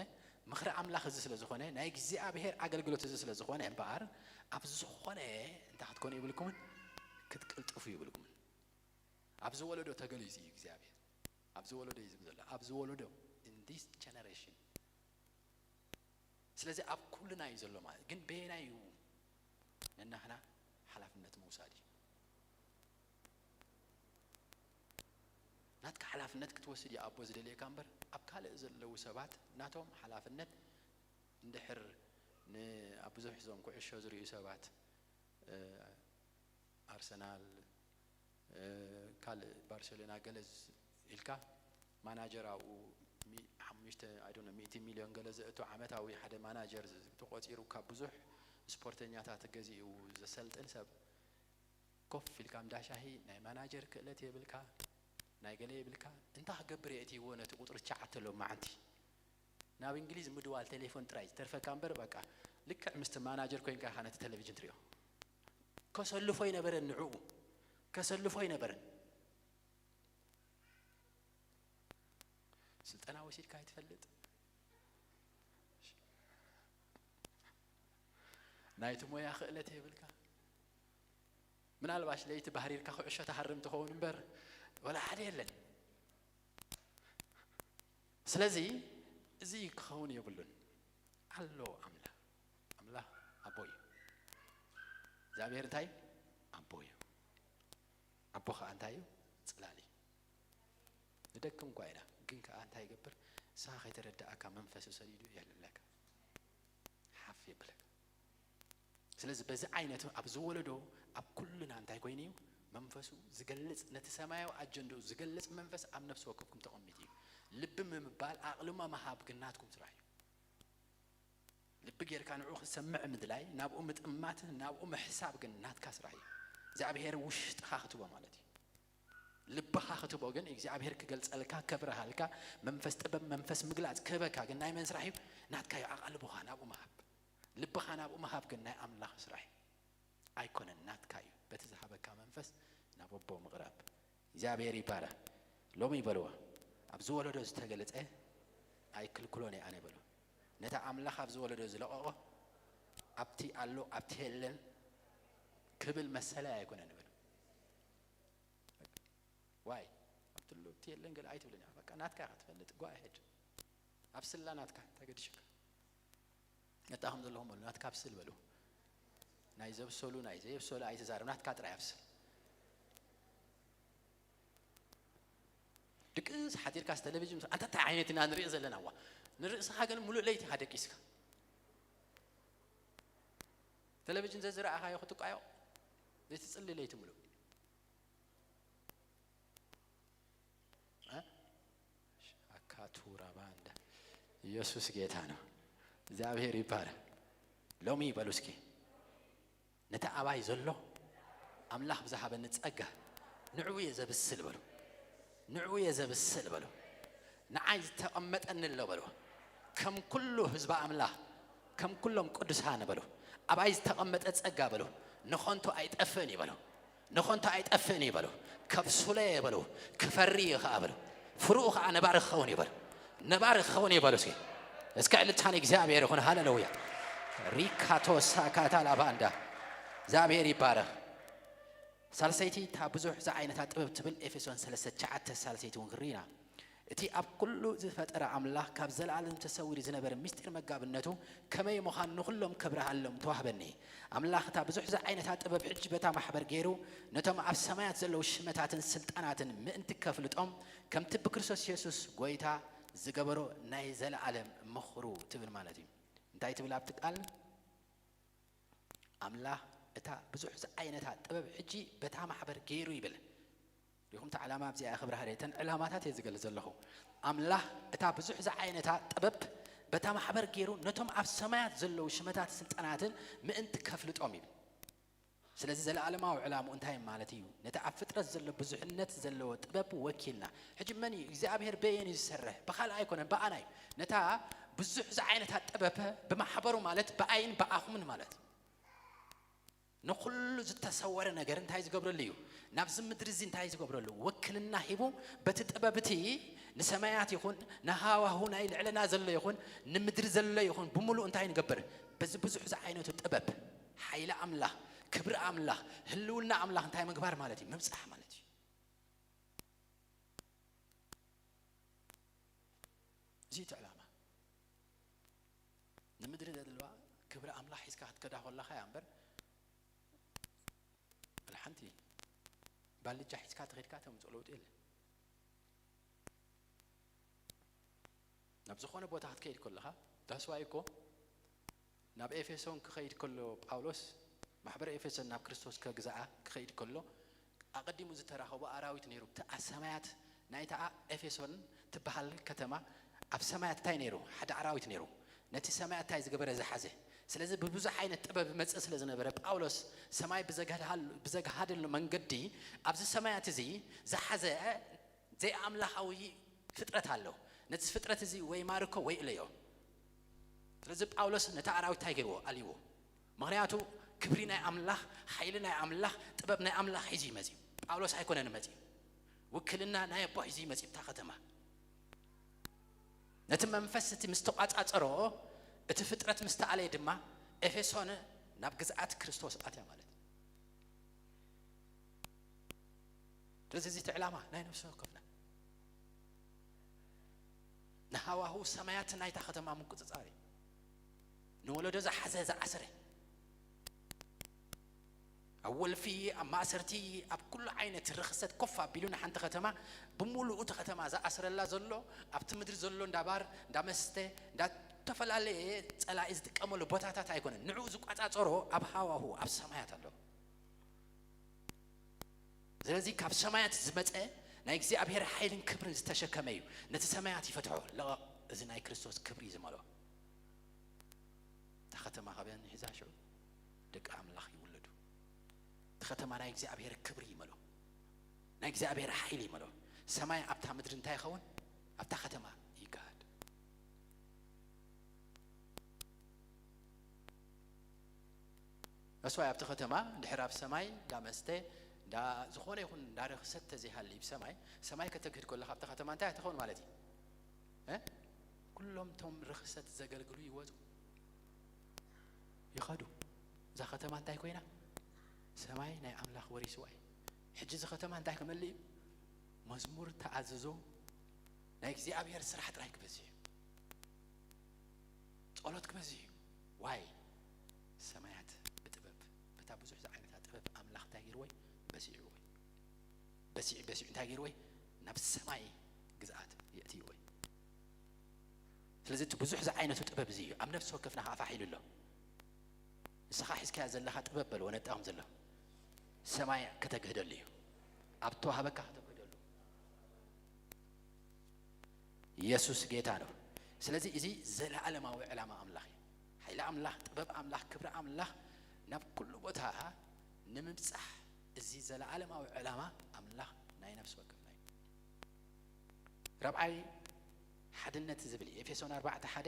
ምኽሪ ኣምላኽ እዚ ስለ ዝኾነ፣ ናይ እግዚኣብሔር ኣገልግሎት እዚ ስለ ዝኾነ እምበኣር፣ ኣብ ዝኾነ እንታይ ክትኮኑ ይብልኩምን? ክትቅልጥፉ ይብልኩምን። ኣብዚ ወለዶ ተገሊጹ እዩ እግዚኣብሔር። ኣብዚ ወለዶ እዩ ዝብል ዘሎ። ኣብዚ ወለዶ፣ in this generation። ስለዚ ኣብ ኩልና እዩ ዘሎ ማለት። ግን በየናይ እዩ ነናህና ሓላፍነት ምውሳድ እዩ። ናትካ ሓላፍነት ክትወስድ እዩ ኣቦ ዝደልየካ እምበር፣ ኣብ ካልእ ዘለዉ ሰባት ናቶም ሓላፍነት እንድሕር ን-፣ ኣብ ብዙሕ እዞም ኩዕሾ ዝርእዩ ሰባት፣ እ፣ ኣርሰናል፣ እ፣ ካልእ ባርሴሎና ገለ ዝ-፣ ኢልካ ማናጀር ኣብኡ ሚ-፣ ሓሙሽተ፣ I don't know፣ ሚእቲ ሚልዮን ገለ ዘእቱ ዓመታዊ ሓደ ማናጀር ዝ-፣ ተቖጺሩ ካብ ብዙሕ ስፖርተኛታት ገዚኡ ዘሰልጥን ሰብ ኮፍ ኢልካ እንዳ ሻሂ ናይ ማናጀር ክእለት የብልካ፣ ናይ ገለ የብልካ። እንታይ ክገብር እየ እትይዎ ነቲ ቁጽሪ ትሽዓተ ሎማዓንቲ? ናብ እንግሊዝ ምድዋል ቴሌፎን ጥራይ ዝተርፈካ እምበር፣ በቃ ልክዕ ምስቲ ማናጀር ኮይንካ ኢኻ ነቲ ቴሌቪዥን ትሪኦ። ከሰልፎ ኣይነበረን ንዕኡ፣ ከሰልፎ ኣይነበረን። ስልጠና ወሲድካ ኣይትፈልጥ። ናይቲ ሞያ ክእለት የብልካ። ምናልባሽ ለይቲ ባህሪርካ ኩዕሾ ትሃርም ትኸውን እምበር፣ ወላ ሓደ የለን። ስለዚ እዚ ክኸውን የብሉን። ኣሎ ኣምላኽ። ኣምላኽ ኣቦ እዩ። እግዚኣብሔር እንታይ? ኣቦ እዩ። ኣቦ ኸዓ እንታይ እዩ? ጽላል እዩ። ንደክም እኳ ኢና፣ ግን ከኣ እንታይ ይገብር? ንስኻ ከይተረዳእካ መንፈሱ ሰዲዱ የልዕለካ። ሓፍ የብለካ። ስለዚ በዚ ዓይነት ኣብዚ ወለዶ ኣብ ኩልና እንታይ ኮይኑ እዩ? መንፈሱ ዝገልጽ፣ ነቲ ሰማያዊ ኣጀንድኡ ዝገልጽ መንፈስ ኣብ ነፍሲ ወከፍኩም ተቐሚጡ እዩ። ልቢ ምባል፣ ኣቕልማ ምሃብ ግን ናትኩም ስራሕ እዩ። ልቢ ጌርካ ንዕኡ ክትሰምዕ ምድላይ፣ ናብኡ ምጥማት፣ ናብኡ ምሕሳብ ግን ናትካ ስራሕ እዩ። እግዚኣብሔር ውሽጥኻ ክትቦ ማለት እዩ። ልብኻ ክትቦ ግን እግዚኣብሔር ክገልጸልካ፣ ከብርሃልካ፣ መንፈስ ጥበብ፣ መንፈስ ምግላጽ ክህበካ ግን ናይ መን ስራሕ እዩ? ናትካ እዩ። ኣቓልቦኻ ናብኡ ምሃብ፣ ልብኻ ናብኡ ምሃብ ግን ናይ ኣምላኽ ስራሕ እዩ። ኣይኮነን፣ ናትካ እዩ። በቲ ዝሃበካ መንፈስ ናብ ኣቦ ምቕራብ። እግዚኣብሔር ይባረኽ። ሎሚ በልዎ፣ ኣብዚ ወለዶ ዝተገለጸ ኣይክልክሎን እየ ኣነ በልዎ። ነቲ ኣምላኽ ኣብዚ ወለዶ ዝለቐቖ ኣብቲ ኣሎ ኣብቲ የለን ክብል መሰለይ ኣይኮነን በልዎ። ዋይ ኣብቲ ኣሎ ኣብቲ የለን ገለ ኣይትብልን ኢኻ። በቃ ናትካ ኢኻ ትፈልጥ። Go ahead። ኣብስላ ናትካ እንታይ ገዲሽካ? ነታ ከም ዘለኹም በሉ፣ ናትካ ኣብስል በሉ። ናይ ዘብሰሉ ናይ ዘየብሰሉ ኣይትዛረብ፣ ናትካ ጥራይ ኣብስል። ድቅስ ሓቲርካስ ቴሌቪዥን ምስ-፣ ኣንታ እንታይ ዓይነት ኢና ንርኢ ዘለና? ዋ ንርእስኻ ግን ሙሉእ ለይቲ ኢኻ ደቂስካ። ቴሌቪዥን ዘዝረኣኻዮ ክትቃዮ ዘይትጽሊ ለይቲ ሙሉእ። እ? ኣካቱራ ባንዳ። ኢየሱስ ጌታ ነው። እግዚኣብሔር ይባረክ። ሎሚ በሉ እስኪ፣ ነቲ ኣባይ ዘሎ ኣምላኽ ብዝሃበኒ ጸጋ ንዕኡ እየ ዘብስል በሉ። ንዕኡ እየ ዘብስል በሉ። ንዓይ ዝተቐመጠኒ ኣሎ በሉ። ከም ኩሉ ህዝቢ ኣምላኽ፣ ከም ኩሎም ቅዱሳን በሉ። ኣባይ ዝተቐመጠ ጸጋ በሉ። ንኸንቱ ኣይጠፍእን እዩ በሉ። ንኸንቱ ኣይጠፍእን እዩ በሉ። ከብሱለ እየ በሉ። ክፈሪ እዩ ኸዓ በሉ። ፍርኡ ኸዓ ነባሪ ክኸውን እዩ በሉ። ነባሪ ክኸውን እዩ በሉ። እስኪ እስከ ዕልልታ ንእግዚኣብሔር ይኹን። ሃሌሉያ። ሪካቶ ሳካታ ላባንዳ። እግዚኣብሔር ይባረኽ። ሳልሰይቲ እታ ብዙሕ ዝዓይነታ ጥበብ ትብል ኤፌሶን ሰለስተ ትሽዓተ ሳልሰይቲ እውን ክርኢ ኢና። እቲ ኣብ ኩሉ ዝፈጠረ ኣምላኽ ካብ ዘለኣለም ተሰዊሩ ዝነበረ ምስጢር መጋብነቱ ከመይ ምዃኑ ንኹሎም ከብርሃሎም ተዋህበኒ። ኣምላኽ እታ ብዙሕ ዝዓይነታ ጥበብ ሕጂ በታ ማሕበር ገይሩ ነቶም ኣብ ሰማያት ዘለዉ ሽመታትን ስልጣናትን ምእንቲ ከፍልጦም ከምቲ ብክርስቶስ የሱስ ጐይታ ዝገበሮ ናይ ዘለኣለም ምኽሩ ትብል ማለት እዩ። እንታይ ትብል ኣብቲ ቃል? ኣምላኽ እታ ብዙሕ ዝዓይነታ ጥበብ ሕጂ በታ ማሕበር ገይሩ ይብል። ሪኹም እቲ ዕላማ ኣብዚኣ ክብሪ ሃደ እተን ዕላማታት እየ ዝገልጽ ዘለኹ። ኣምላኽ እታ ብዙሕ ዝዓይነታ ጥበብ በታ ማሕበር ገይሩ ነቶም ኣብ ሰማያት ዘለዉ ሽመታት ስልጣናትን ምእንቲ ከፍልጦም ይብል። ስለዚ ዘለኣለማዊ ዕላምኡ እንታይ ማለት እዩ? ነቲ ኣብ ፍጥረት ዘሎ ብዙሕነት ዘለዎ ጥበብ ወኪልና። ሕጂ መን እዩ? እግዚኣብሔር በየን እዩ ዝሰርሕ? ብኻልእ ኣይኮነን፣ ብኣና እዩ። ነታ ብዙሕ ዝዓይነታ ጥበብ ብማሕበሩ ማለት ብኣይን ብኣኹምን ማለት እዩ። ንኹሉ ዝተሰወረ ነገር እንታይ ዝገብረሉ እዩ? ናብዚ ምድሪ እዚ እንታይ ዝገብረሉ? ውክልና ሂቡ በቲ ጥበብ እቲ ንሰማያት ይኹን ንሃዋሁ ናይ ልዕለና ዘሎ ይኹን ንምድሪ ዘሎ ይኹን ብምሉእ እንታይ ንገብር? በዚ ብዙሕ ዝዓይነቱ ጥበብ ሓይሊ ኣምላኽ፣ ክብሪ ኣምላኽ፣ ህልውና ኣምላኽ እንታይ ምግባር ማለት እዩ? ምብጻሕ ማለት እዩ። እዚ እቲ ዕላማ። ንምድሪ ዘድልዋ ክብሪ ኣምላኽ ሒዝካ ክትከዳ ከለኻ እያ እምበር፣ ወላ ሓንቲ ባልጃ ሒዝካ ተኸድካ ተምፅኦ ለውጢ የለን። ናብ ዝኾነ ቦታ ክትከይድ ከለኻ፣ that's why እኮ ናብ ኤፌሶን ክኸይድ ከሎ ጳውሎስ፣ ማሕበር ኤፌሶን ናብ ክርስቶስ ከግዛኣ ክኸይድ ከሎ፣ ኣቐዲሙ ዝተራኸቦ ኣራዊት ነይሩ። እቲ ኣብ ሰማያት ናይታ ኤፌሶን ትበሃል ከተማ፣ ኣብ ሰማያት እንታይ ነይሩ? ሓደ ኣራዊት ነይሩ። ነቲ ሰማያት እንታይ ዝገበረ? ዝሓዘ። ስለዚ ብብዙሕ ዓይነት ጥበብ ይመጽእ ስለ ዝነበረ፣ ጳውሎስ ሰማይ ብዘግሃድሃሉ-፣ ብዘግሃደሉ መንገዲ፣ ኣብዚ ሰማያት እዚ ዝሓዘ ዘይኣምላኻዊ ፍጥረት ኣሎ። ነዚ ፍጥረት እዚ ወይ ማርኮ ወይ እለዮ። ስለዚ ጳውሎስ ነቲ ኣራዊት እንታይ ገይርዎ? ኣልይዎ። ምኽንያቱ ክብሪ ናይ ኣምላኽ፣ ሓይሊ ናይ ኣምላኽ፣ ጥበብ ናይ ኣምላኽ ሒዙ እዩ መጺኡ። ጳውሎስ ኣይኮነን መጺኡ። ውክልና ናይ ኣቦ ሒዙ እዩ መጺኡ ኣብታ ከተማ። ነቲ መንፈስ እቲ ምስ ተቋጻጸሮ፣ እቲ ፍጥረት ምስ ተኣለየ ድማ ኤፌሶን ናብ ግዝኣት ክርስቶስ ኣትያ ማለት እዩ። ስለዚ እዚ እቲ ዕላማ ናይ ነፍሲ ወከፍና ንሃዋሁ ሰማያት ናይታ ከተማ ምቁጽጻር እዩ። ንወለዶ ዝሓዘ ዝኣሰረ፣ ኣብ ወልፊ፣ ኣብ ማእሰርቲ፣ ኣብ ኩሉ ዓይነት ርኽሰት ኮፍ ኣቢሉ ንሓንቲ ከተማ ብምሉኡ እቲ ከተማ ዝኣስረላ ዘሎ፣ ኣብቲ ምድሪ ዘሎ እንዳ ባር፣ እንዳ መስተ፣ እንዳ ዝተፈላለየ ጸላኢ ዝጥቀመሉ ቦታታት ኣይኮነን። ንዕኡ ዝቋጻጸሮ ኣብ ሃዋሁ ኣብ ሰማያት ኣሎ። ስለዚ ካብ ሰማያት ዝመጸ ናይ እግዚኣብሔር ሓይልን ክብርን ዝተሸከመ እዩ። ነቲ ሰማያት ይፈትሖ። ለቐቕ፣ እዚ ናይ ክርስቶስ ክብሪ እዩ ዝመልኦ። ከተማ ኸበን ሒዛ ሽዑ ደቂ ኣምላኽ ይውለዱ። እቲ ኸተማ ናይ እግዚኣብሔር ክብሪ ይመሎ፣ ናይ እግዚኣብሔር ሓይሊ ይመሎ። ሰማይ ኣብታ ምድሪ እንታይ ይኸውን? ኣብታ ኸተማ ይገሃድ። እሱ ኣብቲ ኸተማ ድሕር ኣብ ሰማይ እንዳ መስተ እንዳ ዝኾነ ይኹን እንዳ ርኽሰት ተዘይሃሊ ብሰማይ ሰማይ ከተግህድ ከለኻ ኣብታ ኸተማ እንታይ ትኸውን ማለት እዩ? እ? ኩሎም ቶም ርኽሰት ዘገልግሉ ይወፁ ይኸዱ። እዛ ኸተማ እንታይ ኮይና? ሰማይ ናይ ኣምላኽ ወሪስዋ እዩ። ሕጂ እዚ ኸተማ እንታይ ክመልእ እዩ? መዝሙር፣ ተኣዝዞ፣ ናይ እግዚኣብሔር ስራሕ ጥራይ ክበዝሕ እዩ። ጸሎት ክበዝሕ እዩ። ዋይ ሰማያት ብጥበብ በታ ብዙሕ ዝዓይነታ ጥበብ ኣምላኽ እንታይ ገይርዎ እዩ? በሲዕዎ እዩ። በሲዕ በሲዑ እንታይ ገይርዎ እዩ? ናብ ሰማይ ግዝኣት የእትይዎ እዩ። ስለዚ እቲ ብዙሕ ዝዓይነቱ ጥበብ እዚ እዩ ኣብ ነፍሲ ወከፍና ኣፋሕ ኢሉ ኣሎ። ንስኻ ሒዝካያ ዘለኻ ጥበብ በልዎ ነጣቕም ዘሎ ሰማይ ከተግህደሉ እዩ። ኣብ ተዋህበካ ከተግህደሉ። ኢየሱስ ጌታ ነው። ስለዚ እዚ ዘለዓለማዊ ዕላማ ኣምላኽ እዩ። ሓይሊ ኣምላኽ፣ ጥበብ ኣምላኽ፣ ክብሪ ኣምላኽ ናብ ኩሉ ቦታ ንምብጻሕ እዚ ዘለዓለማዊ ዕላማ ኣምላኽ ናይ ነፍሲ ወከፍና እዩ። ራብዓይ ሓድነት ዝብል እዩ። ኤፌሶን ኣርባዕተ ሓደ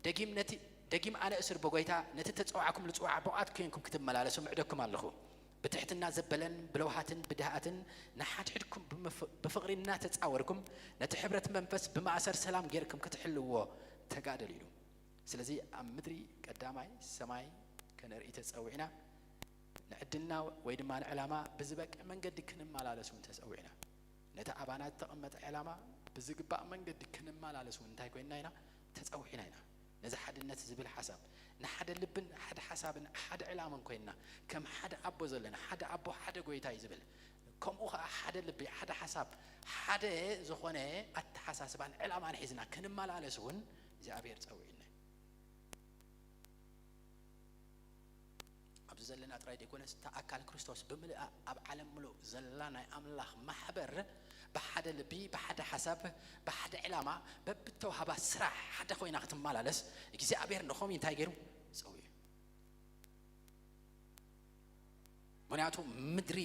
ደጊም ነቲ ደጊም ኣነ እስር በጎይታ ነቲ ተጸዋዕኩም ልጽዋዕ ብቕዓት ኮይንኩም ክትመላለሱ ምዕደኩም ኣለኹ። ብትሕትና ዘበለን ብለውሃትን ብድሃኣትን ንሓድሕድኩም ብምፍ- ብፍቕሪ እናተጻወርኩም ነቲ ሕብረት መንፈስ ብማእሰር ሰላም ጌርኩም ክትሕልዎ ተጋደሉ ኢሉ። ስለዚ ኣብ ምድሪ ቀዳማይ ሰማይ ከነርኢ ተጸዊዕና ንዕድልና ወይ ድማ ንዕላማ ብዝበቅዕ መንገዲ ክንመላለስ እውን ተጸዊዕና። ነቲ ኣባና ዝተቐመጠ ዕላማ ብዝግባእ መንገዲ ክንመላለስ እውን እንታይ ኮይንና ኢና? ተጸዊዕና ኢና። ነዚ ሓድነት ዝብል ሓሳብ ንሓደ ልብን ሓደ ሓሳብን ሓደ ዕላማን ኮይንና ከም ሓደ ኣቦ ዘለና ሓደ ኣቦ ሓደ ጎይታ እዩ ዝብል። ከምኡ ኸዓ ሓደ ልቢ ሓደ ሓሳብ ሓደ ዝኾነ ኣተሓሳስባን ዕላማን ሒዝና ክንመላለስ እውን እግዚኣብሔር ጸዊዕና እዩ። ኣብዚ ዘለና ጥራይ ዘይኮነስ እታ ኣካል ክርስቶስ ብምልኣ ኣብ ዓለም ምሉእ ዘላ ናይ ኣምላኽ ማሕበር ብሓደ ልቢ ብሓደ ሓሳብ ብሓደ ዕላማ በብተዋህባ ስራሕ ሓደ ኮይና ክትመላለስ እግዚኣብሔር ንኸምኡ እንታይ ገይሩ ጸዊዑ። ምክንያቱ ምድሪ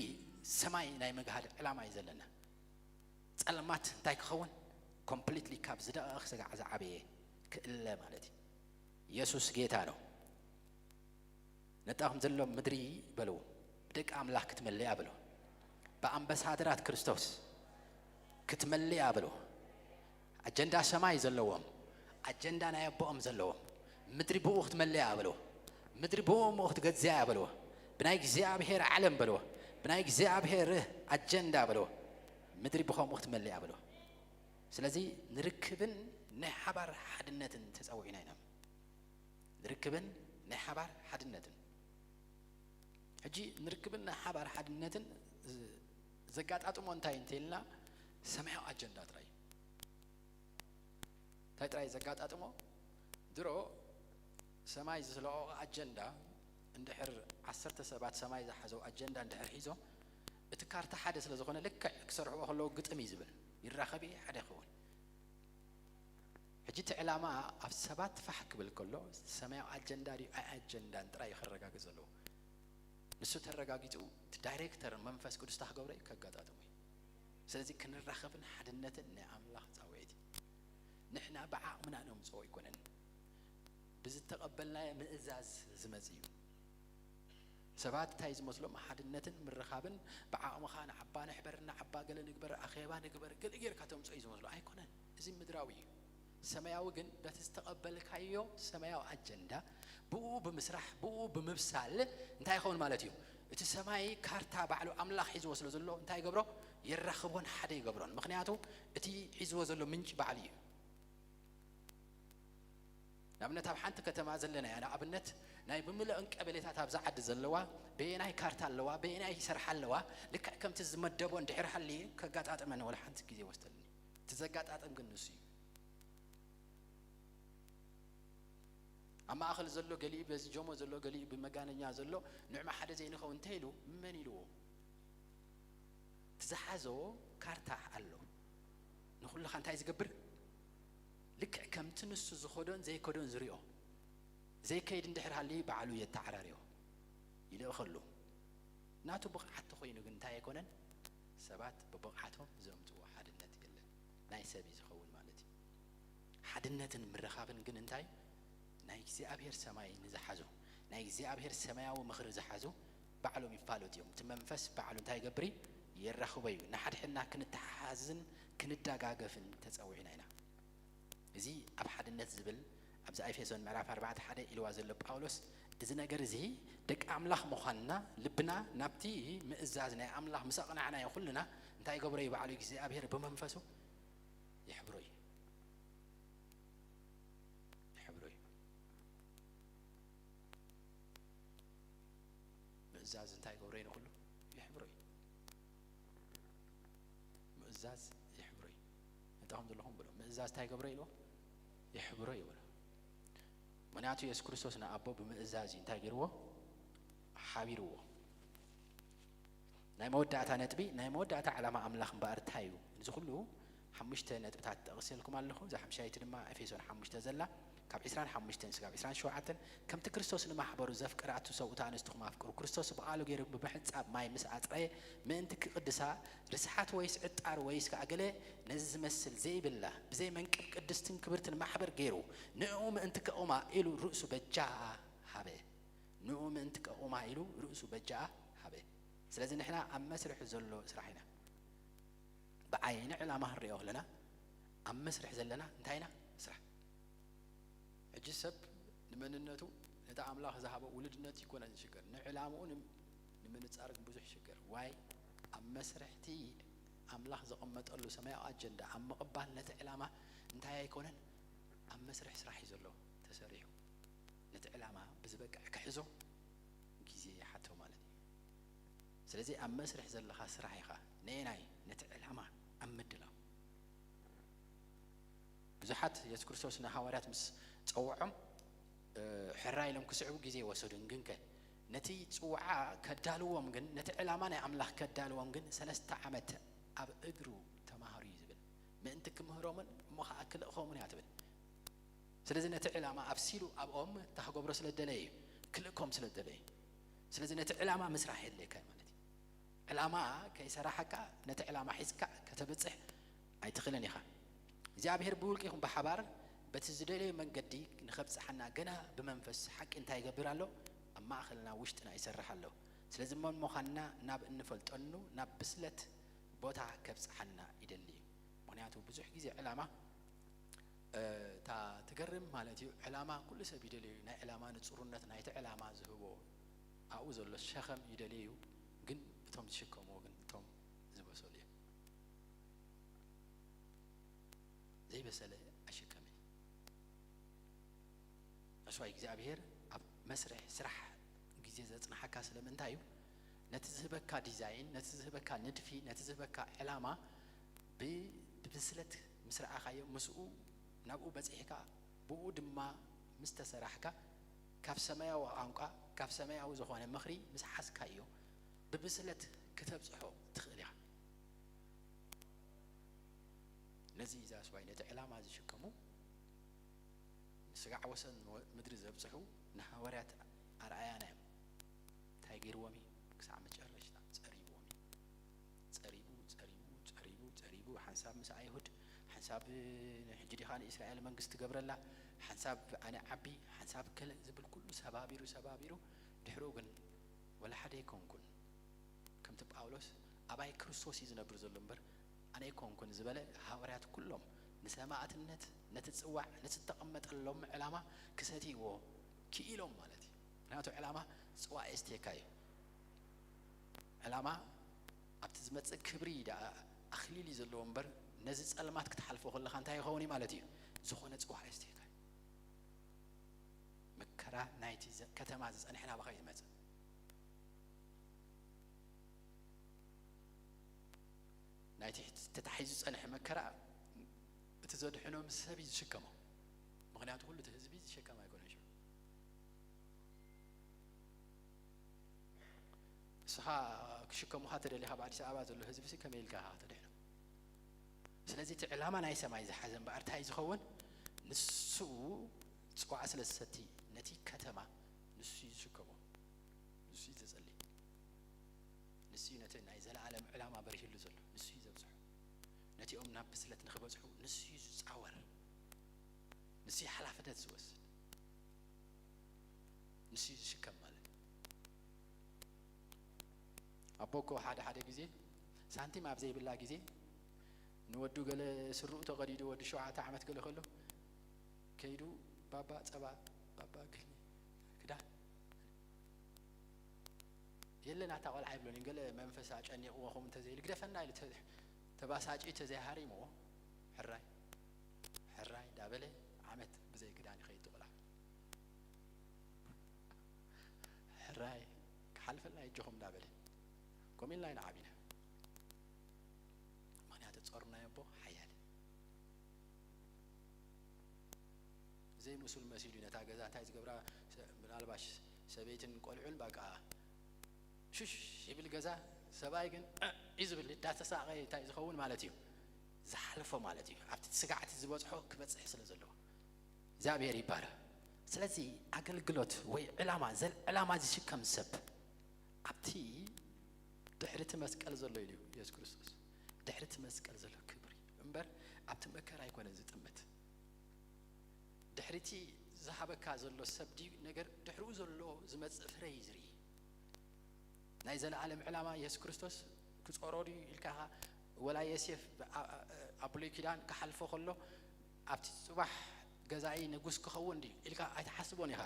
ሰማይ ናይ ምግሃድ ዕላማ እዩ ዘለና። ጸልማት እንታይ ክኸውን ኮምፕሊትሊ ካብ ዝደቐቕ ስጋዕ ዝዓበየ ክእለ ማለት እዩ። ኢየሱስ ጌታ ነው። ነጣኹም ዘሎ ምድሪ በልዎ ብደቂ ኣምላኽ ክትመልእ እያ በልዎ። ብኣምባሳደራት ክርስቶስ ክትመልእ እያ በልዎ። ኣጀንዳ ሰማይ ዘለዎም ኣጀንዳ ናይ ኣቦኦም ዘለዎም ምድሪ ብኡ ክትመልእ እያ በልዎ። ምድሪ ብኡ እሞ ክትገዝእ እያ በልዎ። ብናይ እግዚኣብሔር ዓለም በልዎ። ብናይ እግዚኣብሔር ኣጀንዳ በልዎ። ምድሪ ብኸምኡ ክትመልእ እያ በልዎ። ስለዚ ንርክብን ናይ ሓባር ሓድነትን ተጸዊዕና ኢና። ንርክብን ናይ ሓባር ሓድነትን ሕጂ ንርክብን ናይ ሓባር ሓድነትን ዘጋጣጥሞ እንታይ እንተኢልና ሰማያዊ ኣጀንዳ ጥራይ እንታይ ጥራይ ዘጋጣጥሞ ድሮ ሰማይ ዝለቐቑ ኣጀንዳ እንድሕር ዓሰርተ ሰባት ሰማይ ዝሓዘው ኣጀንዳ እንድሕር ሒዞም እቲ ካርታ ሓደ ስለ ዝኾነ ልክዕ ክሰርሕዎ ከለዉ ግጥም እዩ ዝብል ይራኸብ እዩ ሓደ ይኸውን። ሕጂ እቲ ዕላማ ኣብ ሰባት ፋሕ ክብል ከሎ ሰማያዊ ኣጀንዳ ድዩ ኣይ ኣጀንዳን ጥራይ እዩ ከረጋግጽ ዘለዎ። ንሱ ተረጋጊጹ እቲ ዳይሬክተር መንፈስ ቅዱስ ታክገብረ እዩ ከጋጣጥሙ እዩ። ስለዚ ክንራኸብን ሓድነትን ናይ ኣምላኽ ጻውዒት እዩ። ንሕና ብዓቕምና ነምጽኦ ኣይኮነን። ብዝተቐበልናዮ ምእዛዝ ዝመጽእ እዩ። ሰባት እንታይ ዝመስሎም ሓድነትን ምርኻብን ብዓቕምኻ ንዓባ ንሕበር ንዓባ ገለ ንግበር ኣኼባ ንግበር ገለ ጌርካ ተምጽኦ እዩ ዝመስሎ ኣይኮነን። እዚ ምድራዊ እዩ። ሰማያዊ ግን በቲ ዝተቐበልካዮ ሰማያዊ ኣጀንዳ ብኡ ብምስራሕ ብኡ ብምብሳል እንታይ ይኸውን ማለት እዩ? እቲ ሰማይ ካርታ ባዕሉ ኣምላኽ ሒዝዎ ስለ ዘሎ እንታይ ይገብሮ? የራኽቦን ሓደ ይገብሮን። ምኽንያቱ እቲ ሒዝዎ ዘሎ ምንጪ ባዕሉ እዩ። ንኣብነት ኣብ ሓንቲ ከተማ ዘለና እያ ንኣብነት ናይ ብምልኦን ቀበሌታት ኣብዛ ዓዲ ዘለዋ በየናይ ካርታ ኣለዋ በየናይ ይሰርሓ ኣለዋ ልክዕ ከምቲ ዝመደቦ እንድሕር ሃልየ ከጋጣጥመኒ ወላ ሓንቲ ግዜ ወስደልኒ። እቲ ዘጋጣጥም ግን ንሱ እዩ። ኣብ ማእኸል ዘሎ ገሊኡ በዚ ጀሞ ዘሎ ገሊኡ ብመጋነኛ ዘሎ ንዕማ ሓደ ዘይንኸውን እንተ ኢሉ መን ኢልዎ? እቲ ዝሓዞ ካርታ ኣሎ። ንኹልኻ እንታይ ዝገብር? ልክዕ ከምቲ ንሱ ዝኸዶን ዘይከዶን ዝሪኦ። ዘይከይድ እንድሕር ሃልዩ ባዕሉ የተዓራርዮ፣ ይልእኸሉ። ናቱ ብቕዓት ተኾይኑ ግን እንታይ ኣይኮነን? ሰባት ብብቕዓቶም ዘምጽዎ ሓድነት የለን። ናይ ሰብ እዩ ዝኸውን ማለት እዩ። ሓድነትን ምርኻብን ግን እንታይ? ናይ እግዚኣብሔር ሰማይ ንዝሓዙ፣ ናይ እግዚኣብሔር ሰማያዊ ምኽሪ ዝሓዙ ባዕሎም ይፋለጡ እዮም። እቲ መንፈስ ባዕሉ እንታይ ይገብር እዩ? የራኽቦ እዩ። ንሓድሕድና ክንተሓሓዝን ክንደጋገፍን ተጸዊዕና ኢና። እዚ ኣብ ሓድነት ዝብል ኣብዚ ኤፌሶን ምዕራፍ ኣርባዕተ ሓደ ኢልዋ ዘሎ ጳውሎስ፣ እዚ ነገር እዚ ደቂ ኣምላኽ ምዃንና ልብና ናብቲ ምእዛዝ ናይ ኣምላኽ ምስ ኣቕናዕናዮ ኩልና እንታይ ይገብሮ እዩ? ባዕሉ እግዚኣብሔር ብመንፈሱ ይሕብሮ እዩ። ይሕብሮ እዩ። ምእዛዝ እንታይ ይገብሮ እዩ? ንኹሉ ይሕብሮ እዩ። ምእዛዝ ይሕብሮ እዩ። እንታይ ከም ዘለኹም ብሎ ምእዛዝ እንታይ ይገብሮ ኢልዎ? ይሕብሮ እዩ ብሎ። ምኽንያቱ የሱስ ክርስቶስ ንኣቦ ብምእዛዝ እዩ እንታይ ገይርዎ? ሓቢርዎ። ናይ መወዳእታ ነጥቢ፣ ናይ መወዳእታ ዕላማ ኣምላኽ እምበኣር እንታይ እዩ? እዚ ኩሉ ሓሙሽተ ነጥብታት ጠቕሰልኩም ኣለኹ። እዛ ሓምሻይቲ ድማ ኤፌሶን ሓሙሽተ ዘላ ካብ ዒስራን ሓሙሽተን እስካብ ዒስራን ሸውዓተን፣ ከምቲ ክርስቶስ ንማሕበሩ ዘፍቀረ ኣቱ ሰብኡት ኣንስትኹም ኣፍቅሩ። ክርስቶስ ብቓሉ ገይሩ ብምሕጻብ ማይ ምስ ኣጽረየ ምእንቲ ክቕድሳ፣ ርስሓት ወይስ ዕጣር ወይስ ከኣ ገለ ነዚ ዝመስል ዘይብላ ብዘይ መንቅብ ቅድስትን ክብርትን ማሕበር ገይሩ ንዕኡ ምእንቲ ከቑማ ኢሉ ርእሱ በጃ ሃበ። ንኡ ምእንቲ ከቑማ ኢሉ ርእሱ በጃኣ ሃበ። ስለዚ ንሕና ኣብ መስርሕ ዘሎ ስራሕ ኢና። ብዓይኒ ዕላማ ክንሪኦ ከለና ኣብ መስርሕ ዘለና እንታይ ኢና? ስራሕ። ሕጂ ሰብ ንመንነቱ ነቲ ኣምላኽ ዝሃቦ ውሉድነት ይኮነ ዝሽገር፣ ንዕላምኡ ንም-፣ ንምንጻር ግን ብዙሕ ይሽገር። ዋይ ኣብ መስርሕቲ ኣምላኽ ዘቐመጠሉ ሰማያዊ ኣጀንዳ ኣብ ምቕባል ነቲ ዕላማ እንታይ ኣይኮነን? ኣብ መስርሕ ስራሕ እዩ ዘሎ ተሰሪሑ። ነቲ ዕላማ ብዝበቅዕ ክሕዞ ግዜ ይሓቶ ማለት እዩ። ስለዚ ኣብ መስርሕ ዘለኻ ስራሕ ኢኻ ነየናይ ነቲ ዕላማ ኣብ ምድላው። ብዙሓት የሱስ ክርስቶስ ንሃዋርያት ምስ ጸውዖም፣ እ፣ ሕራይ ኢሎም ክስዕቡ ግዜ ይወሰዱን፣ ግንከ ነቲ ጽውዓ ከዳልዎም ግን፣ ነቲ ዕላማ ናይ ኣምላኽ ከዳልዎም ግን ሰለስተ ዓመት ኣብ እግሩ ተማሃሩ እዩ ዝብል። ምእንቲ ክምህሮምን እሞ ኸዓ ክልእኾምን እያ ትብል። ስለዚ ነቲ ዕላማ ኣብሲሉ ኣብኦም እንታይ ክገብሮ ስለ ዝደለየ እዩ? ክልእኮም ስለ ዝደለየ እዩ። ስለዚ ነቲ ዕላማ ምስራሕ የድልየካ እዩ ማለት እዩ። ዕላማ ከይሰራሓካ ነቲ ዕላማ ሒዝካ ከተብጽሕ ኣይትኽእልን ኢኻ። እግዚኣብሔር ብውልቂ ይኹን ብሓባር በቲ ዝደለዮ መንገዲ ንኸብጽሓና ገና ብመንፈስ ሓቂ እንታይ ይገብር ኣሎ? ኣብ ማእኸልና ውሽጥና ይሰርሕ ኣሎ። ስለዚ መን ምዃንና ናብ እንፈልጠሉ ናብ ብስለት ቦታ ከብጽሓና ይደሊ እዩ። ምኽንያቱ ብዙሕ ግዜ ዕላማ፣ እ፣ እታ ትገርም ማለት እዩ። ዕላማ ኩሉ ሰብ ይደልዮ እዩ። ናይ ዕላማ ንጹርነት ናይቲ ዕላማ ዝህቦ ኣብኡ ዘሎ ሸኸም ይደልዮ እዩ። ግን እቶም ዝሽከምዎ ግን እቶም ዝበሰሉ እዮም። ዘይበሰለ ኣይሽከምን እዩ። እሱ እግዚኣብሔር ኣብ መስርሕ ስራሕ ግዜ ዘጽንሓካ ስለምንታይ እዩ? ነቲ ዝህበካ ዲዛይን፣ ነቲ ዝህበካ ንድፊ፣ ነቲ ዝህበካ ዕላማ ብ-፣ ብብስለት ምስ ረኣኻዮ፣ ምስኡ ናብኡ በጺሕካ፣ ብኡ ድማ ምስ ተሰራሕካ፣ ካብ ሰማያዊ ቋንቋ፣ ካብ ሰማያዊ ዝኾነ ምኽሪ ምስ ሓዝካዮ፣ ብብስለት ክተብጽሖ ትኽእል ኢኻ። ነዚ እዩ እዛ ስዋይ ነቲ ዕላማ ዝሽከሙ ንስጋዕ ወሰን ምድሪ ዘብጽሑ ንሃዋርያት ኣርኣያና እዮም። እንታይ ገይርዎም እዩ? ክሳዕ መጨረሽታ ጸሪብዎም እዩ። ጸሪቡ፣ ጸሪቡ፣ ጸሪቡ፣ ጸሪቡ፣ ሓንሳብ ምስ ኣይሁድ፣ ሓንሳብ ሕጂ ዲኻ ንእስራኤል መንግስቲ ትገብረላ፣ ሓንሳብ ኣነ ዓቢ፣ ሓንሳብ ከለ ዝብል ኩሉ ሰባቢሩ፣ ሰባቢሩ፣ ድሕሪኡ ግን ወላ ሓደ ኣይኮንኩን። ከምቲ ጳውሎስ ኣባይ ክርስቶስ እዩ ዝነብር ዘሎ እምበር ኣነ ኣይኮንኩን ዝበለ፣ ሃዋርያት ኩሎም ንሰማዕትነት፣ ነቲ ጽዋዕ፣ ነቲ ዝተቐመጠሎም ዕላማ ክሰትይዎ ክኢሎም ማለት እዩ። ምክንያቱ ዕላማ ጽዋዕ የስትየካ እዩ። ዕላማ ኣብቲ ዝመጽእ ክብሪ ደኣ ኣኽሊል እዩ ዘለዎ እምበር ነዚ ጸልማት ክትሓልፎ ከለኻ እንታይ ይኸውን እዩ ማለት እዩ? ዝኾነ ጽዋዕ የስትየካ እዩ። መከራ ናይቲ ዘ-፣ ከተማ ዝጸንሐ ናባኻ እዩ ዝመጽእ። ናይቲ ተታሒዙ ዝጸንሐ መከራ እቲ ዘድሕኖ ምስ ሰብ እዩ ዝሽከሞ። ምኽንያቱ ኩሉ እቲ ህዝቢ ዝሸከም ኣይኮነን ሽዑ። ንስኻ ክሽከሙኻ ተደሊኻ ኣብ ኣዲስ ኣበባ ዘሎ ህዝቢ ሲ ከመይ ኢልካ ኢኻ ተድሕኖ? ስለዚ እቲ ዕላማ ናይ ሰማይ ዝሓዘ እምበኣር እንታይ ዝኸውን? ንሱ ጽዋዕ ስለ ዝሰቲ ነቲ ከተማ ንሱ እዩ ዝሽከሞ፣ ንሱ እዩ ዘጸሊ፣ ንሱ እዩ ነቲ ናይ ዘለኣለም ዕላማ በሪህሉ ዘሎ፣ ንሱ እዩ ዘብጽሖ። ነቲኦም ናብ ብስለት ንኽበጽሑ ንሱ እዩ ዝጻወር፣ ንሱ እዩ ሓላፍነት ዝወስድ፣ ንሱ እዩ ዝሽከም ማለት እዩ። ኣቦ እኮ ሓደ ሓደ ግዜ ሳንቲም ኣብ ዘይብላ ግዜ ንወዱ ገለ ስርኡ ተቐዲዱ፣ ወዲ ሸውዓተ ዓመት ገለ ከሎ ከይዱ፣ "ባባ ጸባ፣ ባባ ግልሚ፣ ክዳን የለን ኣታ ቆልዓ" ይብሎን እዩ። ገለ መንፈስ ኣጨኒቕዎ ከምኡ እንተዘይሉ፣ "ግደፈና" ኢሉ ተ-፣ ተባሳጭ ተዘይሃሪምዎ፣ ሕራይ ሕራይ እንዳበለ ዓመት ብዘይ ክዳን ይኸይድ ቆልዓ። ሕራይ ክሓልፈልና የጆኹም እንዳበለ፣ ከምኡ ኢልና ኢና ዓቢና። ምኽንያቱ ጸሩናዮ ኣቦ ሓያል። ዘይምሱል መሲሉ ነታ ገዛ እንታይ ዝገብራ፣ ሰ-፣ ምናልባሽ ሰበይትን ቆልዑን በቃ ሽሽ ይብል ገዛ፣ ሰብኣይ ግን እዩ ዝብል፣ እንዳተሳቐየ እንታይ ዝኸውን ማለት እዩ፣ ዝሓልፎ ማለት እዩ። ኣብቲ ስጋዕቲ ዝበጽሖ ክበጽሕ ስለ ዘለዎ። እግዚኣብሔር ይባረኽ። ስለዚ ኣገልግሎት ወይ ዕላማ፣ ዘል-፣ ዕላማ ዝሽከም ሰብ ኣብቲ ድሕሪ እቲ መስቀል ዘሎ ኢሉ እዩ የሱስ ክርስቶስ። ድሕሪ እቲ መስቀል ዘሎ ክብሪ እምበር ኣብቲ መከራ ኣይኮነን ዝጥምት። ድሕሪ እቲ ዝሃበካ ዘሎ ሰብ ድዩ ነገር ድሕሪኡ ዘሎ ዝመጽእ ፍረ እዩ ዝርኢ። ናይ ዘለኣለም ዕላማ የሱስ ክርስቶስ ክጾሮ ድዩ ኢልካ ኢኻ? ወላ የሴፍ ብ-፣ ኣ-፣ ኣ-፣ ኣብ ብሉይ ኪዳን ክሓልፎ ከሎ ኣብቲ ጽባሕ ገዛኢ ንጉስ ክኸውን ድዩ ኢልካ ኣይትሓስቦን ኢኻ።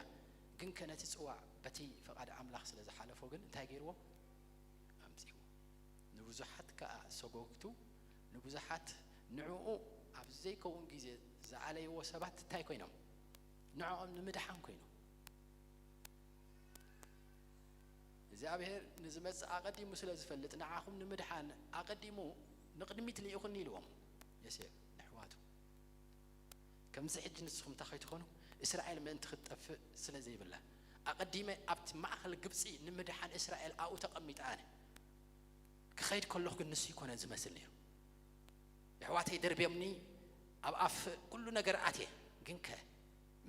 ግን ከ ነቲ ጽዋዕ በቲ ፈቓድ ኣምላኽ ስለ ዝሓለፎ ግን እንታይ ገይርዎ? ኣምጺዎ። ንብዙሓት ከኣ ሰጎግቱ፣ ንብዙሓት ንዕኡ ኣብ ዘይከውን ግዜ ዝኣለይዎ ሰባት እንታይ ኮይኖም? ንዕኦም ንምድሓን ኮይኖም። እግዚኣብሔር ንዝመጽእ ኣቐዲሙ ስለ ዝፈልጥ፣ ንዓኹም ንምድሓን ኣቐዲሙ ንቕድሚት ልኢኹኒ ኢልዎም። የሴፍ ንሕዋቱ፣ ከምዚ ሕጂ ንስኹም እንታይ ከይትኾኑ፣ እስራኤል ምእንቲ ክትጠፍእ ስለ ዘይብላ፣ ኣቐዲመ ኣብቲ ማእከል ግብጺ ንምድሓን እስራኤል ኣብኡ ተቐሚጠ ኣነ ክኸይድ ከለኹ ግን ንሱ ይኮነ ዝመስል ነይሩ። የሕዋተይ ደርብዮምኒ፣ ኣብ ኣፍ ኩሉ ነገር ኣትየ። ግን ከ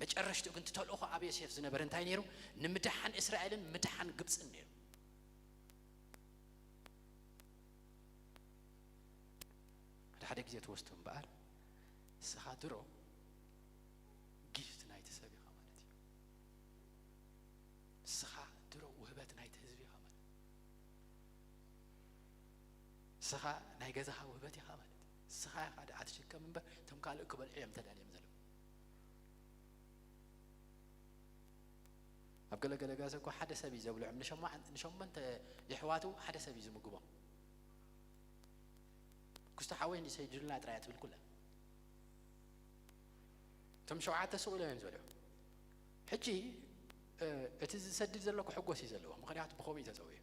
መጨረሽቱ ግን እቲ ተልእኾ ኣብ ዮሴፍ ዝነበረ እንታይ ነይሩ? ንምድሓን እስራኤልን ምድሓን ግብጽን ነይሩ። ሓደ ሓደ ግዜ ትወስዶ እምበኣር፣ ንስኻ ድሮ ጊፍት ናይቲ ሰብ ኢኻ ማለት እዩ። ንስኻ ድሮ ውህበት ናይቲ ህዝቢ ኢኻ ማለት እዩ። ንስኻ ናይ ገዛኻ ውህበት ኢኻ ማለት እዩ። ንስኻ ኢኻ ደኣ ትሽከም እምበር፣ እቶም ካልእ ክበልዑ እዮም ተዳልዮም ዘለዉ። ኣብ ገለ ገለ ገዛ እኮ ሓደ ሰብ እዩ ዘብልዖም። ንሸማ-፣ ንሸሞንተ የሕዋቱ ሓደ ሰብ እዩ ዝምግቦም። ክስቶ ሓወይ እንዲ ሰይድልና ጥራይ ትብል ኩላ። እቶም ሸውዓተ ስቕ ኢሎም እዮም ዝበልዑ። ሕጂ፣ እ፣ እቲ ዝሰድድ ዘሎ ክሕጎስ እዩ ዘለዎ። ምኽንያቱ ብኸምኡ እዩ ተጸውዩ።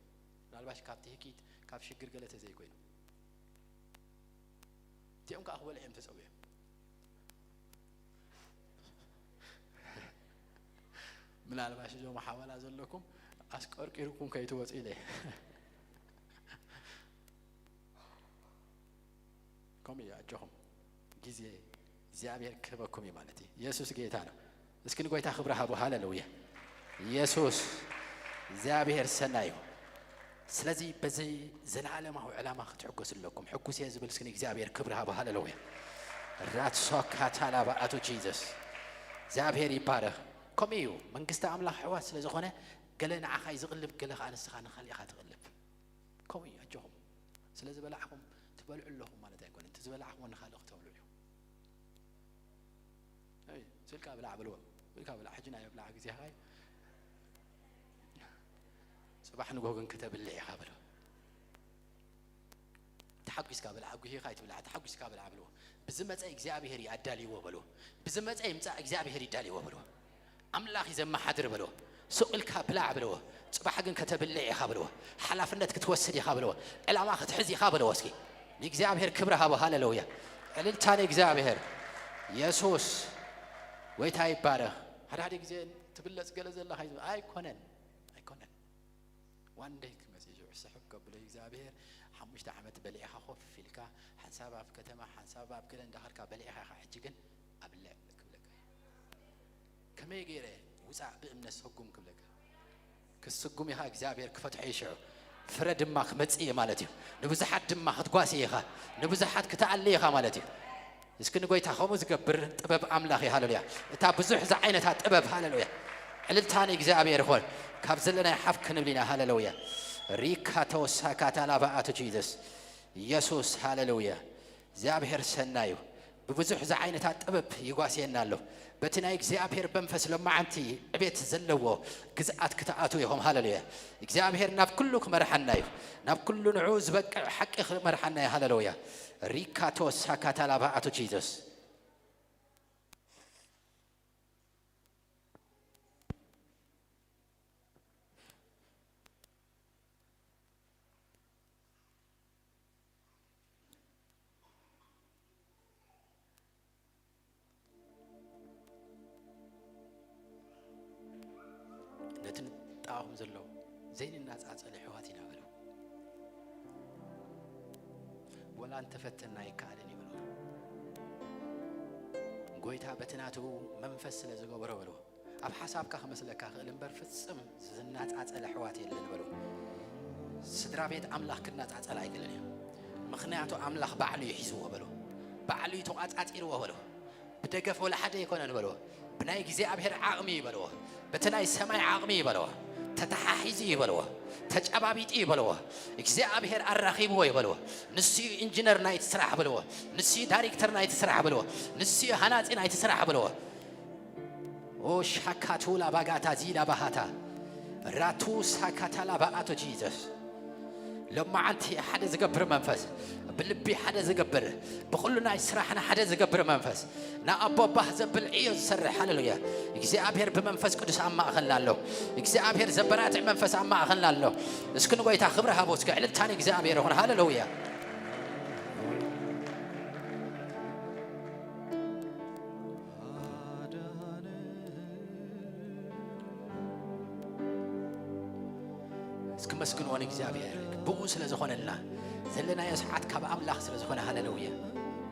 ምናልባሽ ካብ ትህኪት፣ ካብ ሽግር ገለ ተዘይኮይኑ። እቲኦም ከኣ ክበልዑ እዮም ተጸውዮም። ምናልባሽ እዞም ሓበላ ዘለኩም ኣስቀርቂርኩም ከይትወጹ ኢለ። ከምኡ እዩ፣ ኣጆኹም። ግዜ እግዚኣብሔር ክህበኩም እዩ ማለት እዩ። ኢየሱስ ጌታ ነው። እስኪ ንጎይታ ክብሪ ሃቡ። ሃሌሉያ። ኢየሱስ እግዚኣብሔር ሰናይ እዩ። ስለዚ በዚ ዘለዓለማዊ ዕላማ ክትሕጎስ ኣለኩም። ሕጉስ እየ ዝብል እስኪ ንእግዚኣብሔር ክብሪ ሃቡ። ሃሌሉያ። ራትሶካታላባ ኣቶ ጂዘስ እግዚኣብሔር ይባረኽ። ከምኡ እዩ። መንግስቲ ኣምላኽ ኣሕዋት ስለ ዝኾነ ገለ ንዓኻ እዩ ዝቕልብ፣ ገለ ኸዓ ንስኻ ንኻልእ ኢኻ ትቕልብ። ከምኡ እዩ። ኣጆኹም። ስለ ዝበላዕኹም ትበልዑ ኣለኹም ማለት ኣይኮነን። እቲ ዝበላዕኹም ንኻልእ ክተብልዑ እዩ። ኣይ፣ ስልካ ብላዕ በልዎ። ስልካ ብላዕ፣ ሕጂ ናይ ምብላዕ ግዜ ኸኣ እዩ። ጽባሕ ንግሆ ግን ከተብልዕ ኢኻ በልዎ። ተሓጒስካ ብላዕ፣ ኣጉሂኻ ኣይትብላዕ፣ ተሓጒስካ ብላዕ በልዎ። ብዝመጸ እግዚኣብሔር እዩ ኣዳልይዎ በልዎ። ብዝመጸ ይምጻእ እግዚኣብሔር ይዳልይዎ በልዎ። ኣምላኽ እዩ ዘመሓድር በልዎ። ስቕ ኢልካ ብላዕ በልዎ። ጽባሕ ግን ከተብልዕ ኢኻ በልዎ። ሓላፍነት ክትወስድ ኢኻ በልዎ። ዕላማ ክትሕዝ ኢኻ በልዎ። እስኪ ንእግዚኣብሔር ክብሪ ሃቦ። ሃሌሉያ። እልልታ ንእግዚኣብሔር። የሱስ ጎይታ ይባረኽ። ሓደ ሓደ ግዜ ትብለጽ ገለ ዘለኻ እዩ፣ ኣይኮነን፣ ኣይኮነን። ዋን ደይ ክመጽእ እዩ፣ ስሕብ ከብሎ እግዚኣብሔር። ሓሙሽተ ዓመት በሊዕኻ ኮፍ ኢልካ፣ ሓንሳብ ኣብ ከተማ፣ ሓንሳብ ኣብ ገለ እንዳኸድካ በሊዕኻ ኢኻ። ሕጂ ግን ኣብልዕ ክብለካ እዩ። ከመይ ገይረ ውፃእ ብእምነት ሰጉም ክብለካ። ክስጉም ኢኻ እግዚኣብሔር ክፈትሖ እዩ ሽዑ። ፍረ ድማ ክመጽእ እዩ ማለት እዩ። ንብዙሓት ድማ ክትጓሲ ኢኻ። ንብዙሓት ክትኣሊ ኢኻ ማለት እዩ። እስኪ ንጎይታ ከምኡ ዝገብር ጥበብ ኣምላኽ እዩ። ሃሌሉያ። እታ ብዙሕ ዝዓይነታ ጥበብ። ሃሌሉያ። ዕልልታ ንእግዚኣብሔር ይኹን። ካብ ዘለናይ ሓፍ ክንብል ኢና። ሃሌሉያ። ሪካ ተወሳካ ታላባ ኣቶ ጂዘስ ኢየሱስ። ሃሌሉያ። እግዚኣብሔር ሰናዩ ብብዙሕ ዝዓይነታት ጥበብ ይጓስየና ኣሎ። በቲ ናይ እግዚኣብሔር መንፈስ ሎማዓንቲ ዕቤት ዘለዎ ግዝኣት ክትኣትዉ ኢኹም። ሃሌሉያ። እግዚኣብሔር ናብ ኩሉ ክመርሓና እዩ። ናብ ኩሉ ንዑ ዝበቅዕ ሓቂ ክመርሓና እዩ። ሃሌሉያ። ሪካቶ ሳካታላባ ኣቶ ጂዘስ። ነቲ ንጣኹም ዘሎ ዘይንናጻጸል ኣሕዋት ኢና በሉ። ወላ እንተፈተና ኣይከኣልን እዩ በሉ። ጎይታ በቲ ናቱ መንፈስ ስለ ዝገበሮ በሉ። ኣብ ሓሳብካ ክመስለካ ክእል እምበር ፍጽም ዝናጻጸል ኣሕዋት የለን በሉ። ስድራ ቤት ኣምላኽ ክናጻጸል ኣይክእልን እዩ። ምኽንያቱ ኣምላኽ ባዕሉ እዩ ሒዝዎ በሉ። ባዕሉ እዩ ተቋጻጺርዎ በሉ። ብደገፍ ወላ ሓደ ኣይኮነን በልዎ። ብናይ እግዚኣብሔር ዓቕሚ እዩ በልዎ። በቲ ናይ ሰማይ ዓቕሚ እዩ በልዎ። ተተሓሒዙ እዩ በልዎ። ተጨባቢጡ እዩ በልዎ። እግዚኣብሔር ኣራኺብዎ እዩ በልዎ። ንሱ እዩ ኢንጂነር ናይቲ ስራሕ በልዎ። ንሱ እዩ ዳይሬክተር ናይቲ ስራሕ በልዎ። ንሱ እዩ ሃናጺ ናይቲ ስራሕ በልዎ። ኦ ሻካቱ ላባጋታ ዚላ ባሃታ ራቱ ሳካታ ላባኣቶ ጂዘስ። ሎማዓንቲ ሓደ ዝገብር መንፈስ፣ ብልቢ ሓደ ዝገብር፣ ብኹሉ ናይ ስራሕና ሓደ ዝገብር መንፈስ፣ ንኣቦባህ ዘብል ዕዮ ዝሰርሕ። ሃሌሉያ። እግዚኣብሔር ብመንፈስ ቅዱስ ኣብ ማእኸልና ኣሎ። እግዚኣብሔር ዘበራትዕ መንፈስ ኣብ ማእኸልና ኣሎ። እስኪ ንጎይታ ክብሪ ሃቦ። እስኪ ዕልልታ ንእግዚኣብሔር ይኹን። ሃሌሉያ። እስኪ መስግንዎ ንእግዚኣብሔር። ብኡ ስለ ዝኾነልና፣ ዘለናዮ ሰዓት ካብ ኣምላኽ ስለ ዝኾነ፣ ሃሌሉያ።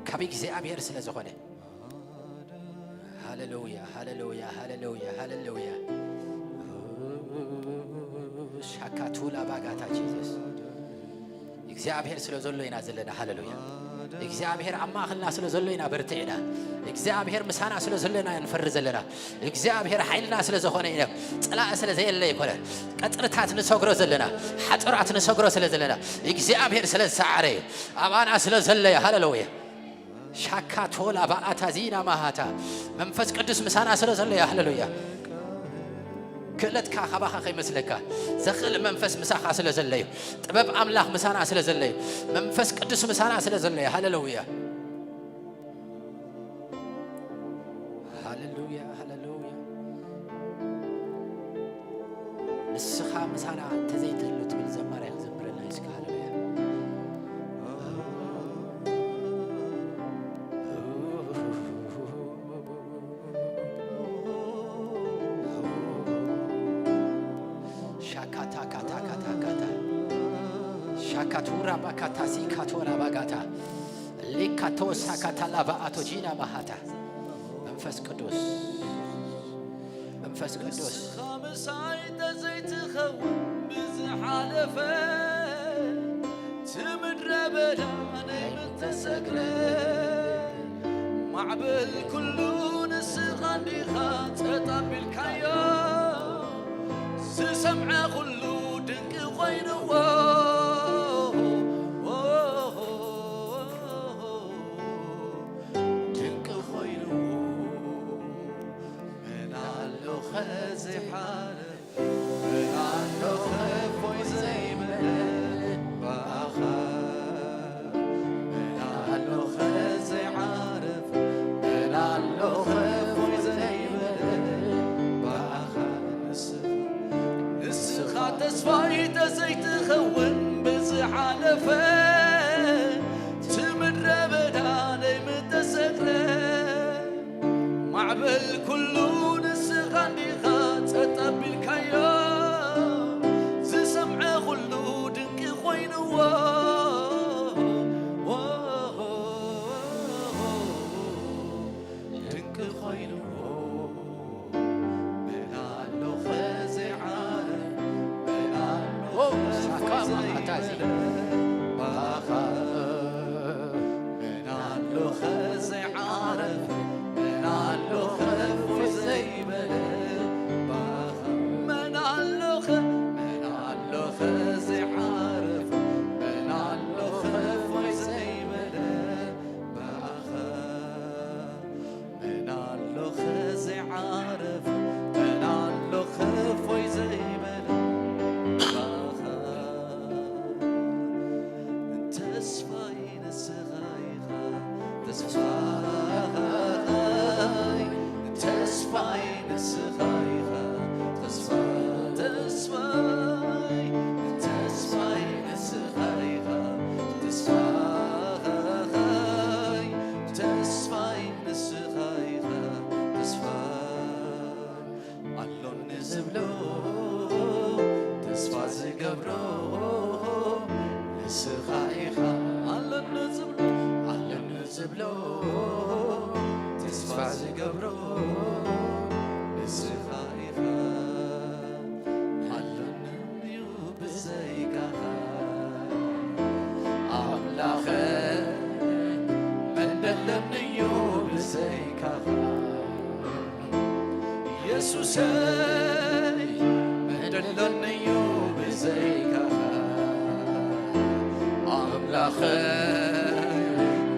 ካብ እግዚኣብሔር ስለ ዝኾነ። ሃሌሉያ፣ ሃሌሉያ፣ ሃሌሉያ፣ ሃሌሉያ። ሻካቱላ ባጋታ ጂዘስ። እግዚኣብሔር ስለ ዘሎ ኢና ዘለና። ሃሌሉያ። እግዚኣብሔር ኣብ ማእኸልና ስለ ዘሎ ኢና በርቲዕና። እግዚኣብሔር ምሳና ስለ ዘሎ ኢና ንፈሪ ዘለና። እግዚኣብሔር ሓይልና ስለ ዝኾነ ኢና። ጸላኢ ስለ ዘየለ ኣይኮነን። ቀጽርታት ንሰግሮ ዘለና፣ ሓጹራት ንሰግሮ ስለ ዘለና፣ እግዚኣብሔር ስለ ዝሰዓረ እዩ። ኣባና ስለ ዘሎ እዩ። ሃሌሉያ። ሻካቶላ ባኣታ ዚና ማሃታ መንፈስ ቅዱስ ምሳና ስለ ዘሎ እዩ። ሃሌሉያ። ክእለትካ ካባኻ ከይመስለካ ዘኽእል መንፈስ ምሳኻ ስለ ዘሎ እዩ። ጥበብ ኣምላኽ ምሳና ስለ ዘሎ እዩ። መንፈስ ቅዱስ ምሳና ስለ ዘሎ እዩ። ሃሌሉያ። ሃሌሉያ፣ ሃሌሉያ። ንስኻ ምሳና እንተዘይትህሉ ትብል ዘማሪ ክዘምረልና እዩ። እስኪ ሃሌሉያ። ሻካታ ካታ ካታ ካታ ሻካቱራ ባካታ ሲካቶራ ባጋታ ሊካቶ ሳካታ ላባ ኣቶ ጂና ማሃታ መንፈስ ቅዱስ መንፈስ ቅዱስ ንስኻ ምሳይ ተዘይትኸውን ብዝሓለፈ እቲ ምድረ በዳ ናይ ምተሰግረ ማዕበል ኩሉ ንስኻ እንዲኻ ጸጥ ኣቢልካዮ ዝሰምዐ ኩሉ ድንቂ ኮይንዎ ድንቂ ኮይንዎ መን ኣሎ ኸዚ ሓረ መን ኣሎ ኸፎይ ዘይበለ ብኣኻ መን ኣሎ ኸዘይዓርፍ መን ኣሎ ኸፎይ ዘይበለ ብኣኻ ንስኻ ንስኻ ተስፋይ ተዘይትኸውን ብዝሓለፈ እቲ ምድረ በዳ ዘይምተሰግረ ማዕበል ኩሉ ንስኻ እንዲኻ ጸጥ ኣቢልካዮ ዝሰምዐ ኩሉ ድንቂ ኮይንዎ ድንቂ ኮይንዎ መን ተስፋይ፣ ተስፋይ ንስኻ ኢኻ። ተስፋ፣ ተስፋይ፣ ተስፋይ ንስኻ ኢኻ። ተስፋይ፣ ተስፋይ ንስኻ ኢኻ። ተስፋ ኣሎኒ ዝብሎ፣ ተስፋ ዝገብሮ ንስኻ ኢኻ። ኣሎኒ ዝብሎ፣ ኣሎኒ ዝብሎ፣ ተስፋ ዝገብሮ ንስኻ ኢኻ። ኣሎኒ እዩ ብዘይካኻ ኣምላኸ፣ መን ደለኒ እዩ ብዘይካኻ? ኢየሱሰይ፣ መን ደለኒ እዩ ብዘይካኻ? ኣምላኸይ፣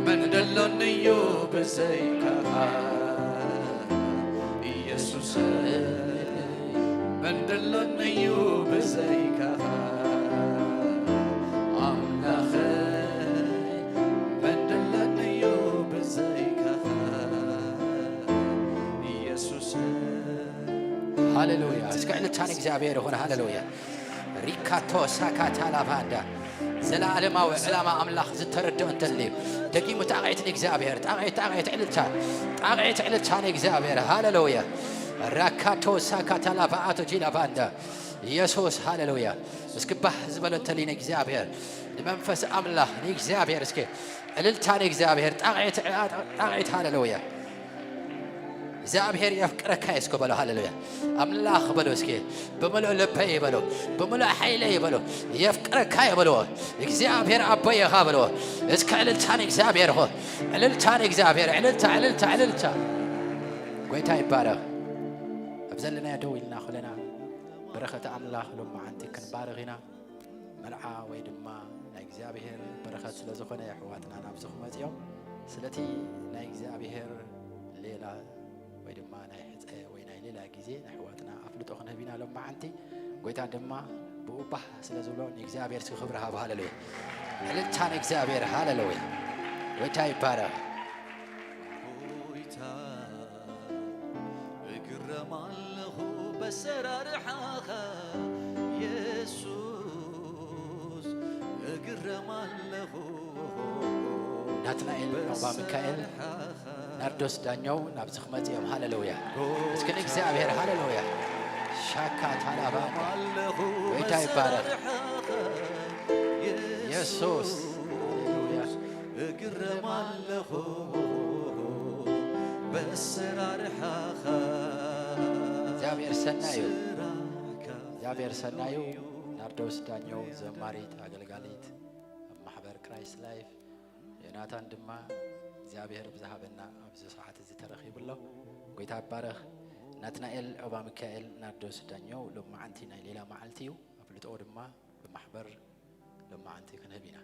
መን ደለኒ እዩ ብዘይካኻ? ኢየሱሰይ፣ መን ደለኒ እዩ ብዘይካኻ? ኣምላኸይ፣ መን ደለኒ እዩ ብዘይካኻ? ኢየሱሰይ። ሃሌሉያ። እስከ ዕልልታ ንእግዚኣብሔር ይኹን። ሃሌሉያ። ሪካቶ ሳካታ ላቫንዳ። ዘላለማዊ ዕላማ ኣምላኽ ዝተረድኦ እንተልዩ፣ ደጊሙ ጣቕዒት ንእግዚኣብሔር፣ ጣቕዒት፣ ጣቕዒት፣ ዕልልታ፣ ጣቕዒት፣ ዕልልታ ንእግዚኣብሔር። ሃሌሉያ። ራካቶ ሳካታ ላቫኣቶ ጂ ላቫንዳ። ኢየሱስ፣ ሃሌሉያ። እስኪ ባህ ዝበለ እንተልዩ ንእግዚኣብሔር፣ ንመንፈስ ኣምላኽ ንእግዚኣብሔር፣ እስኪ ዕልልታ ንእግዚኣብሔር፣ ጣቕዒት፣ ጣቕዒት፣ ሃሌሉያ። እግዚኣብሔር የፍቅረካ እዩ እስከ በሎ። ሃሌሉያ። ኣምላኽ በሎ እስኪ፣ ብምሉእ ልበይ በሎ፣ ብምሉእ ሓይለይ በሎ፣ የፍቅረካ እዩ በሎ። እግዚኣብሔር ኣቦይ ኢኻ በሎ። እስከ ዕልልታ ንእግዚኣብሔር ይኹን፣ ዕልልታ ንእግዚኣብሔር፣ ዕልልታ፣ ዕልልታ፣ ዕልልታ። ጎይታ ይባረኽ። ኣብ ዘለናዮ ደው ኢልና ኩለና በረኸት ኣምላኽ ሎማዓንቲ ክንባረኽ ኢና። መርዓ ወይ ድማ ናይ እግዚኣብሔር በረኸት ስለ ዝኾነ፣ ኣሕዋትና ናብዚ ክመጽኦም ስለቲ ናይ እግዚኣብሔር ሌላ ወይ ድማ ናይ ሕጸ ወይ ናይ ሌላ ግዜ ንኣሕዋትና ኣፍልጦ ክንህብ ኢና ሎማዓንቲ። ጎይታ ድማ ብኡ ባህ ስለ ዝብሎ ንእግዚኣብሔር እስኪ ክብሪ ሃቡ። ሃሌሉያ። ዕልልታ ንእግዚኣብሔር። ሃሌሉያ። ጎይታ ይባረኽ። ጎይታ እግረም ኣለኹ በሰራርሓኻ የሱስ፣ እግረም ኣለኹ ናትናኤል ዑቕባ ሚካኤል፣ በሰራርሓኻ። ናርዶስ ዳኘው ናብዚ ክመጽእ እዮም። ሃሌሉያ። እስኪ ንእግዚኣብሔር ሃሌሉያ። ሻካ ታላባ እግረም ኣለኹ ጎይታ ይባረኽ። በሰራርሓኻ የሱስ። ሃሌሉያ። እግረም ኣለኹ በሰራርሓኻ። እግዚኣብሔር ሰናይ እዩ። ስራሕካ እግዚኣብሔር ሰናይ እዩ። ናርዶስ ዳኘው ዘማሪት ኣገልጋሊት ኣብ ማሕበር ክራይስት ላይፍ፣ ዮናታን ድማ እግዚኣብሔር ብዝሃበና ኣብዚ ሰዓት እዚ ተረኺቡ ኣሎ። ጎይታ ይባረኽ። ናትናኤል ዑቕባ ሚካኤል፣ ናርዶስ ዳኘው ሎማዓንቲ ናይ ሌላ መዓልቲ እዩ። ኣፍልጦ ድማ ብማሕበር ሎማዓንቲ ክንህብ ኢና።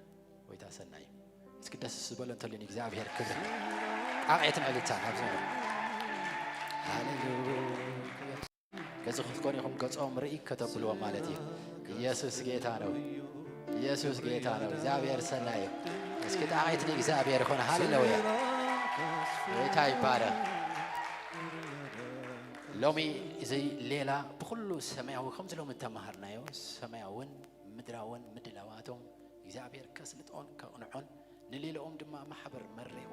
ጎይታ ሰናይ እዩ። እስኪ ደስ ዝበሎ እንተልዩ ንእግዚኣብሔር ክብሪ፣ ጣቕዒትን ዕልልታን ኣብዚ ነገር። ሃሌሉያ። ገዚ ክትኮኑ ኢኹም፣ ገጾም ርኢ ከተብልዎ ማለት እዩ። ኢየሱስ ጌታ ነው። ኢየሱስ ጌታ ነው። እግዚኣብሔር ሰናይ እዩ። እስኪ ጣቕዒት ንእግዚኣብሔር ይኹን። ሃሌሉያ። ጎይታ ይባረኽ። ሎሚ እዚ ሌላ ብኹሉ ሰማያዊ ከምዚ ሎሚ እተማሃርናዮ ሰማያውን ምድራውን ምድላዋቶም እግዚኣብሔር ከስልጦን ከቕንዖን ንሌላኦም ድማ ማሕበር መሪቑ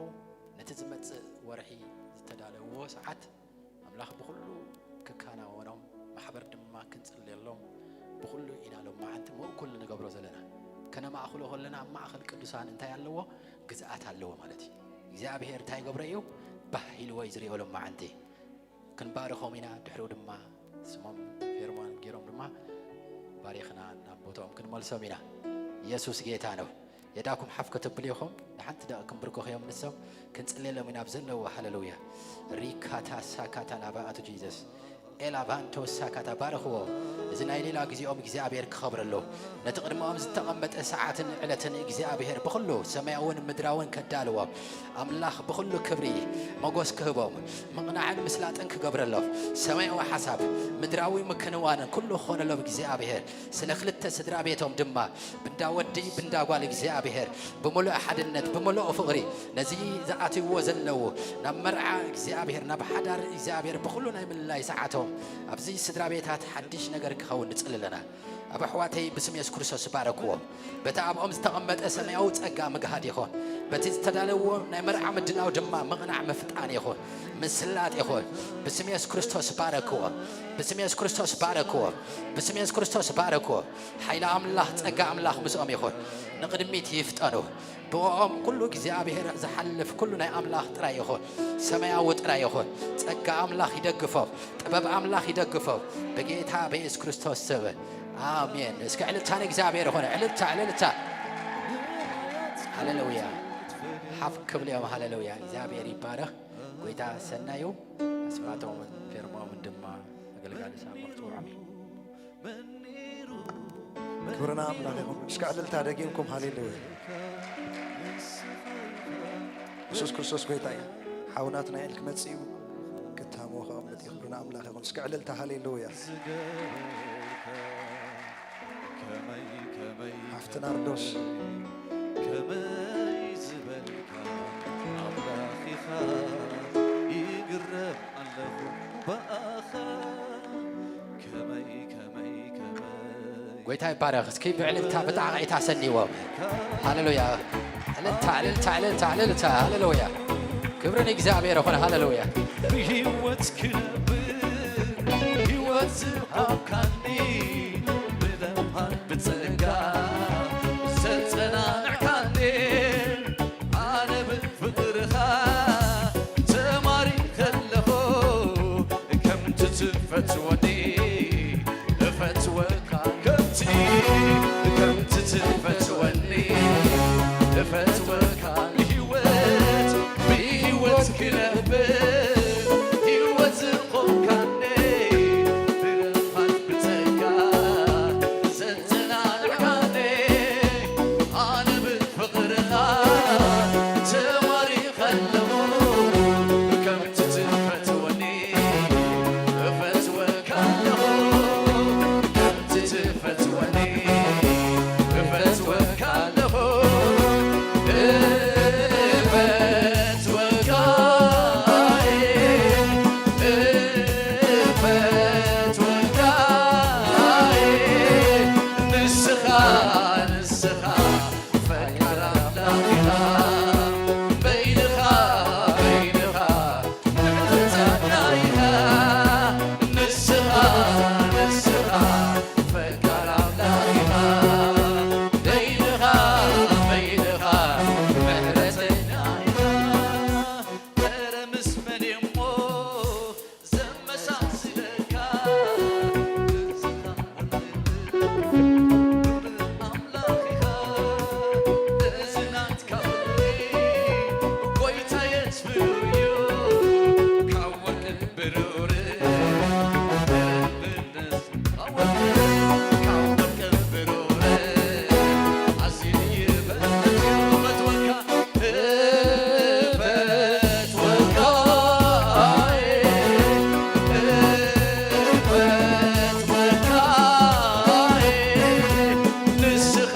ነቲ ዝመጽእ ወርሒ ዝተዳለውዎ ሰዓት ኣምላኽ ብኹሉ ክከናወኖም ማሕበር ድማ ክንጽልየሎም ብኹሉ ኢና ሎማዓንቲ ምእኩል ንገብሮ ዘለና። ከነማእኽሎ ከለና ኣብ ማእኸል ቅዱሳን እንታይ ኣለዎ? ግዝኣት ኣለዎ ማለት እዩ። እግዚኣብሔር እንታይ ይገብሮ እዩ? ባህ ኢልዎ እዩ ዝሪኦ ሎማዓንቲ። ክንባርኾም ኢና። ድሕሪኡ ድማ ስሞም ፌርማን ገይሮም ድማ ባሪኽና ናብ ቦታኦም ክንመልሶም ኢና። ኢየሱስ ጌታ ነው። የዳኩም ሓፍ ከተብሉ ኢኹም። ንሓንቲ ደቂቕ ክንብርከኹ እዮም ንሶም። ክንጽልየሎም ኢና ኣብ ዘለዎ። ሃሌሉያ። ሪካታ ሳካታ ናባኣቱ ጂሰስ። ኤላ ቫንቶሳ ካታ ባርኽዎ። እዚ ናይ ሌላ ግዜኦም እግዚኣብሔር ክኸብረሉ፣ ነቲ ቅድሚኦም ዝተቐመጠ ሰዓትን ዕለትን እግዚኣብሔር ብኹሉ ሰማያውን ምድራውን ከዳልዎ፣ ኣምላኽ ብኹሉ ክብሪ መጎስ ክህቦም፣ ምቕናዕን ምስላጥን ክገብረሎም፣ ሰማያዊ ሓሳብ ምድራዊ ምክንዋንን ኩሉ ክኾነሎም እግዚኣብሔር ስለ ክልተ ስድራ ቤቶም ድማ ብንዳ ወዲ ብንዳ ጓል እግዚኣብሔር ብምሉእ ሓድነት ብምሉእ ፍቕሪ ነዚ ዝኣትይዎ ዘለዉ ናብ መርዓ እግዚኣብሔር ናብ ሓዳር እግዚኣብሔር ብኹሉ ናይ ምልላይ ሰዓቶም ኣብዚ ስድራ ቤታት ሓድሽ ነገር ክኸውን ንጽሊ ኣለና። ኣብ ኣሕዋተይ ብስም የሱስ ክርስቶስ ባረክዎም። በቲ ኣብኦም ዝተቐመጠ ሰማያዊ ጸጋ ምግሃድ ይኹን። በቲ ዝተዳለዎ ናይ መርዓ ምድላው ድማ ምቕናዕ ምፍጣን ይኹን። ምስላጥ ይኹን። ብስም የሱስ ክርስቶስ ባረክዎም። ብስም የሱስ ክርስቶስ ባረክዎም። ብስም የሱስ ክርስቶስ ባረክዎም። ሓይሊ ኣምላኽ ጸጋ ኣምላኽ ምስኦም ይኹን። ንቕድሚት ይፍጠኑ። ብኦም ኩሉ እግዚኣብሔር ዝሓልፍ ኩሉ ናይ ኣምላኽ ጥራይ ይኹን። ሰማያዊ ጥራይ ይኹን። ጸጋ ኣምላኽ ይደግፎም። ጥበብ ኣምላኽ ይደግፎም። ብጌታ ብየሱስ ክርስቶስ ስም ኣሜን። እስከ ዕልልታ ንእግዚኣብሔር ይኹን። ዕልልታ፣ ዕልልታ። ሃሌሉያ። ሓፍ ክብሉ እዮም። ሃሌሉያ። እግዚኣብሔር ይባረኽ። ጎይታ ሰናዩ ኣስማቶም ፌርማኦም ድማ ኣገልጋሊ ሳምርቱ ዓሚ ክብርና ኣምላኽ ይኹን። እስከ ዕልልታ ደጊምኩም ሃሌሉያ። የሱስ ክርስቶስ ጎይታ እዩ። ሓውናትና ኢል ክመጽእ እዩ። ክታሞ ከቐምጥ እዩ። ክብርና ኣምላኽ ይኹን። እስከ ዕልልታ ሃሌሉያ። ሓፍቲ ናርዶስ ከመይ ዝበልካ ኣምላኽ ኢኻ ይግረም ኣለኹ ብኣኻ ከመይ ከመይ ከመይ ጎይታ ይባረኽ። እስኪ ብዕልልታ ብጣዕቃይታ ሰኒዎም። ሃሌሉያ። ዕልልታ፣ ዕልልታ፣ ዕልልታ፣ ዕልልታ። ሃሌሉያ። ክብሪ ንእግዚኣብሔር ይኹን። ሃሌሉያ። ብህይወት ክነብር ህይወት ዝሃብካኒ ብደምሃን ብጸጋ ዝተጸናንዕካኒ ኣነ ብፍቕርኻ ተማሪኸ ኣለኹ ከምቲ ትፈትወኒ እፈትወካ ከምቲ ከምቲ ትፈትወኒ እፈትወካ ብህይወት ብህይወት ክነብር ህይወት ዝኾንካኒ ብረፋት ብጸጋ ዘጸናንዕካኒ ኣነ ብፍቕርኻ ተማሪኸ ኣለኹ ከምቲ ትፈትወኒ እፈትወካ ኣለኹ ከምቲ ትፈትወኒ እፈትወካ ኣለኹ እፈትወካ እፈትወካ ንስኻ ንስኻ ፈቃር ኣምላኽ ኢኻ በይንኻ በይንኻ ምሕረተኛ ኢኻ ንስኻ ንስኻ ፈቃር ኣምላኽ ኢኻ በይንኻ በይንኻ ምሕረተኛ ኢኻ ኧረ ምስ መን እሞ ዘመሳስለካ ንስኻ ንልብ ኣምላኽ ኢኻ እዚ ናትካ ፍቕሪ ጎይታ የስፍርዩ ካብ ወርቅን ብሩርን ካብ ወርቅን ብሩርን ኣዝዩ ይበልጽ እፈትወካ እፈትወካ እፈትወካ ንስኻ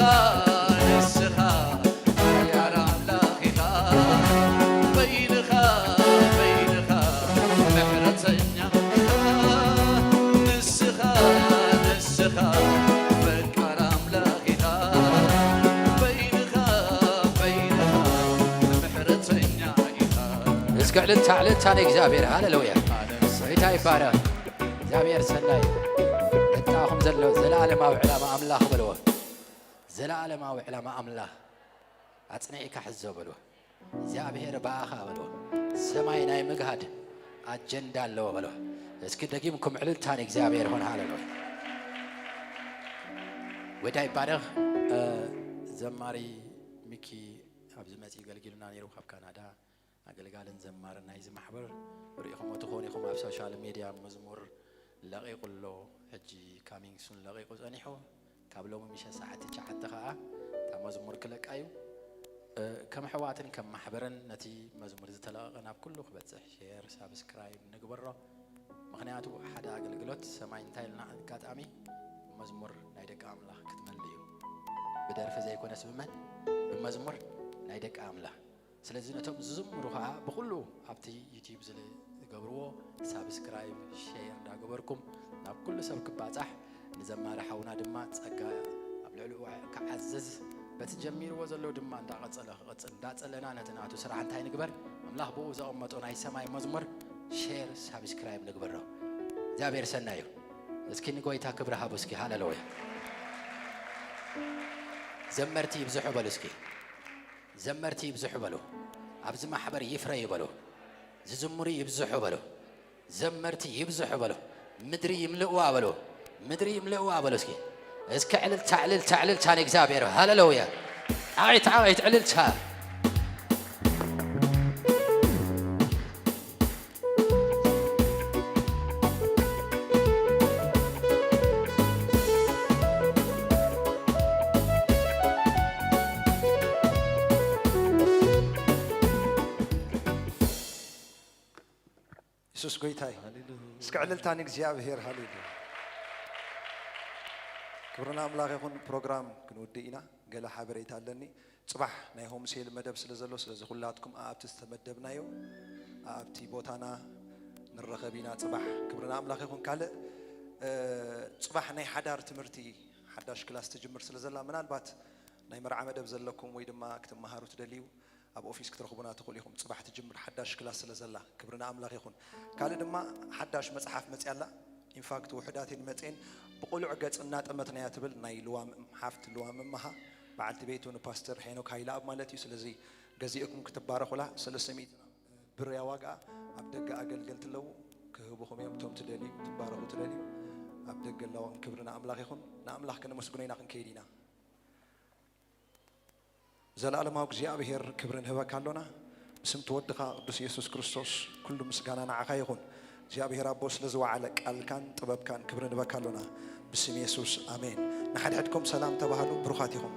ንስኻ ሓያል ኣምላኽ ኢኻ በይንኻ በይንኻ ምሕረተኛ ኢኻ ንስኻ ንስኻ ፈቃር ኣምላኽ ኢኻ በይንኻ በይንኻ ምሕረተኛ ኢኻ እስከ ዕልልታ ዕልልታ ንእግዚኣብሔር ሃሌሉያ። ጌታ ይባረኽ። እግዚኣብሔር ሰናይ እዩ። በጣኹም ዘሎ ዘለኣለማዊ ዕላማ ኣምላኽ በልዎ። ዘለኣለማዊ ዕላማ ኣምላኽ ኣጽኒዕካ ሕዞ በልዎ። እግዚኣብሔር ብኣኻ በልዎ። ሰማይ ናይ ምግሃድ ኣጀንዳ ኣለዎ በልዎ። እስኪ ደጊምኩም ዕልልታ ንእግዚኣብሔር ይኹን። ሃሌሉያ። ጎይታ ይባረኽ። ዘማሪ ሚኪ ኣብዚ መጺኡ ኣገልጊሉና ነይሩ ካብ ካናዳ። ኣገልጋልን ዘማርን ናይዚ ማሕበር ርኢኹሞ ትኾኑ ኢኹም ኣብ ሶሻል ሚድያ መዝሙር ለቒቑ ኣሎ። ሕጂ ካሚንግ ሱን ለቒቑ ጸኒሑ። ካብ ሎሚ ምሸት ሰዓት ትሽዓተ ኸኣ እታ መዝሙር ክለቃ እዩ። እ፣ ከም ኣሕዋትን ከም ማሕበርን ነቲ መዝሙር ዝተለቐቐ ናብ ኩሉ ክበጽሕ ሼር፣ ሳብስክራይብ ንግበሮ። ምኽንያቱ ሓደ ኣገልግሎት ሰማይ እንታይ ኢልና ኣጋጣሚ መዝሙር ናይ ደቂ ኣምላኽ ክትመልእ እዩ። ብደርፊ ዘይኮነስ ብመን? ብመዝሙር ናይ ደቂ ኣምላኽ። ስለዚ ነቶም ዝዝምሩ ኸዓ ብኹሉ ኣብቲ ዩቲዩብ ዝገብርዎ ሳብስክራይብ፣ ሼር እንዳገበርኩም ናብ ኩሉ ሰብ ክባጻሕ፣ ንዘማሪ ሓውና ድማ ጸጋ ኣብ ልዕሊኡ ክዓዝዝ፣ በቲ ጀሚርዎ ዘሎ ድማ እንዳቐጸለ ክቐጽል፣ እንዳጸለና ነቲ ናቱ ስራሕ እንታይ ንግበር? ኣምላኽ ብኡ ዘቐመጦ ናይ ሰማይ መዝሙር ሼር፣ ሳብስክራይብ ንግበሮ። እግዚኣብሔር ሰናይ እዩ። እስኪ ንጎይታ ክብሪ ሃቡ እስኪ። ሃሌሉያ። ዘመርቲ ይብዝሑ በሉ እስኪ። ዘመርቲ ይብዝሑ በሉ። ኣብዚ ማሕበር ይፍረዩ በሉ። ዝዝምሩ ይብዝሑ በሉ። ዘመርቲ ይብዝሑ በሉ። ምድሪ ይምልእዋ በሉ። ምድሪ ይምልእዋ በሉ እስኪ። እስኪ ዕልልታ፣ ዕልልታ፣ ዕልልታ ንእግዚኣብሔር። ሃሌሉያ። ጣቒት፣ ጣቒት፣ ዕልልታ። የሱስ ጎይታ እዩ። ሃሌሉያ። እስከ ዕልልታ ንእግዚኣብሔር። ሃሌሉያ። ክብሪ ንኣምላኽ ይኹን። ፕሮግራም ክንውድእ ኢና። ገለ ሓበሬታ ኣለኒ። ጽባሕ ናይ ሆም ሴል መደብ ስለ ዘሎ፣ ስለዚ ኩላትኩም ኣብቲ ዝተመደብናዮ ኣብቲ ቦታና ንረኸብ ኢና ጽባሕ። ክብሪ ንኣምላኽ ይኹን። ካልእ፣ እ፣ ጽባሕ ናይ ሓዳር ትምህርቲ ሓዳሽ ክላስ ትጅምር ስለ ዘላ፣ ምናልባት ናይ መርዓ መደብ ዘለኩም ወይ ድማ ክትመሃሩ ትደልዩ፣ ኣብ ኦፊስ ክትረኽቡና ትኽእሉ ኢኹም። ጽባሕ ትጅምር ሓዳሽ ክላስ ስለ ዘላ፣ ክብሪ ንኣምላኽ ይኹን። ካልእ ድማ ሓዳሽ መጽሓፍ መጽያ ኣላ። ኢንፋክት ውሑዳት እየን መጽየን፣ ብቕሉዕ ገጽ እናጠመትናያ ትብል ናይ ልዋም እም-፣ ሓፍቲ ልዋም እምሃ፣ በዓልቲ ቤቱ ንፓስተር ሄኖክ ሃይለኣብ ማለት እዩ። ስለዚ ገዚእኩም ክትባረኹላ፣ ሰለስተ ሚእቲ ብር እያ ዋጋኣ። ኣብ ደገ ኣገልገልቲ ኣለዉ፣ ክህቡኹም እዮም። እቶም ትደልዩ፣ ትባረኹ ትደልዩ፣ ኣብ ደገ ኣለዎም። ክብሪ ንኣምላኽ ይኹን። ንኣምላኽ ከነመስግኖ ኢና ክንከይድ ኢና። ዘለኣለማዊ እግዚኣብሔር ክብሪ ንህበካ ኣሎና። ብስም እቲ ወድኻ ቅዱስ የሱስ ክርስቶስ ኩሉ ምስጋና ንዓኻ ይኹን። እግዚኣብሔር ኣቦ ስለ ዝወዓለ ቃልካን ጥበብካን ክብሪ ንህበካ ኣሎና። ብስም የሱስ ኣሜን። ንሓድሕድኩም ሰላም ተባሃሉ። ብሩኻት ኢኹም።